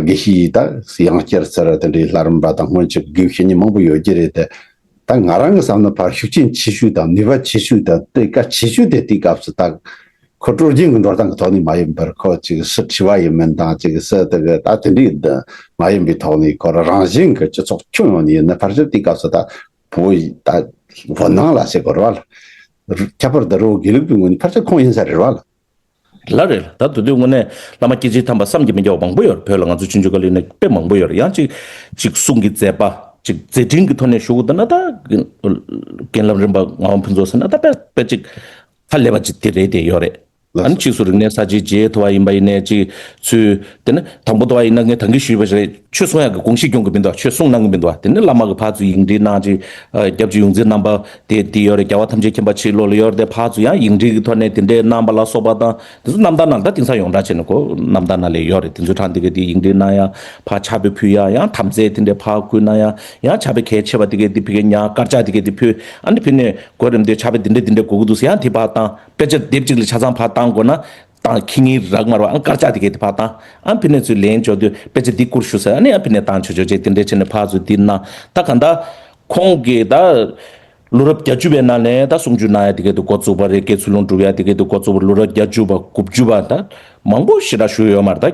དགེ་བཤེས་ད་ཡང་བསྐྱར་ཚར་དེ་འདྲའི་ལྷ་རམས་པ་དང་སྔོན་གྱི་དགེ་བཤེས་གཉེན་མང་པོ་ཡོད་ཀྱི་རེད་དེ། ད་ང་རང་གི་བསམ་ན་ཕར་ཤུགས་རྐྱེན་ཆེ་ཤོས་དང་ནུས་པ་ཆེ་ཤོས་དང་དེ་གལ་ཆེ་ཤོས་དེ་དེའི་སྐབས་སུ་ད་ཁོ་སྲོལ་རྒྱུན་གྱི་འགྲོ་སྟངས་ཀྱི་ཐོག་ནས་མ་ཡིན་པར། ཁོ་ཅིག་སུ་ཁྲི་པ་ཡིན་མིན་དང་ཅིག་སུ་དེ་གི་ད་དེ་འདྲའི་མ་ཡིན་པའི་ཐོག་ནས་ཁོ་རང་བཞིན་གྱི་སྤྱི་ཚོགས་ཁྱོན་ཡོངས་ནས་ཡིན་ན་ཕལ་ཆེར་དེའི་སྐབས་སུ་ད་བོད་ད་བོད་ནང་ལ་ཟེར་དགོས་རེད་བ། ཁྱད་པར་དུ་རི་བོ་དགེ་ལུགས་པའི་ངོས་ནས་ཕལ་ཆེར་ཁོང་ཡིན་ས་རེད་བ། ལ་རེད་ལ། ད་དེ་དུས་དངོས་གནས་བླ་མ་སྐྱེས་ཆེན་དམ་པ་བསམ་གྱིས་མི་ཁྱབ་པ་མང་པོ་ཡོད་རེད། བོད་ལ་ང་ཚོ་ཆུང་ཆུང་སྐབས་ལ་ཡིན་ན་དཔེ་མང་པོ་ཡོད་རེད། ཡང་ཅིག་ཅིག་གསུང་གི་མཛད་པ་ཅིག་མཛད་འཕྲིན་གྱི་ཐོག་ནས་ཞུ་དགོས་འདུག་ན། ད་རྒན་ལམ་རིམ་པ་ངག་དབང་ཕུན་ཚོགས་ཟེར་ན་ད་དཔེ་དཔེ་ཅིག་ཧ་ལས་པ་ཅིག་དེ་རེད་དེ་ཡོད་རེད། ལགས་སོ། ཨ་ནི་ཕྱིས་སུ་རིག་གནས་གསར་བརྗེ་རྗེས་ཐུབ་པ་ཡིན་པ་ཡིན་ནའི་ཅིག་ཚུལ་དེ་ནི་དང་པོ་ཐུབ་པ་ཡིན་ན་ངས་ད་གིན་ཞུས་པ་རེད། ཆོས་གསུང་ཡག་གི་དགོངས་གཞི་སྐྱོང་གི་མི་འདུག། ཆོས་གསུང་གནང་གི་མི་འདུག། དེ་ནི་བླ་མ་གི་ཕར་ཚུར་ཡིག་འབྲེལ་གནང་ཅིག་ཨ་སྐྱབས་རྗེ་ཡོངས་འཛིན་རྣམ་པ་དེ་དེ་ཡོད་རེད། རྒྱལ་བ་ཐམས་ཅད་མཁྱེན་པ་ཕྱི་ལོགས་ལ་ཡོད་རེད་དེ། ཕར་ཚུར་ཡང་ཡིག་འབྲེལ་གྱི་ཐོག་ནས་དེ་འདྲའི་གནང་པ་ལ་སོགས་པ་དང་། དེ་ཚོ་རྣམ་ཐར་ནང་ད་དེང་སང་ཡོངས་གྲགས་བྱས་ནས་གོ་རྣམ་ཐར་ནང་ལ་ཡོད་རེད། དེ་ཚོ་དྲངས་དེ་ག་དེ་ཡིག་འབྲེལ་གནང་ཡ། ཕར་ཕྱག་དཔེ་ཕུལ་ཡ། ཡང་དམ་རྫས་དེ་འདྲའི་ཕར་བསྐུར་གནང་ཡ། ཡང་ཕྱག་དཔེ་གལ་ཆེ་བ་དེ་ག་དེ་ཕ་གིར་ཉར། དཀར་ཆག་དེ་ག་དེ་ཕུལ། ཨ་ནི་ཕ་གི་ནས་གོ་རིམ་དེ་ཕྱག་དཔེ་དེ་འདྲ་དེ་འདྲ་དགོས་ཀྱི་འདུག་ཟེར་ཡང་དེ་ཕར་བཏང་། དཔེ་ཆ་དེབ་གཅིག་ལ་ཆ་ཚང་ཕར་བཏང་དགོས་ན། བཏང་ཁྱི་ངན་རག་མ་རེད་བ། ཨ་དཀར་ཆག་དེ་ག་དེ་ཕར་བཏང་། ཨ་ཕ་གི་ནས་ཚུར་ལེན་འཇོག་དུས་དཔེ་ཆ་འདི་བསྐུར་ཞུ་ཟེར། ཨ་ནི་ཨ་ཕ་གི་ནས་བཏང་ཆོག་ཆོག་བྱས་དེ་འདྲ་བྱས་ནས་ཕར་ཚུར་འདི་གནང་། ད་ག་འདྲ་ཁོང་གིས་ད་ལོ་རབས་བརྒྱད་ཅུ་པའི་ནང་ནས་ད་གསུང་ཆོས་གནང་ཡ་དེ་ག་དེ་འགོ་བཙུགས་པ་རེད། དགེ་ཚུལ་སློང་སྒྲུབ་ཡ་དེ་ག་དེ་འགོ་བཙུགས་པ། ལོ་རབས་བརྒྱད་ཅུ་པ་དགུ་བཅུ་པ་ད་མང་པོ་ཞེ་དྲག་བཞུགས་ཡོད་མ་རེད། ད་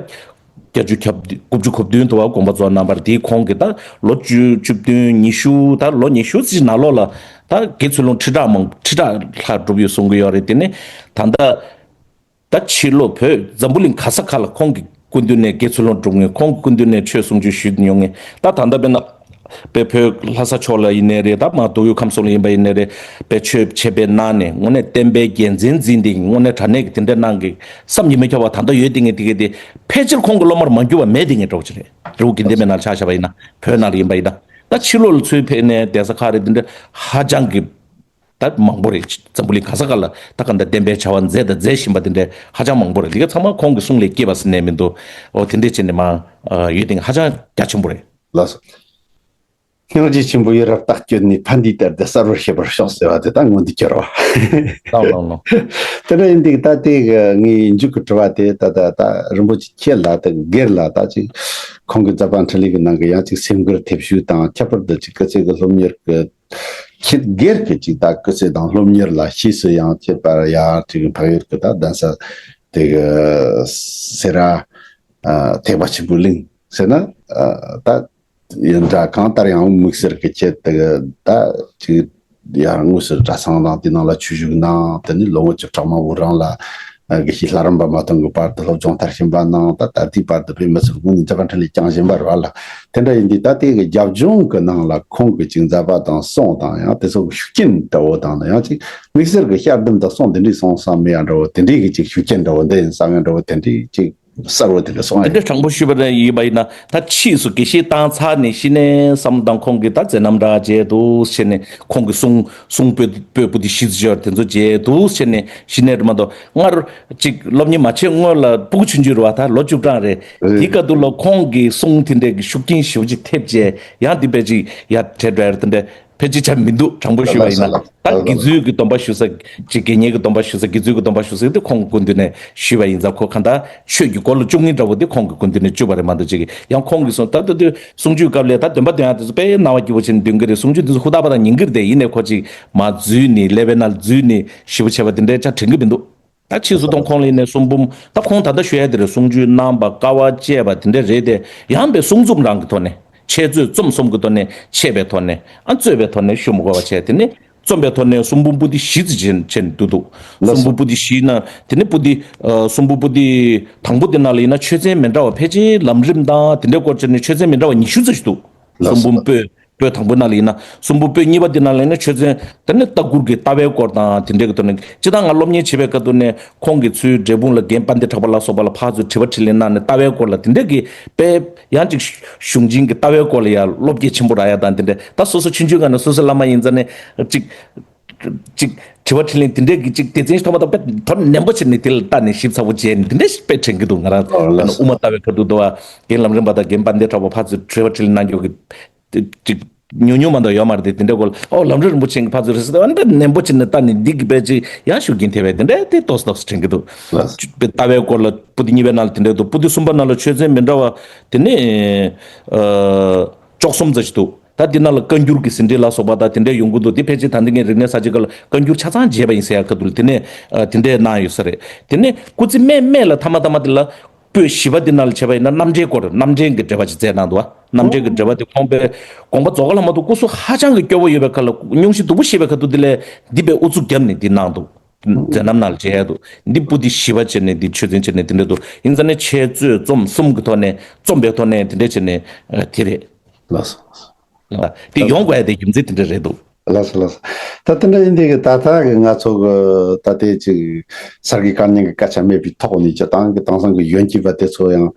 བརྒྱད་ཅུ་གྱ་དགུ་བཅུ་གོ་བདུན་དུ་བ་དགོངས་པ་རྫོགས་གནང་བ་རེད། དེའི་གོང་གི་ད་ལོ་བཅུ་བཅུ་བདུན་ཉི་ཤུ། ད་ལོ་ཉི་ཤུ་ཙམ་ནང་ལོགས་ལ་ད་དགེ་ཚུལ་སློང་ཁྲི་ཕྲག་མང་ཁྲི་ཕྲག་ལྷག་སྒྲུབ་ཡོད་གསུང་གི་ཡོད་རེད། དེ་ནས་ད་ལྟ། ད་ཕྱི་ལོགས་བོད་འཛམ་བུ་གླིང་ག་ས་ག་ལ་ཁོང་གི་སྐུ་མདུན་ནས་དགེ་ཚུལ་སློང་སྒྲུབ་མཁན། ཁོང་གི་སྐུ་མདུན་ནས་ཆོས་གསུང་ཆོས་ཞུས་མྱོང་མཁན། ད་ད་ལྟ་དཔེར་ན་དཔེ་བོད་ལྷ་ས་ཕྱོགས་ལ་ཡིན་ནའི་རེད། ད་མར་མདོ་དབུས་ཁམས་གསུམ་ལ་ཡིན་པ་ཡིན་ནའི་རེད། དཔེ་ཆོས་འཆད་སྤེལ་གནང་ནས་དངོས་གནས་བསྟན་པའི་རྒྱལ་མཚན་འཛིན་བསྡད་མཁན། དངོས་གནས་དྲང་གནས་ཀྱི་དེ་འདྲ་གནང་གི་བསམ་གྱིས་མི་ཁྱབ་པ་ད་ལྟ་ཡོད་བསྡད་མཁན་དེ་ག་དེ་ཕལ་ཆེར་ཁོང་གི་སློབ་མར་མ་གྱུར་པ་མེད་བསྡད་མཁན་འདྲ་བོ་ཅིག་རེད། རི་བོ་དགེ་ལྡན་པའི་ནང་ལ་ཆ་བཞག་པ་ཡིན་ན། བོད་ནང་ལ་ཡིན་པ་ཡིན་ན། ད་ཕྱི་ལོགས་ལ་ཚུར་ཕེབས་ནས་གདན་ས་ཁག་རེད་དེ་འདྲ་ཧ་ཅང་གི་ད་མང་པོ་རེད། འཛམ་བུ་གླིང་ག་ས་ག་ལ་ད་ག་འདྲ་བདེན་པའི་བྱ་བ་མཛད་དང་མཛད་བཞིན་པ་དེ་འདྲ་ཧ་ཅང་མང་པོ་རེད། འདི་ག་ཚང་མ་ཁོང་གི་གསུང་ལས་སྐྱེས་པ་ཟེར་ནས་མི་འདུག་འོ་དེ་འདྲས་བྱས་ནས་མ་ཡོད་དེ་ཧ་ཅང་རྒྱ་ཆེན་པོ་རེད། ལགས་སོ། སྙིང་རྗེ་ཆེན་པོ་ཡི་རབ་རྟགས་བསྐྱོན་ནས། ཕན་བདེའི་གཏེར་འདི་གསལ་བར་བྱེད་པར་ཤོག་ཟེར་བ་དེ་ད་མངོན་དུ་གྱུར་བ། ལགས་ལགས་ལགས། དེ་འདྲ་ཡིན་དུས་ད་ལྟའི་གི་ངའི་མཇུག་གི་དྲི་བ་དེ་ད་ད་ད་རིན་པོ་ཆེ་ཁྱེད་ལ་ད་སྒེར་ལ་ད་ཅིག་ཁོང་གི་མཛད་པ་འཕྲིན་ལས་ཀྱི་ནང་གི་ཡང་ཅིག་སེམས་འགུལ་ཐེབས་ཤུགས་དང་། ཁྱད་པར་དུ་ཅིག་སྐུ་ཚེ་གི་སློབ་གཉེར་གྱི་ཁྱེད་སྒེར་གྱི་ཅིག་ད་སྐུ་ཚེ་དང་སློབ་གཉེར་ལ་ཕྱིས་སུ་ཡང་ཁྱེད་པར་ཡང་ཅིག་འཕགས་ཡུལ་གྱི་ད་གདན་ས་དེ་གི་སེ་ར་ཨ་ཐེག་པ་ཆེན་པོའི་གླིང་ཟེར་ན་ཨ་ད་ཡིན་འདྲ་གང་ལྟར་ཡང་དམིགས་བསལ་གྱི་ཁྱེད་དེ་གི་ད་ཅིག་ཡང་དངོས་སུ་གྲྭ་ཚང་དང་དེ་ནང་ལ་ཆོས་ཞུགས་གནང་། དེ་ནས་ལོ་ངོ་བཅུ་ཕྲག་མང་པོ་རིང་ལ་ཨ་དགེ་བཤེས་ལྷ་རམས་པ་མ་ཐོན་གྱི་བར་དུ་སློབ་སྦྱོང་མཐར་ཕྱིན་པ་གནང་། ད་ད་ལྟའི་བར་དུ་དཔེ་མི་སྲིད་དངོས་གནས་མཛད་པ་འཕྲིན་ལས་བསྐྱངས་བཞིན་པ་རེད་བ་ལ། དེ་འདྲ་ཡིན་དུས་ད་ལྟའི་གི་རྒྱབ་ལྗོངས་ཀྱི་ནང་ལ་ཁོང་གི་ཅིག་མཛད་པ་དང་གསུང་དང་ཡང་དེ་ཚོ་གི་ཤུགས་རྐྱེན་འདྲ་བོ་དང་ཡང་ཅིག་དམིགས་བསལ་གྱི་བཤད་སྡོམ་དང་གསུང་དེ་འདྲའི་གསུང་བསམ་མེད་ཡ་འདྲ་བོ་དེ་འདྲའི་གི་ཅིག་ཤུགས་རྐྱེན་འདྲ་བོ་འདི་ཡིན་བསམ་ཡ་འདྲ་བོ་དེ་འདྲའི་ཅིག་གསལ་བོ་དེ་འདྲ་གསུང་ཡ་དེ་འདྲ་ཡིན། དྲང་པོ་ཞུས་པ་ཡིན་པ་ཡིན་ན། ད་ཕྱིས་སུ་དགེ་བཤེས་བཏང་ཚར་ནས་གཞི་ནས་བསམ་དང་ཁོང་གིས་ད་མཛད་རྣམ་འདྲ་བྱས་འདུག་བྱས་ནས་ཁོང་གི་གསུང་གསུང་པོད་པོད་པོ་དེ་གཞི་བཅོལ་དེ་ཚོ་བྱས་འདུག་བྱས་ནས་གཞི་ནས་མ་གཏོགས་སྔར་ཅིག་སློབ་གཉེར་མ་བྱས་སྔོན་ལ་སྤུ་གུ་ཆུང་ཆུང་རེད་བ། ད་ལོ་བཅུ་གྲངས་རེད། དེའི་སྐབས་དུ་ལ་ཁོང་གི་གསུང་དེ་འདྲའི་གི་ཤུགས་རྐྱེན་ཞེ་པོ་ཅིག་ཐེབས་བྱས་ཡང་དེ་བས་ཅིག་ཡར་བྲལ་བྲལ་དེ་འདྲ་ཕལ་ཆེར་ཆགས་མི་འདུག་དྲང་པོ་ཞུས་པ་ཡིན་ན། ད་དགེ་ཚུལ་གྱི་སྡོམ་པ་ཞུ་ས་ཅིག་དགེ་བསྙེན་གྱི་སྡོམ་པ་ཞུ་ས་དགེ་ཚུལ་གྱི་སྡོམ་པ་ཞུ་ས་དེ་ཁོང་གི་སྐུ་མདུན་ནས་ཞུས་པ་ཡིན་ཙང་ཁོ་གང་ལྟར་ཆོས་ཀྱི་སྒོ་ལ་བཅུག་མཁན་འདྲ་བོ་དེ་ཁོང་གི་སྐུ་མདུན་ནས་བཅུག་པ་རེད་མ་གཏོགས་ཅིག་ཡང་ཁོང་གི་གསུང་ད་ལྟ་དུས་གསུང་ཆོས་སྐབས་ལ་ད་འདོན་པ་འདོན་ཡག་དེ་ཚོ་དཔེ་སྣང་བ་སྐྱིད་པོ་བྱས་ནས་འདོན་གྱི་རེད། གསུང་ཆོས་དེ་ཚོ་ཧུར་ཐག་པ་དང་ཉན་གྱི་རེད་དེ། ཡིན་ནའི་ཁོ་ཅིག་མར་འཛུལ་ནས་ཀླད་པའི་ནང་འཛུལ་ནས་ཞེ་པོ་བྱས་པ་དེ་འདྲའི་ཆ་དྲན་གྱི་མི་འདུག་ད་ཕྱིས་སུ་དང་ཁོང་ལ་ཡིན་ནའི་གསུང་འབུམ་ད་ཁོང་ད་ལྟ་ཞུ་ཡ་དེ་རེད། གསུང་ཆོས་གནང་པ་དཀའ་བ་སྤྱད་པ་དེ་འདྲ་རེད་དེ། ཡང་པའི་གསུང་རྩོམ་རང་གི་ཐོག་ནས་འཆད་རྩོད་རྩོམ་གསུམ་གྱི་ཐོག་ནས་འཆད་པའི་ཐོག་ནས་ཨ་རྩོད་པའི་ཐོག་ནས་ཞུ་མི་དགོས་པ་བྱས། དེ་ནས་རྩོམ་པའི་ཐོག་ནས་གསུང་འབུམ་པོ་ཏི་བཞི་ཙམ་བྱས་བྱས་འདུག་འདུག་ལགས་སོ། གསུང་འབུམ་པོ་ཏི་བཞི་ན་དེ་ནས་པོ་ཏི་ཨ་གསུང་འབུམ་པོ་ཏི་དང་པོ་དེ་ནང་ལ་ཡིན་ན་ཆོས་ཚན་མི་འདྲ་བ་ཕལ་ཆེར་ལམ་རིམ་དང་དེ་འདྲའི་སྐོར་བྱས་ནས་ཆོས་ཚན་མི་འདྲ་བ་ཉི་ཤུ་ཙམ་ཞིག་འདུག་ལགས་སོ། གསུང་འབུམ་པོད་པོད་དང་པོའི་ནང་ལ་ཡིན་ན་གསུང་འབུམ་པོད་གཉིས་པ་འདི་ནང་ལ་ཡིན་ན་ཆོས་ཚན་དེ་ནི་ལྟ་བསྒྱུར་གྱི་ལྟ་བའི་སྐོར་དང་དེ་འདྲའི་གི་ཐོག་ནས། སྤྱིར་བཏང་ང་སློབ་གཉེར་བྱེད་པའི་སྐབས་དུ་ནས་ཁོང་གིས་ཚུར་འབྲས་སྤུངས་ལ་རྒན་དཔལ་ལྡན་གྲགས་པ་ལ་སོགས་པ་ལ་ཕར་ཚུར་དྲི་བ་དྲིས་ལན་གནང་ནས་ལྟ་བའི་སྐོར་ལ་དེ་འདྲའི་གི་དཔེ་ཡང་ཅིག་གཞུང་ཆེན་གྱི་ལྟ་བའི་སྐོར་ལ་ཡང་བློ་སྐྱེད་ཆེན་པོ་རག་ཡ་དང་དེ་འདྲ། ད་སོ་སོ་ཆུང་ཆུང་སྒང་ནས་སོ་སོའི་བླ་མ་ཡིན་ཙང་ནས་ཅིག་ཅིག་དྲི་བ་དྲིས་ལན་དེ་འདྲའི་གི་ཅིག་སྡེ་ཚན་ཞིག་མཐོང་མ་ཐག་པས་དོ་ནན་པོ་བྱས་ནས་དེ་ལ་ལྟ་ནས་ཞིབ་ཚགས་པོ་བྱས་ནས་དེ་འདྲ་ཞིག་དཔེ་དྲན་གྱི་འདུག་ང་རང་ཨོ་ལགས་སོ། དབུ་མ་ལྟ་བའི་ཁ་ཐུག་ཏུ་བ་རྒན་ལམ་རིམ་པ་དང་རྒན་དཔལ་ལྡན་གྲགས་པ་ཕར་ཚུར་དྲི་བ་དྲིས་ལན་གནང་རྒྱུ་གི་དེ་ཅིག་ཉུང་ཉུང་མ་གཏོགས་ཡོད་མ་རེད་དེ། དེ་འདྲའི་སྐོར་ལ་ཨོ་ལམ་རིམ་རིན་པོ་ཆེ་གི་ཕར་ཚུར་རེད་ཟེར་ཏེ་ཨ་ནི་ནན་པོ་བྱས་ནས་ལྟ་ནས་འདི་གི་དཔེ་ཅིག་ཡང་ཤུགས་རྐྱེན་ཐེབས་པས་དེ་འདྲའི་དེ་ཏོག་ཙམ་ཏོག་ཙམ་དྲན་གྱི་འདུག་ལགས་སོ། དཔེ་ལྟ་བའི་སྐོར་ལ་པོ་ཏི་གཉིས་པའི་ནང་ལ་དེ་འདྲའི་འདུག་པོ་ཏི་གསུམ་པ་ནང་ལ་ཆོས་ཚན་མི་འདྲ་བ་དེ་ནི་ཨ་བཅུ་གསུམ་ཙམ་ཞིག་འདུག་ད་འདི་ནང་ལ་བཀའ་འགྱུར་གྱི་ཟིན་བྲིས་ལ་སོགས་པ་དང་དེ་འདྲའི་ཡོང་གི་འདུག་འདི་ཕལ་ཆེར་ད་འདི་ངས་རིག་གནས་གསར་བརྗེའི་སྐབས་ལ་བཀའ་འགྱུར་ཆ་ཚང་མཇལ་བ་ཡིན་ཟེར་ཡག་ཁ་ཐུག་ལ་དེ་ནས་ཨ་དེ་འདྲའི་གནང་ཡོད་ས་རེད། དེ་ནས་སྐུ་ཚེ་སྨད་སྨད་ལ་ཐ་མ་ཐ་མ་དེ་ལ་པོད་བཞི་པ་འདི་ནང་ལ་བྱས་པ་ཡིན་ན་རྣམ་འགྲེལ་སྐོར་རྣམ་འགྲེལ་གྱི་འགྲེལ་པ་ཅིག་མཛད་གནང་འདུག་བ། རྣམ་འགྲེལ་གྱི་འགྲེལ་པ་དེ་ཁོང་པའི་དགོངས་པ་རྫོགས་ཀ་ལ་མ་གཏོགས་སྐུ་གཟུགས་ཧ་ཅང་གི་སྐྱོ་བོ་ཡོད་པའི་ཁ་ལ་སྙུང་གཞི་སྡུག་པོ་བཤད་པའི་ཁ་ཐུག་དེ་ལས་འདི་པའི་ཨུ་ཚུགས་བརྒྱབ་ནས་འདི་གནང་འདུག་མཛད་རྣམ་ནང་ལ་མཇལ་ཡ་འདུག་འདི་པོ་ཏི་བཞི་པ་བྱས་ནས་འདི་ཆོས་ཚན་བྱས་ནས་འདི་འདྲ་འདུག་ཡིན་ཙང་ནས་འཆད་རྩོད་རྩོམ་གསུམ་གྱི་ཐོག་ནས་རྩོམ་པའི་ཐོག་ནས་འདི་འདྲ་བྱས་ནས་ཨ་དེ་རེད། ལགས་སོ། དེ་ཡོང་དགོས་ཡ་དེ་རྒྱུ་མཚན་དེ་འདྲ་རེད་འདུག་ལགས་སོ་ལགས་སོ། ད་དེ་འདྲ་ཡིན་དེ་གི་ད་ལྟ་གི་ང་ཚོ་གི་ད་ལྟའི་ཅིག་གསར་བརྗེའི་བཀའ་རྙིང་གི་སྐད་ཆ་མེད་པའི་ཐོག་ནས་ཀྱི་ཏང་གི་དེང་སང་གི་ཡོན་གྱི་བ་དེ་ཚོ་ཡང་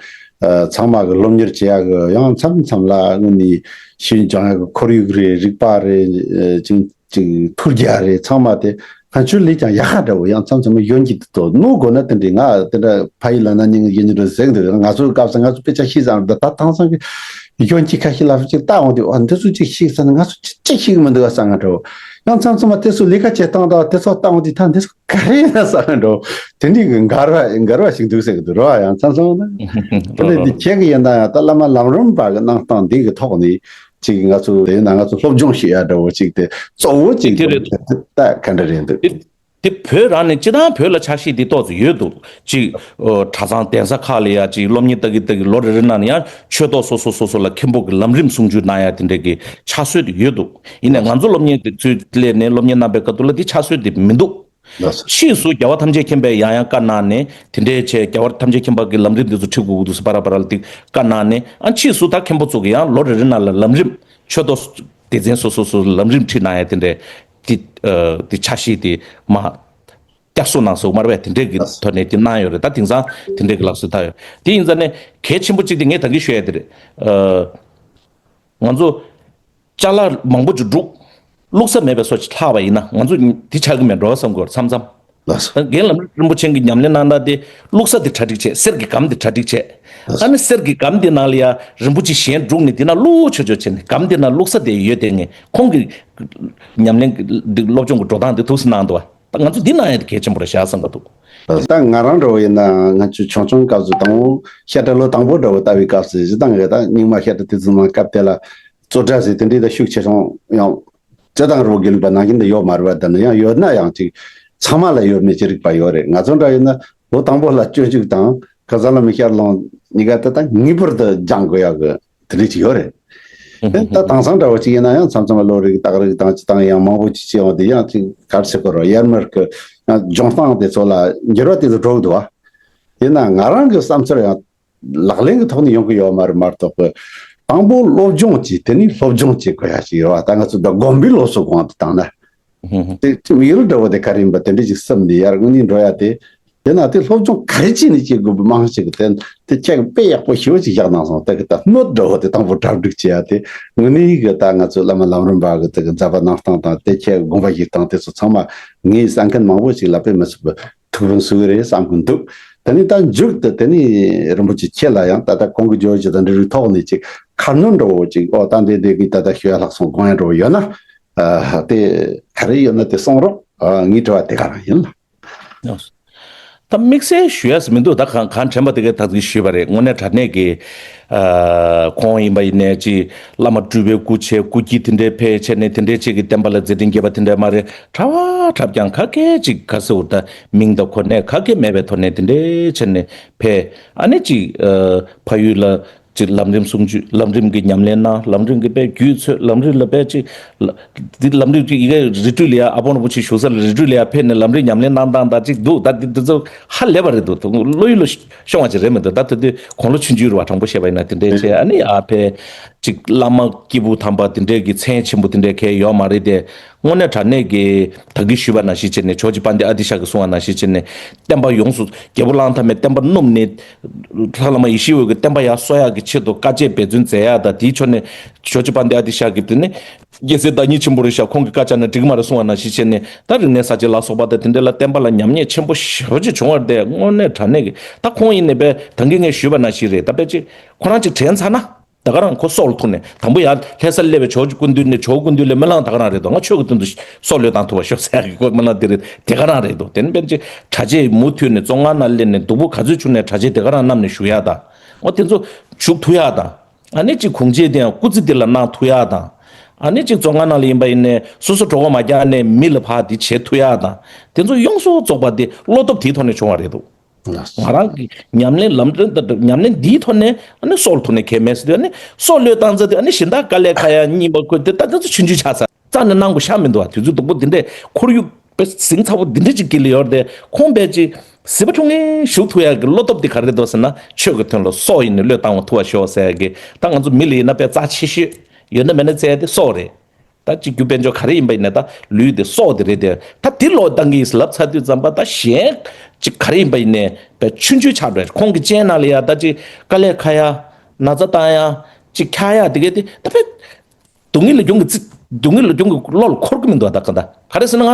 ཨ་ཚང་མ་གི་སློབ་གཉེར་བྱེད་ཡ་གི་ཡང་མཚམས་མཚམས་ལ་དངོས་ནས་ཤེས་ཡོན་སྦྱང་ཡ་གི་ཁོར་ཡུག་རེད། རིག་པ་རེད། ཨ་ཅིག་ཅིག་ཐུར་རྒྱག་རེད། ཚང་མ་དེ་ཕན་ཆོད་ལས་ཀྱང་ཡག་ཤ་འདྲ་བོ་ཡང་མཚམས་མཚམས་ཡོན་གྱི་དེ་ཚོ་ནོར་དགོས་ན་དེ་འདྲའི་ང་དེ་འདྲ་ཕ་ཡི་ལ་ན་ཉིན་ཡིན་འདྲ་ཟེར་འདུག་ང་ཚོའི་སྐབས་སུ་ང་ཚོ་དཔེ་ཆ་ཤེས་ཙང་ད་དེང་སང་གི་ཡོན་གྱི་ཁ་ཤས་ལ་ཅིག་ལྟ་འོང་དུས་ཨ་འདི་ཚོ་ཅིག་ཤེས་ས་ནི་ང་ཚོ་ཅིག་ཅིག་ཤེས་ཀྱི་མི་འདུག་ཨ་བསམ་ང་འདྲ་བོ། ཡང་མཚམས་མཚམས་མ་དེ་ཚོ་ལས་ཀ་བྱེད་སྟངས་དང་དེ་ཚོ་ལྟ་འོང་དུས་ད་འདི་ཚོ་ག་རེ་ཡིན་ན་བསམ་ང་འདྲ་བོ། དེ་འདྲའི་གི་འགལ་བ་འགལ་བ་ཞིག་འདུག་ཟེར་གི་འདུག་རེད་བ། ཡང་མཚམས་མཚམས་ན་དེ་འདྲ་འདི་ཁྱེད་ཀྱི་ཡིན་ན་ཡང་ད་བླ་མ་ལམ་རིམ་པ་གི་གནང་སྟངས་འདི་གི་ཐོག་ནས་ཅིག་ང་ཚོ་དེ་ན་ང་ཚོ་སློབ་སྦྱོང་བྱེད་ཡ་འདྲ་བོ་ཅིག་དེ་གཙོ་བོ་ཅིག་དེ་རེད། ད་ག་འདྲ་རེད་འདུག་དེ་དེ་བོད་རང་ནས་སྤྱི་བཏང་བོད་ལ་ཆ་ཤས་དེ་ཏོག་ཙམ་ཡོད་འདུག་ཅིག་ཨོ་གྲྭ་ཚང་གདན་ས་ཁག་ལ་ཡ་ཅིག་སློབ་གཉེར་ལྟ་གི་ལྟ་གི་ལོ་རེ་རེ་ནང་ནས་ཡང་ཆོས་ཐོག་སོ་སོ་སོ་སོ་ལ་མཁན་པོ་གི་ལམ་རིམ་གསུང་ཆོས་གནང་ཡ་དེ་འདྲ་གི་ཆ་སྲོལ་དེ་ཡོད་འདུག་ཡིན་ནའི་ང་ཚོ་སློབ་གཉེར་དེ་ཚུར་སླེབས་ནས་སློབ་གཉེར་གནང་པའི་སྐབས་དུ་ལ་དེ་ཆ་སྲོལ་དེ་མི་འདུག་ལགས་སོ། ཕྱིས་སུ་རྒྱལ་བ་ཐམས་ཅད་མཁྱེན་པས་ཡང་ཡང་བཀའ་གནང་ནས་དེ་འདྲའི་བྱས། རྒྱལ་བ་ཐམས་ཅད་མཁྱེན་པ་གི་ལམ་རིམ་འདི་ཚོ་ཁྲིད་དགོས་ཀྱི་འདུག་ཟེར་པ་ར་པ་ར་ལ་དེ་བཀའ་གནང་ནས་ཨ་ཕྱིས་སུ་ད་མཁན་པོ་ཚོ་གི་ཡང་ལོ་རེ་རེ་ནང་ལ་ལམ་རིམ་ཆོས་ཐོག་སྡེ་ཚན་སོ་སོ་སོ་ལམ་རིམ་ཁྲིད་གནང་ཡ་དེ་འདྲའི་དེ་ཨ་དེ་ཆ་ཤས་དེ་མ་བསྐྱར་གསོ་གནང་སོང་མ་རེད་པས། དེ་འདྲའི་གི་ལགས་སོ། ཐོག་ནས་དེ་གནང་ཡོད་རེད། ད་དེང་སང་དེ་འདྲའི་གི་ལགས་སོ་ད་ཡོད། དེ་ཡིན་ཙང་ནས་གལ་ཆེན་པོ་གཅིག་དེ་ངས་ད་གིན་ཤོད་ཡ་དེ་རེད། ཨ། ང་ཚོ་ཅ་ལག་མང་པོ་ཅིག་བསྒྲུགས། བླུགས་ས་མེད་པའི་སོ་ཅིག་ལྷག་པ་ཡིན་ན་ང་ཚོ་འདི་ཆགས་ཀྱི་མེད་འགྲོ་བསམ་གྱི་ཡོད་མཚམས་མཚམས། ལགས་སོ། རྒན་ལམ་རིམ་རིན་པོ་ཆེ་གི་ཉམས་ལེན་གནང་སྟངས་དེ་བླུགས་ས་དེ་གྲ་སྒྲིག་བྱས། གསེར་གྱི་སྒམ་དེ་གྲ་སྒྲིག་བྱས། ལགས་སོ། ཨ་ནི་གསེར་གྱི་སྒམ་དེ་ནང་ལ་ཡ་རིན་པོ་ཆེ་གཞན་བསྒྲུགས་ནས་དེ་ནང་བླུགས་ཆོག་ཆོག་བྱས་ནས་སྒམ་དེ་ནང་བླུགས་ས་དེ་ཡོད་དེ་ངས་ཁོང་གི་ཉམས་ལེན་འདི་སློབ་སྦྱོང་གི་འགྲོ་སྟངས་དེ་ཐུགས་སུ་གནང་འདུག་བ། ད་ང་ཚོ་འདི་གནང་ཡ་དེ་གལ་ཆེན་པོ་རེད་ཤག་བསམ་པ་འདུག། ད་ང་རང་འདྲ་བོ་ཡིན་ན་ང་ཚོ་ཆུང་ཆུང་སྐབས་སུ་དང་པོ་བཤད་གྲྭ་ལོ་དང་པོ་འདྲ་བོ་ལྟ་བའི་སྐབས་སུ་གཞི་བདག་ངས་ད་རྙིང་མ་བཤད་གྲྭ་དེ་ཚོ་ནང་སྐབས་དེ་ལ་རྩོད་གྲྭ་ཟེར་དེ་འདྲའི་ད་ཤུགས་ཆེ་སོང་ཡང་། རྩོད་དང་རོ་དགེ་ལུགས་པ་ནང་བཞིན་དུ་ཡོད་མ་རེད་པ། ད་ནི་ཡང་ཡོད་ན་ཡང་ཅིག་ཚང་མ་ལ་ཡོད་མེད་ཅི་རིགས་པ་ཡོད་རེད། ང་ཚོ་འདྲ་ཡིན་ན་ལོ་དང་པོ་ལ་སྤྱོད་འཇུག་དང་ཁ་སང་ལ་མི་ཤར་ལོང་གཉིས་ཀ་ད་ད་ངེས་པར་དུ་སྦྱང་དགོས་ཡག་གི་དེ་འདྲ་ཅིག་ཡོད་རེད། ཨེ་ད་དེང་སང་འདྲ་བོ་ཅིག་ཡིན་ན་ཡང་མཚམས་མཚམས་ལ་བློ་རིག་རྟགས་རིགས་དང་ཅི་དང་ཡང་མང་པོ་ཅིག་བྱས་འོང་དེ་ཡང་ཅིག་གར་སེ་སྐོར་བ་ཡར་མར་གི་ཡང་སྦྱོང་སྟངས་དེ་ཚོ་ལ་འགྱུར་བ་དེ་ཚོ་འགྲོ་གི་འདུག་བ། ཡིན་ན་ང་རང་གི་བསམ་ཚུལ་ཡང་ལག་ལེན་གྱི་ཐོག་ནས་ཡོང་གི་ཡོད་མ་རེད་མ་གཏོགས་པའི་དང་པོ་སློབ་སྦྱོང་བྱས་དེ་ནས་སློབ་སྦྱོང་བྱེད་དགོས་ཡ་ཞིག་ཡོད་བ། ད་ང་ཚོ་ད་དགོན་པའི་སློབ་གསོ་དགོངས་དུ་བཏང་ན། དེ་དེ་མི་ཡུལ་འདྲ་བོ་དེ་ག་རེ་ཡིན་པ་དེ་འདྲ་ཞིག་བསམ་ནས་ཡར་དངོས་གནས་འགྲོ་ཡ་དེ། དེ་ན་དེ་སློབ་སྦྱོང་ག་རེ་བྱས་ནས་བྱེད་དགོས་པའི་རྨང་གཞི་གི་དེ་དེ་ཁྱེད་ཀྱི་དཔེ་ཡག་པོ་ཞེ་པོ་ཅིག་བཞག་གནང་སོང་། དེ་གི་ད་སྣོད་འདྲ་བོ་དེ་དང་པོ་གྲ་སྒྲིག་བྱེད་ཡ་དེ་དངོས་གནས་གི་ད་ང་ཚོ་བླ་མ་ལམ་རིམ་པ་གི་དེ་གི་མཛད་པ་གནང་སྟངས་དང་དེ་ཁྱེད་དགོངས་པ་བཞེས་སྟངས་དེ་ཚོ་ཚང་མ་ངས་གསན་མཁན་མང་པོ་ཞིག་ལ་དཔེ་མི་སྲིད་པའི་ཐུགས་ཕན་གསོས་ཀྱི་རེད་བསམ་གྱི་འདུག། དེ་ནས་ད་མཇུག་ཏུ་དེ་ནས་རིན་པོ་ཆེ་ཁྱེད་ལ་ཡང་ད་ལྟ་གོང་གི་བརྗོད་བྱ་དང་འབྲེལ་བའི་ཐོག་ནས་ཅིག་ཁ་སྣོན་འདྲ་བོ་ཅིག་ཨོ་ད་འདི་འདི་གི་ད་ལྟ་ཞུ་ཡ་ལྷག་སོང་དགོངས་ཡ་འདྲ་བོ་ཡོད་ན། ཨ་དེ་ག་རེ་ཡོད་ན་དེ་གསུང་རོགས། ཨ་ངའི་དྲི་བ་དེ་ག་རང་ཡིན་ལ། ད་དམིགས་བསལ་ཞུ་ཡ་མི་འདུག། ད་གང་གང་དྲན་པ་དེ་གའི་ད་གིན་ཞུས་པ་རེད། དངོས་གནས་དྲང་གནས་ཀྱི་ཨ་ཁོང་ཡིན་པ་ཡིན་ནའི་ཅི་བླ་མ་སྤྲུལ་པའི་སྐུ་ཆེ་སྐུ་སྐྱིད་དེ་འདྲའི་ཕེབས་བྱས་ནས་དེ་འདྲའི་ཅིག་གི་བསྟན་པ་ལ་མཛད་འཕྲིན་རྒྱས་པ་དེ་འདྲ་མ་རེད། གྲྭ་བ་གྲྭ་རྐྱང་ག་གེ་ཅིག་ག་ཟེར་བ་ད་མིང་དང་གོ་གནས་ག་གེ་མེད་པའི་ཐོག་ནས་དེ་འདྲའི་བྱས་ནས་ཕེབས། ཨ་ནི་ཅིག་ཨ་ཕ་ཡུལ་ལ་ཅིག་ལམ་རིམ་གསུང་ཆོས་ལམ་རིམ་གྱི་ཉམས་ལེན་གནང་། ལམ་རིམ་གྱི་དཔེ་རྒྱུད་ཚོད་ལམ་རིམ་ལ་དཔེ་ཅིག་ལ་འདི་ལམ་རིམ་ཅིག་ཡི་གེ་རི་ཁྲོད་ལ་ཡ་ཨ་པོ་རིན་པོ་ཆེ་བཞུགས་ས་ལ་རི་ཁྲོད་ལ་ཡ་ཕེབས་ནས་ལམ་རིམ་ཉམས་ལེན་གནང་སྟངས་དང་ཅིག་འདུག། ད་འདི་འདི་ཚོ་ཧ་ལས་པ་རེད་འདུག། བློ་ཡུལ་ལ་ཤོང་བ་ཅིག་རེད་མི་འདུག། ད་དེ་དུས་དགུང་ལོ་ཆུང་ཆུང་རེད་བ། དྲང་པོ་བཤད་པ་ཡིན་ན་དེ་འདྲའི་བྱས། ཨ་ནི་ཨ་ཕས་ཅིག་བླ་མ་སྐྱེས་བུ་དམ་པ་དེ་འདྲའི་གི་མཚན་ཆེན་པོ་དེ་འདྲའི་གལ་ཡོད་མ་རེད་དེ། དངོས་གནས་དྲང་གནས་ཀྱི་ད་གིན་ཞུས་པ་ནང་བཞིན་བྱས་ནས་ཇོ་བོ་རྗེ་དཔལ་ལྡན་ཨ་ཏི་ཤ་གིས་གསུངས་པ་ནང་བཞིན་བྱས་ནས་བསྟན་པ་ཡོངས་སུ་རྒྱལ་པོ་གླང་དར་མས་བསྟན་པ་བསྣུབས་ནས་ལྷ་བླ་མ་ཡེ་ཤེས་འོད་ཀྱིས་བསྟན་པ་ཡར་གསོ་ཡག་གི་ཆེད་དུ་དཀའ་སྤྱད་འབད་བརྩོན་མཛད་ཡག་དང་དེའི་ཕྱོགས་ནས་ཇོ་བོ་རྗེ་དཔལ་ལྡན་ཨ་ཏི་ཤ་གིས་དེ་ནི་རྒྱལ་སྲས་བདག་ཉིད་ཆེན་པོ་རེད་ཤག། ཁོང་གི་བཀའ་རྒྱ་ན་འགྲིག་མ་རེད་གསུངས་པ་ནང་བཞིན་བྱས་ནས་ད་རིག་གནས་གསར་བརྗེ་ལ་སོགས་པ་དང་དེ་འདྲ་ལ་བསྟན་པ་ལ་ཉམས་ཉེས་ཆེན་པོ་ཞེ་པོ་ཅིག་བྱུང་བ་རེད་དེ། དངོས་གནས་དྲང་གནས་ཀྱི་ད་ཁོང་ཡིན་ནའི་དཔེ་ད་གིན་ངས་ཞུས་པ་ནང་བཞིན་རེད། ད་དཔེ་ཅིག་ཁོ་རང་ཅིག་དྲན་ཚར་ན། ད་ག་རང་ཁོ་སྲོག་ལ་ཐུག་ནས་དང་པོ་ཡར་ལྷ་སར་སླེབས་པའི་ཇོ་བོ་རྗེ་སྐུ་མདུན་ནས་ཇོ་བོ་སྐུ་མདུན་ལ་སྨོན་ལམ་ད་ག་རང་རེད་དོ། ང་ཆོས་ཀྱི་དོན་དུ་སྲོག་བློས་བཏང་ཐུབ་པ་ཤོག་ཟེར་ཡག་གི་ཁོ་སྨོན་ལམ་དེ་རེད། དེ་ག་རང་རེད་དོ། དེ་ནི་དཔེར་ན་ཅིག་གྲྭ་ཆས་མུ་མཐུད་ནས་བཙོན་ཁང་ནང་སླེབས་ནས་སྡུག་པོ་ག་ཚོད་བྱུང་ནས་གྲྭ་ཆས་དེ་ག་རང་བསྣམས་ནས་བཞུགས་ཡག་དང་། འོ་དེ་ཚོ་བཞུགས་ཐུབ་ཡག་དང་། ཨ་ནི་ཅིག་གུང་ཆེན་དེ་ཡང་སྐུ་ཚེ་འདི་ལ་གནང་ཐུབ་ཡག་དང་། ཨ་ནི་ཅིག་བཙོན་ཁང་ནང་ལ་ཡིན་པ་ཡིན་ནའི་སོ་སོ་གྲོད་ཁོག་མ་རྒྱགས་ནས་མི་ལ་ཕར་དེ་བྱེད་ཐུབ་ཡག་དང་། དེ་ཚོ་ཡོངས་སུ་རྫོགས་པ་དེ་བློ་སྟོབས་དེའི་ཐོག་ནས་བྱུང་བ་རེད་འདུག། ང་རང་གི་ཉམས་ལེན་ལམ་སྟོན་དང་ཉམས་ལེན་འདིའི་ཐོག་ནས་ཨ་ནི་སྲོག་ལ་ཐུག་ནས་གལ་མེད་ཟེར་དུས། ཨ་ནི་སྲོག་བློས་བཏང་ཚར་དུས་ཨ་ནི་གཞན་དག་དཀའ་ལས་ཁག་ཡ་རྙིང་པ་ཁོ་དེ་ད་ལྟ་ཚོ་ཆུང་ཆུང་ཆགས་ཚར། རྩ་ནས་གནང་དགོས་ཤ་མི་འདུག་བ། དུས་ཚོད་སྡུག་པོ་འདི་འདྲས་ཁོར་ཡུག་དཔེ་ཟིང་ཚ་པོ་འདི་འདྲས་ཅིག་དཀྱིལ་ལ་ཡོད་རེད་དེ། ཁོང་དཔེ་ཅིག་ཟིལ་པ་ཐུང་ངེ་བཞུགས་ཐུབ་ཡ་གི་བློ་སྟོབས་དེ་ག་རེ་འདུག་ཟེར་ན། ཆོས་ཀྱི་དོན་ལ་སྲོག་ཡིན་ནའི་བློས་བཏང་བ་ཐུབ་པ་ཤོག་ཟེར་ཡ་གི། ད་ང་ཚོ་མི་ལ་ཡིན་ན་དཔེ་རྩ་ཆེ་ཤོས་ཡོད་ན་མེད་ན་བཙལ་ཡ་དེ་སྲོག་རེད། ད་ཅིག་རྒྱུ་དཔལ་འབྱོར་ག་རེ་ཡིན་པ་ཡིན་ནའི་ད་ལུས་དེ་སྲོག་དེ་རེད་དེ། ད་དེ་བློས་བཏང་གི་ཡིན་ཟེར་ལབ་ཚར་དུས་ཙམ་པ་ད་གཞན་ཅིག་ག་རེ་ཡིན་པ་ཡིན་ནའི་དཔེ་ཆུང་ཆུང་ཆགས་འགྲོ་ཡ། ཁོང་གི་སྤྱན་ནང་ལ་ཡ་ད་ཅིག་དཀའ་ལས་ཁག་ཡ། ན་ཚ་བཏང་ཡ། ཅིག་འཁྱག་ཡ་དེ་གས་དེ་ད་དཔེ་སྡུག་བསྔལ་ལ་སྦྱོང་གི་ཚིག་སྡུག་བསྔལ་ལ་སྦྱོང་གི་བློ་ལ་འཁོར་གི་མི་འདུག་ད་ག་ད། ག་རེ་ཟེར་ན་ང་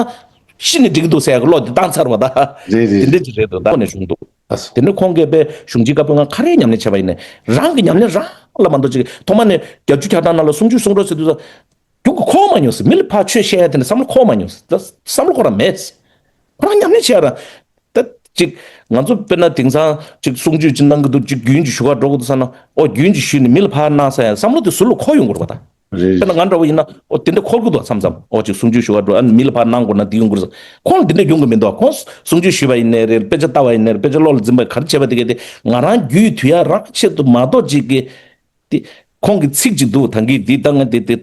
ཤི་ནས་འགྲིག་གི་འདུག་ཟེར་ཡ་གི་བློ་དེ་བཏང་ཚར་བ་ད། རེད་རེད། དེ་འདྲ་ཅིག་རེད་འདུག། ད་ཁོ་ནས་བྱུང་འདུག། ཨ་སོ། དེ་ནས་ཁོང་གིས་དཔེ་གཞུང་ཆེན་བཀའ་པོད་ལྔ་ག་རེ་ཉམས་ལེན་བྱས་པ་ཡིན་ནའི་རང་གི་ཉམས་ལེན་རང་ལ་མ་གཏོགས་ཅིག་ཐོག་མ་ནས་བརྒྱད་ཅུ་གྱ་གྲངས་ནང་ལ་གསུང་ཆོས་གསུང་རོགས་ཟེར་དུས་ཙམ་རྒྱུན་གྱི་གོ་མ་མྱོང་ཟེར། མི་ལ་ཕར་ཆོས་བཤད་ཡ་དེ་འདྲ་བསམ་བློ་གོ་མ་མྱོང་ཟེར། ད་བསམ་བློ་གོ་ར་མེད་ཟེར། ཁོ་རང་ཉམས་ལེན་བྱས་ར། ད་ཅིག་ང་ཚོ་དཔེར་ན་དེང་སང་ཅིག་གསུང་ཆོས་ཅིག་གནང་གི་འདུག། ཅིག་རྒྱུན་ཅིག་ཞུ་ག་འགྲོ་གི་འདུག་ཟེར་ན། ཨོ་རྒྱུན་ཅིག་ཞུས་ནས་མི་ལ་ཕར་གནང་ས་ཡ་བསམ་བློ་དེ་ཟུར་ལ་འཁོར་ཡོང་གི་རེད་པ་ད། རེད། དཔེར་ན་ང་འདྲ་བོ་ཡིན་ན་ཨོ་དེ་འདྲ་འཁོར་གི་འདུག། མཚམས་མཚམས་ཨོ་ཅིག་གསུང་ཆོས་ཞུ་ག་འགྲོ། ཨ་ནི་མི་ལ་ཕར་གནང་དགོས་ན་འདི་ཡོང་གི་རེད་ཟེར། ཁོང་ལ་འདི་འདྲ་ཡོང་གི་མི་འདུག། ཁོང་གསུང་ཆོས་ཞུས་པ་ཡིན་ནའི་རེད། དཔེ་ཆ་ལྟ་བ་ཡིན་ནའི་རེད། དཔེ་ཆ་བློ་ལ་འཛིན་པ་ག་རེ་བྱས་པ་དེ་གས་དེ་ང་རང་རྒྱུད་དུལ་ཡ་རང་ཆེད་དུ་མ་གཏོགས་ཅིག་གི་དེ་ཁོང་གི་ཚིག་ཅིག་འདུག། ད་གིན་འདི་ད་ང་དེ་དེ་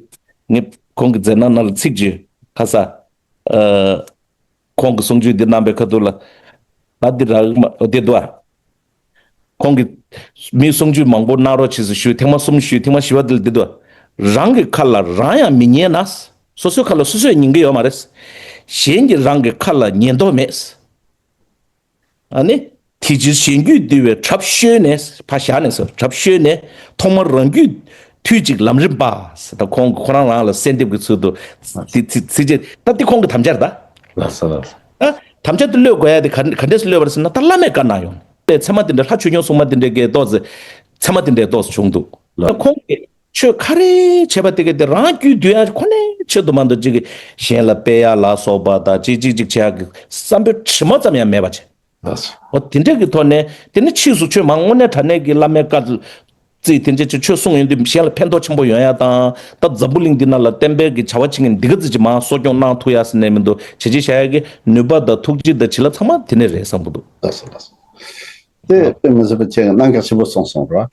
ངས་ཁོང་གི་མཛད་རྣམ་ནང་ལ་ཚིག་ཅིག་ཁ་ས། ཨ། ཁོང་གི་གསུང་ཆོས་འདི་གནང་པའི་ཁ་ཐུག་ལ། ད་འདི་རག་མ་འདི་འདུག་ཨ། ཁོང་གིས་མི་གསུང་ཆོས་མང་པོ་གནང་རོགས་བྱེད་ཟེར་ཞུས། ཐེངས་མ་གསུམ་ཞུས། ཐེངས་མ་བཞི་པ་འདི་ལ་འདི་འདུག། རང་གི་ཁ་ལ་རང་ཡང་མི་ཉན་ན། སོ་སོའི་ཁ་ལ་སོ་སོས་ཉན་གྱི་ཡོད་མ་རེད། གཞན་གྱིས་རང་གི་ཁ་ལ་ཉན་མདོག་མེད། ཨ་ནི། དེ་ཕྱིར་གཞན་རྒྱུད་འདུལ་བའི་གྲབས་བཤོལ་ནས། ཕར་བཞག་ནས་ཟེར། གྲབས་བཤོལ་ནས་ཐོག་མར་རང་རྒྱུད་ དུས་གཅིག་ལམ་རིམ་པ་ཟེར། ད་ཁོང་ཁོ་རང་རང་ལ་གསལ་འདེབས་ཀྱི་ཚུལ་དུ་དེ་ཚིག་ཚིག་བཅད་ད་དེ་ཁོང་གི་དམ་བཅའ་རེད་ད། ལགས་སོ་ལགས་སོ། ད་དམ་བཅའ་དེ་གློད་དགོས་ཡ་དེ་ག་ག་འདྲས་སེ་གློད་པ་རེད་ཟེར་ན། ད་བླ་མས་བཀའ་གནང་ཡོང་པའི་ཚད་མ་དེ་འདྲ། ལྷ་ཆོས་སྐྱོང་སྲུང་མ་དེ་འདྲའི་གི་ཏོག་ཙེ་ཚད་མ་དེ་འདྲའི་ཏོག་ཙེ་བྱུང་འདུག་ལགས། ད་ཁོང་གིས་ཆོས་ག་རེ་བྱས་པ་དེ་གི་དེ་རང་རྒྱུད་སྡུད་ཡ་ཁོ་ནའི་ཆེད་དུ་མ་གཏོགས་ཅིག་གི་གཞན་ལ་སྤེལ་ཡ་ལ་སོགས་པ་དང་ཅིག་ཅིག་ཅིག་བྱེད་ཡ་གི་བསམ་པའི་དྲི་མ་ཙམ་ཡང་མེད་པ་བྱས། ལགས་སོ། འོ་དེ་འདྲ་གི་ཐོག་ནས་དེ་ནི་ཕྱིས་སུ་ཆོས་མང་དངོས་གནས་དྲང་གནས་ཀྱི་བླ་མའི་བཀའ་བརྩིས་དེ་འདྲ་ཅིག་ཆོས་གསུངས་ཡོང་དུས་གཞན་ལ་ཕན་ཐོགས་ཆེན་པོ་ཡོང་ཡ་དང་། ད་འཛམ་བུ་གླིང་འདི་ནང་ལ་བསྟན་པའི་གི་བྱ་བ་བྱེད་མཁན་འདི་ག་ཙམ་ཅིག་མང་གསོ་སྐྱོང་གནང་ཐུབ་ཡ་ཟེར་ནས་མི་འདུག་བྱས་རྗེས་བཞག་ཡ་གི་ནུས་པ་དང་ཐུགས་རྗེ་དང་བྱིན་རླབས་ཚང་མ་དེ་ནས་རེད་བསམ་གི་འདུག་ལགས་སོ་ལགས་སོ། དེ་དཔེ་མི་སྲིད་པ་ཁྱེད་ཀྱིས་རྣམ་གཞག་ཆེན་པོ་གསུངས་སོང་ར།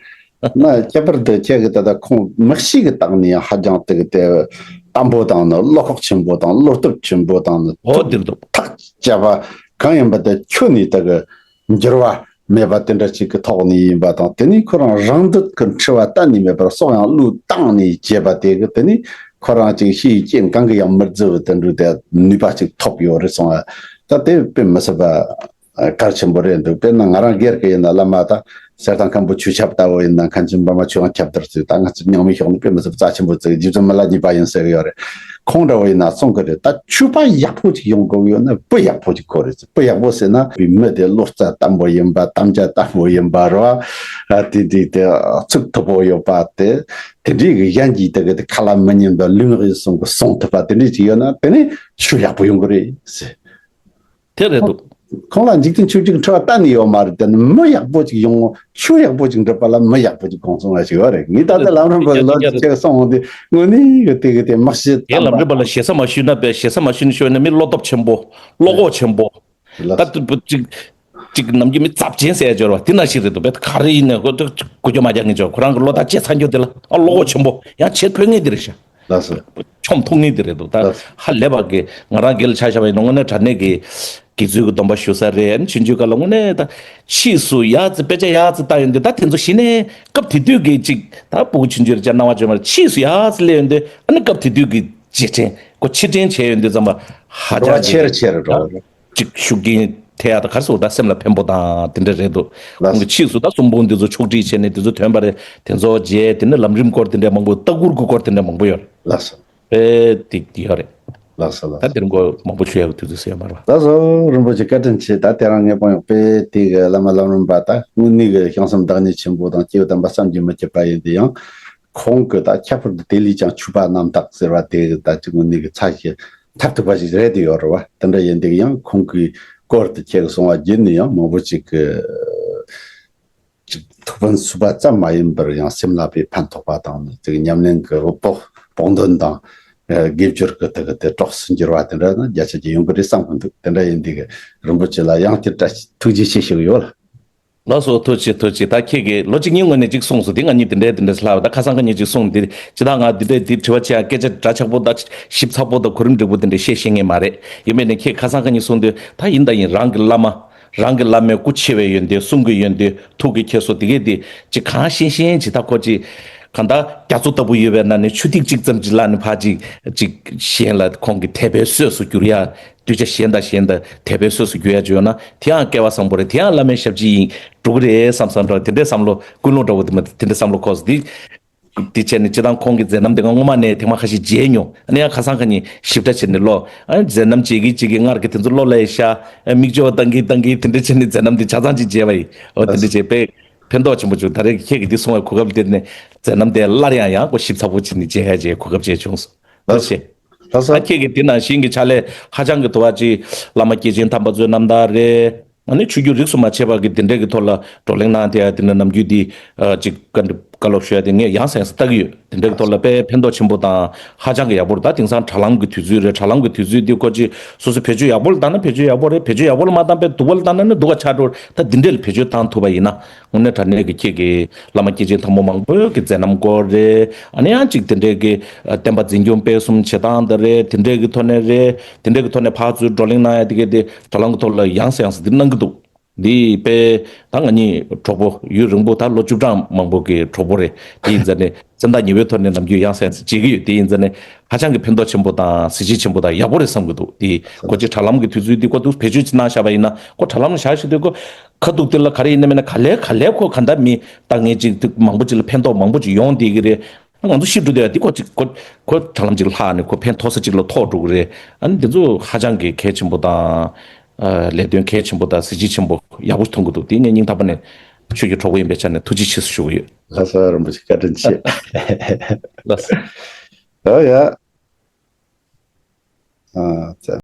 ན་ཁྱད་པར་དུ་ཁྱེད་ཀྱིས་ད་ལྟ་ཁོང་མི་གཤིས་ཀྱི་སྟེང་ནས་ཡང་ཧ་ཅང་དེ་གི་དེ་དམ་པོ་དང་ནི་བློ་ཁོག་ཆེན་པོ་དང་བློ་སྟོབས་ཆེན་པོ་དང་ནི་འོ་ཐུགས་དེར་འདུག་ཐག་བཅད་པ་གང་ཡིན་པ་དེ་ཁྱོན་ནས་དེ་གི་འགྱུར་བ་མེད་པ་དེ་འདྲ་ཅིག་གི་ཐོག་ནས་ཡིན་པ་དང་། དེ་ནས་ཁོ་རང་རང་འདོད་ཀྱི་འཁྲི་བ་གཏན་ནས་མེད་པར་སྲོག་ཡང་བློས་བཏང་ནས་བྱས་པ་དེ་གི་དེ་ནས་ཁོ་རང་ཅིག་ཤི་ཡི་རྐྱེན་གང་གིས་ཡང་མི་བརྫི་བའི་དེ་འདྲ་དེ་ནུས་པ་ཅིག་ཐོབ་ཡོད་རེད་སོང་ཨ། ད་དེ་དཔེ་མི་སྲིད་པ། གལ་ཆེན་པོ་རེད་འདུག་དཔེར་ན་ང་རང་སྒེར་གྱི་ཡིན་ན་བླ་མ་ད་གསེར་ཐང་མཁན་པོ་ཆོས་ཁྱབ་ལྟ་བུ་ཡིན་ན། མཁན་ཆེན་པདྨ་ཆོས་དབང་ཁྱབ་བརྡལ་ཚོས་ད་ང་ཚོ་རྙིང་མའི་ཕྱོགས་ནས་དཔེ་མི་སྲིད་རྩ་ཆེན་པོ་བརྩི་གི། རྗེ་བཙུན་མི་ལ་གཉིས་པ་ཡིན་ཟེར་གི་ཡོད་རེད། ཁོང་འདྲ་བོ་ཡིན་ན་གསུང་གི་རེད། ད་ཆོས་པ་ཡག་པོ་ཅིག་ཡོང་དགོས་ཡོད་ན་བུ་ཡག་པོ་ཅིག་དགོས་རེད། བུ་ཡག་པོ་ཟེར་ན་བུའི་མི་དེ་བློ་རྩ་བརྟན་པོ་ཡིན་པ། དམ་བཅའ་བརྟན་པོ་ཡིན་པ་རེད་བ། དེ་དེ་དེ་ཚིག་མཐུན་པོ་ཡོད་པ། དེ་དེ་འདྲའི་གི་གཞན་གྱིས་དེ་གི་དེ་ཁ་ལ་མི་ཉན་པ་ལུས་ངག་ཡིད་གསུམ་གི་གསུང་ཐུབ་པ་དེ་འདྲའི་ཅིག་ཡོད་ན་དེ་ནི་ཆོས་ཡག་པོ་ཡོང་གི་རེད་ཟེར། དེ་རེད་འདུག་ཁོང་ལ་འཇིག་རྟེན་ཆོས་བརྒྱུད་ཀྱི་འཁྲི་བ་གཏན་ནས་ཡོད་མ་རེད། དེ་ནི་མི་ཡག་པོ་ཅིག་ཡོང་ངོ་། ཆོས་ཡག་པོ་ཅིག་འགྲུབ་པ་ལ་མི་ཡག་པོ་ཅིག་དགོངས་སོང་བ་ཞིག་ཡོད་རེད། ངས་ད་ལྟ་ལམ་རིམ་པ་ལ་ལོ་ཅིག་སོང་འོང་དུས་དངོས་གནས་ཀྱི་དེ་གི་དེ་མི་ཤེས། དེ་ལམ་རིམ་པ་ལ་ཞེ་ས་མ་ཞུས་ན་དཔེ་ཞེ་ས་མ་ཞུས་ན་ཤོད་ན་མི་བློ་སྟོབས་ཆེན་པོ། བློ་ཁོག་ཆེན་པོ། ལགས། ད་དུ་བུ་ཅིག་ཅིག་ནམ་རྒྱུན་མི་ཚབས་ཆེན་ཟེར་ཡ་སྦྱོར་བ་དེ་ནང་བཞིན་རེད་འདུག་དཔེ་ག་རེ་ཡིན་ནའི་ཁོ་ཚོ་གོ་རྒྱུ་མ་རྒྱག་མཁན་ཅིག་ཁོ་རང་གི་བློ་ཐག་བཅད་ཚར་རྒྱུ་དེ་ལ་ཨ་བློ་ཁོག་ཆེན་པོ་ཡང་བྱེད་ཕོད་མཁན་དེ་རེད་ཤག་ལགས་སོ། ཆོམ་ཐུག་ངེས་དེ་རེད་འདུག་ད་ལགས། ཧ་ལས་པ་གི་ང་རང་སྒེར་ལ་ཆ་བཞག་པ་ཡིན་ན་དངོས་གནས་དྲང་གནས་ཀྱི་དགེ་ཚུལ་གྱི་སྡོམ་པ་ཞུ་ས་རེད། ཨ་ནི་ཆུང་ཆུང་སྐབས་ལ་དངོས་གནས་ད་ཕྱིས་སུ་ཡག་ཙི་དཔེ་ཆ་ཡག་ཙི་ལྟ་ཡོང་དུས་ད་དེ་ཚོ་གཞི་ནས་སྐབས་དེ་དུས་ཀྱི་ཅིག་ད་སྤུ་གུ་ཆུང་ཆུང་རེད་ཅག་སྣང་བ་བྱོན་མ་རེད། ཕྱིས་སུ་ཡག་ཙི་སླེབས་ཡོང་དུས་ཨ་ནི་སྐབས་དེ་དུས་ཀྱི་རྗེས་དྲན་ཁོ་ཕྱིར་དྲན་བྱས་ཡོང་དུས་ཙམ་པ་ཧ་ཅང་ཆེ་རུ་ཆེ་རུ་འགྲོ་བ་རེད། ཅིག་ཤུགས་རྐྱེན་ཐེབས་ཡག་དང་ག་རེ་ཟེར་དགོས། ད་སེམས་ལ་ཕན་པོ་དང་དེ་འདྲ་རེད་འདུག་ལགས། ཁོང་གིས་ཕྱིས་སུ་ད་གསུང་འབུམ་འདི་ཚོ་ཕྱོགས་སྒྲིག་བྱས་ནས་དེ་ཚོ་ཐོན་པ་རེད། དེ་ཚོ་མཇལ། དེ་ནས་ལམ་རིམ་སྐོར་དེ་འདྲ་མང་པོ། ལྟ་སྐུལ་གྱི་སྐོར་དེ་འདྲ་མང་པོ་ཡོད་རེད། ལགས་སོ། ཨེ་དེ་དེ་ཡོད་རེད། ལགས་སོ་ལགས། ད་དེ་རིང་གོ་མང་པོ་ཞུ་ཡག་གི་དུས་ཚོད་ཟེར་ཡོད་མ་རེད་པ། ལགས་སོ། རིན་པོ་ཆེ་བཀའ་དྲིན་ཆེ། ད་དེ་རང་ངས་དཔང་ཡོད་པས་དེ་གི་བླ་མ་ལམ་རིམ་པ་ད་དངོས་གནས་གི་བྱང་སེམས་བདག་ཉིད་ཆེན་པོ་དང་སྐྱེས་བུ་དམ་པ་བསམ་གྱིས་མི་ཁྱབ་པ་ཡིན་དེ་ཡང་། ཁོང་གི་ད་ཁྱད་པར་དུ་དེ་ལས་ཀྱང་ཆོས་པ་རྣམ་དག་ཟེར་བ་དེ་ད་ཅིག་དངོས་གནས་ཀྱི་ཚ་ཞིག་མཐར་ཐུག་པ་ཞིག་རེད་དེ་ཡོད་རེད་བ། དེ་འདྲ་ཡིན་དུས་ཡང་ཁོང་གི་སྐོར་དུ་ཁྱེད་ཀྱིས་གསུང་བ་བརྒྱུད་ནས་ཡང་མང་པོ་ཅིག་གི་ཅིག་ཐུགས་ཕན་གསོས་པ་ཙམ་མ་ཡིན་པར་ཡང་སེམས་ལ་དཔེ་ཕན་ཐོགས་པ་དང་ནི་ཅིག་ཉམས་ལེན་གྱི་བོགས་བོགས་འདོན་དང་དགེ་སྦྱོར་གྱི་དེ་གི་དེ་གྲོགས་སུ་འགྱུར་བ་དེ་འདྲ་ནི་བརྒྱ་ཆ་བརྒྱ་ཡོང་གི་རེད་བསམ་གི་འདུག་དེ་འདྲ་ཡིན་དུས་ཀྱི་རིན་པོ་ཆེ་ལ་ཡང་བསྐྱར་བཀྲ་ཤིས་ཐུགས་རྗེ་ཆེ་ཞུ་གི་ཡོད་ལ། ལགས་སོ། ཐུགས་རྗེ་ཆེ། ཐུགས་རྗེ་ཆེ། ད་ཁྱེད་ཀྱིས་ལོ་གཅིག་གཉིས་སྔོན་ནས་གཅིག་གསུངས་སོང་། དེ་ང་གཉིས་དེ་འདྲའི་དེ་འདྲ་ལྷག་པ་ད་ཁ་སང་ཁ་ཉིན་གཅིག་གསུངས། འདི་ཇི་ལྟར་ང་འདི་འདྲའི་འདི་དྲི་བ་བྱེད་ཡ་སྐད་ཆ་འདྲ་ཆགས་པོ་དང་ཞིབ་ཚགས་པོ་དང་གོ་རིམ་འགྲིག་པོ་དེ་འདྲ་བཤད་ཤེས་མཁན་མ་རེད། ཡིན་མིན་ནས་ཁྱེད་ཁ་སང་ཁ་ཉིན་གསུངས་དུས་ད་ཡིན་ད་ཡིན་རང་གི་བླ་མ་རང་གི་བླ་མའི་སྐུ་ཆེ་བའི་ཡོན་ཏན་གསུང་གི་ཡོན་ཏན་ཐུགས་ཀྱི་ཁྱེར་སོ་དེ་གས་དེ་ཅིག་གང་ཤེས་ཤེས་ཇི་ལྟར་ཁོ་ཅིག་གང་ལྟར་རྒྱ་མཚོ་ལྟ་བུ་ཡོད་པའི་ནང་ནས་ཆུ་ཐིགས་གཅིག་ཙམ་ཅིག་བླངས་ནས་ཕར་ཅིག་ཅིག་གཞན་ལ་ཁོང་གི་དད་པའི་གསོས་སུ་གྱུར་ཡ། གདུལ་བྱ་གཞན་དང་གཞན་དང་དད་པའི་གསོས་སུ་གྱུར་ཡ་ཅིག་ཡོད་ན་དེའང་སྐལ་བ་བཟང་པོ་རེད། དེའང་བླ་མའི་ཞབས་ཕྱི་ཡིན་འགྲོ་གི་རེད་བསམ་བསམ་འདྲ་དེ་འདྲའི་བསམ་བློ་ཀུན་སློང་འདྲ་བོ་དེ་མ་དེ་འདྲའི་བསམ་བློ་འཁོར་སོང་། དེ་དེ་བྱས་ནས་སྤྱིར་བཏང་ཁོང་གི་མཛད་རྣམ་དེ་ང་སྔོན་མ་ནས་ཐེངས་མ་ཁ་ཤས་མཇལ་མྱོང་། ཨ་ནི་ཡང་ཁ་སང་ཁ་ཉིན་ཞིབ་ཕྲ་བྱས་ནས་ཀློག་ཨ་ནི་མཛད་རྣམ་མཇལ་གི་མཇལ་གི་སྔར་གྱི་དེ་ཚོ་བློ་ལ་ཡི་ཤ་ཨ་མིག་ཆུ་བ་བཏང་གི་བཏང་གི་དེ་འདྲ་བྱས་ནས་མཛད་རྣམ་དེ་ཆ་ཚང་ཅིག་མཇལ་བ་ཡིན། འོ་དེ་འདྲ་བྱས་པས་ཕན་ཐོགས་ཆེན་པོ་བྱུང་། ད་རེས་ཁྱེད་ཀྱིས་འདི་གསུང་བའི་གོ་སྐབས་དེ་ནས་མཛད་རྣམ་དེ་སླར་ཡང་ཡང་ཁོ་ཞིབ་ཚགས་པོ་བྱས་ནས་མཇལ་ཡ་ཅིག་གོ་སྐབས་ཅིག་བྱུང་སོང་། ཐུགས་རྗེ་ཆེ། ལགས་སོ། ད་ཁྱེད་ཀྱིས་དེ་ནང་བཞིན་གྱི་ཕྱག་ལས་ཧ་ཅང་གི་དུ་བ་ཅིག་བླ་མ་སྐྱེས་ཆེན་དམ་པ་ཚོའི་རྣམ་ཐར་རེད། ཨ་ནི་ཆོས་བརྒྱུད་རིས་སུ་མ་ཆད་པ་གི་དེ་འདྲའི་གི་ཐོག་ལ་བགྲོ་གླེང་གནང་བསྡད་ཡ་དེ་འདྲ་ནམ་རྒྱུན་དེ་ཅིག་བཀའ་འདྲི་བཀའ་སློབ་ཞུ་ཡ་དེ་ངས་ཡང་སེ་ཡང་སེ་ལྟ་གི་ཡོད། དེ་འདྲའི་གི་ཐོག་ལ་དཔེ་ཕན་ཐོགས་ཆེན་པོ་དང་ཧ་ཅང་གི་ཡག་པོ་རེད། ད་དེང་སང་དྲ་ལམ་གི་དུས་ཚོད་རེད། དྲ་ལམ་གི་དུས་ཚོད་དེ་ཁོ་ཅིག་སོ་སོ་བེད་སྤྱོད་ཡག་པོ་ལ་བཏང་ན་བེད་སྤྱོད་ཡག་པོ་རེད། བེད་སྤྱོད་ཡག་པོ་ལ་མ་བཏང་པའི་སྡུག་པ་ལ་བཏང་ན་ནི་སྡུག་པ་ཆགས་འགྲོ་རེད། ད་འདི་འདྲས་ལ་བེད་སྤྱོད་བཏང་ཐུབ་པ་ཡིན་ན། དངོས་གནས་དྲང་གནས་ཀྱི་ཁྱེད་ཀྱི་བླ་མ་སྐྱེས་ཆེན་དམ་པ་མང་པོའི་གི་མཛད་རྣམ་སྐོར་རེད། ཨ་ནི་ཡང་ཅིག་དེ་འདྲའི་གི་བསྟན་པ་འཛིན་སྐྱོང་སྤེལ་གསུམ་བྱེད་སྟངས་དེ་རེད། དེ་འདྲའི་གི་ཐོག་ནས་རེད། དེ་འདྲའི་གི་ཐོག་ནས་ཕར་ཚུར་བགྲོ་གླེང་གནང་ཡ་དེ་གི་དེ་དྲ་ལམ་གི་ཐོག་ལ་ཡང་སེ་ཡང་སེ་འདི་གནང་གི་འདུག་འདི་དཔེ་ད་ང་གཉིས་གྲོགས་པོ་ཡུན་རིང་པོ་ད་ལོ་བཅུ་གྲངས་མང་པོ་གི་གྲོགས་པོ་རེད། དེ་ཡིན་ཙང་ནས་སེམས་ཐག་ཉེ་བོའི་ཐོག་ནས་ནམ་རྒྱུན་ཡང་སེ་ཡང་སེ་བྱེད་ཀྱི་ཡོད། དེ་ཡིན་ཙང་ནས་ཧ་ཅང་གི་ཕན་ཐོགས་ཆེན་པོ་དང་གཟི་བརྗིད་ཆེན་པོ་དང་ཡག་པོ་རེད་བསམ་གི་འདུག་དེ་ཁོ་ཅིག་དྲ་ལམ་གི་དུས་ཚོད་འདི་ཁོ་ཚོས་བེད་སྤྱོད་ཅིག་གནང་བཞག་པ་ཡིན་ན་ཁོ་དྲ་ལམ་ལ་བཞག་བཞག་དུས་ཁོ་ཁ་ཐུག་དེ་ལ་ག་རེ་ཡིན་ན་མིན་ན་ག་ལེ་ག་ལེ་ཁོ་ག་འདྲ་མི་ལྟ་ངན་ཅིག་མང་པོ་ཅིག་ལ་ཕན་ཐོགས་མང་པོ་ཅིག་ཡོང་བསྡད་ཀྱི་རེད། ང་ཚོ་ཤི་འགྲོ་དུས་ཡ་འདི་ཁོ་ཅིག་ཁོ་ཁོ་དྲ་ལམ་ཅིག་ལྷག་ནས་ཁོ་ཕན་ཐོགས་ས་ཅིག་ལ་ཐོགས་འགྲོ་གི་རེད། ཨ་ནི་འདི་ཚོ་ཧ་ཅང་གི་གལ་ཆེན་པོ་དང་། ཨ་ལས་དོན་གལ་ཆེན་པོ་དང་གཟི་བརྗིད་ཆེན་པོ་ཡག་པོ་མཐོང་གི་འདུག་དེ་ངས་སྙིང་ཐག་པ་ནས་ཆོས་ཀྱི་གྲོགས་པོ་ཡིན་པའི་ཆ་ནས་ཐུགས་རྗེ་ཆེ་ཞུ་གི་ཡོད། ལགས་སོ། རིན་པོ་ཆེ་བཀའ་དྲིན་ཆེ། ལགས་སོ། ཨོ་ཡ། ཨ་ཙ།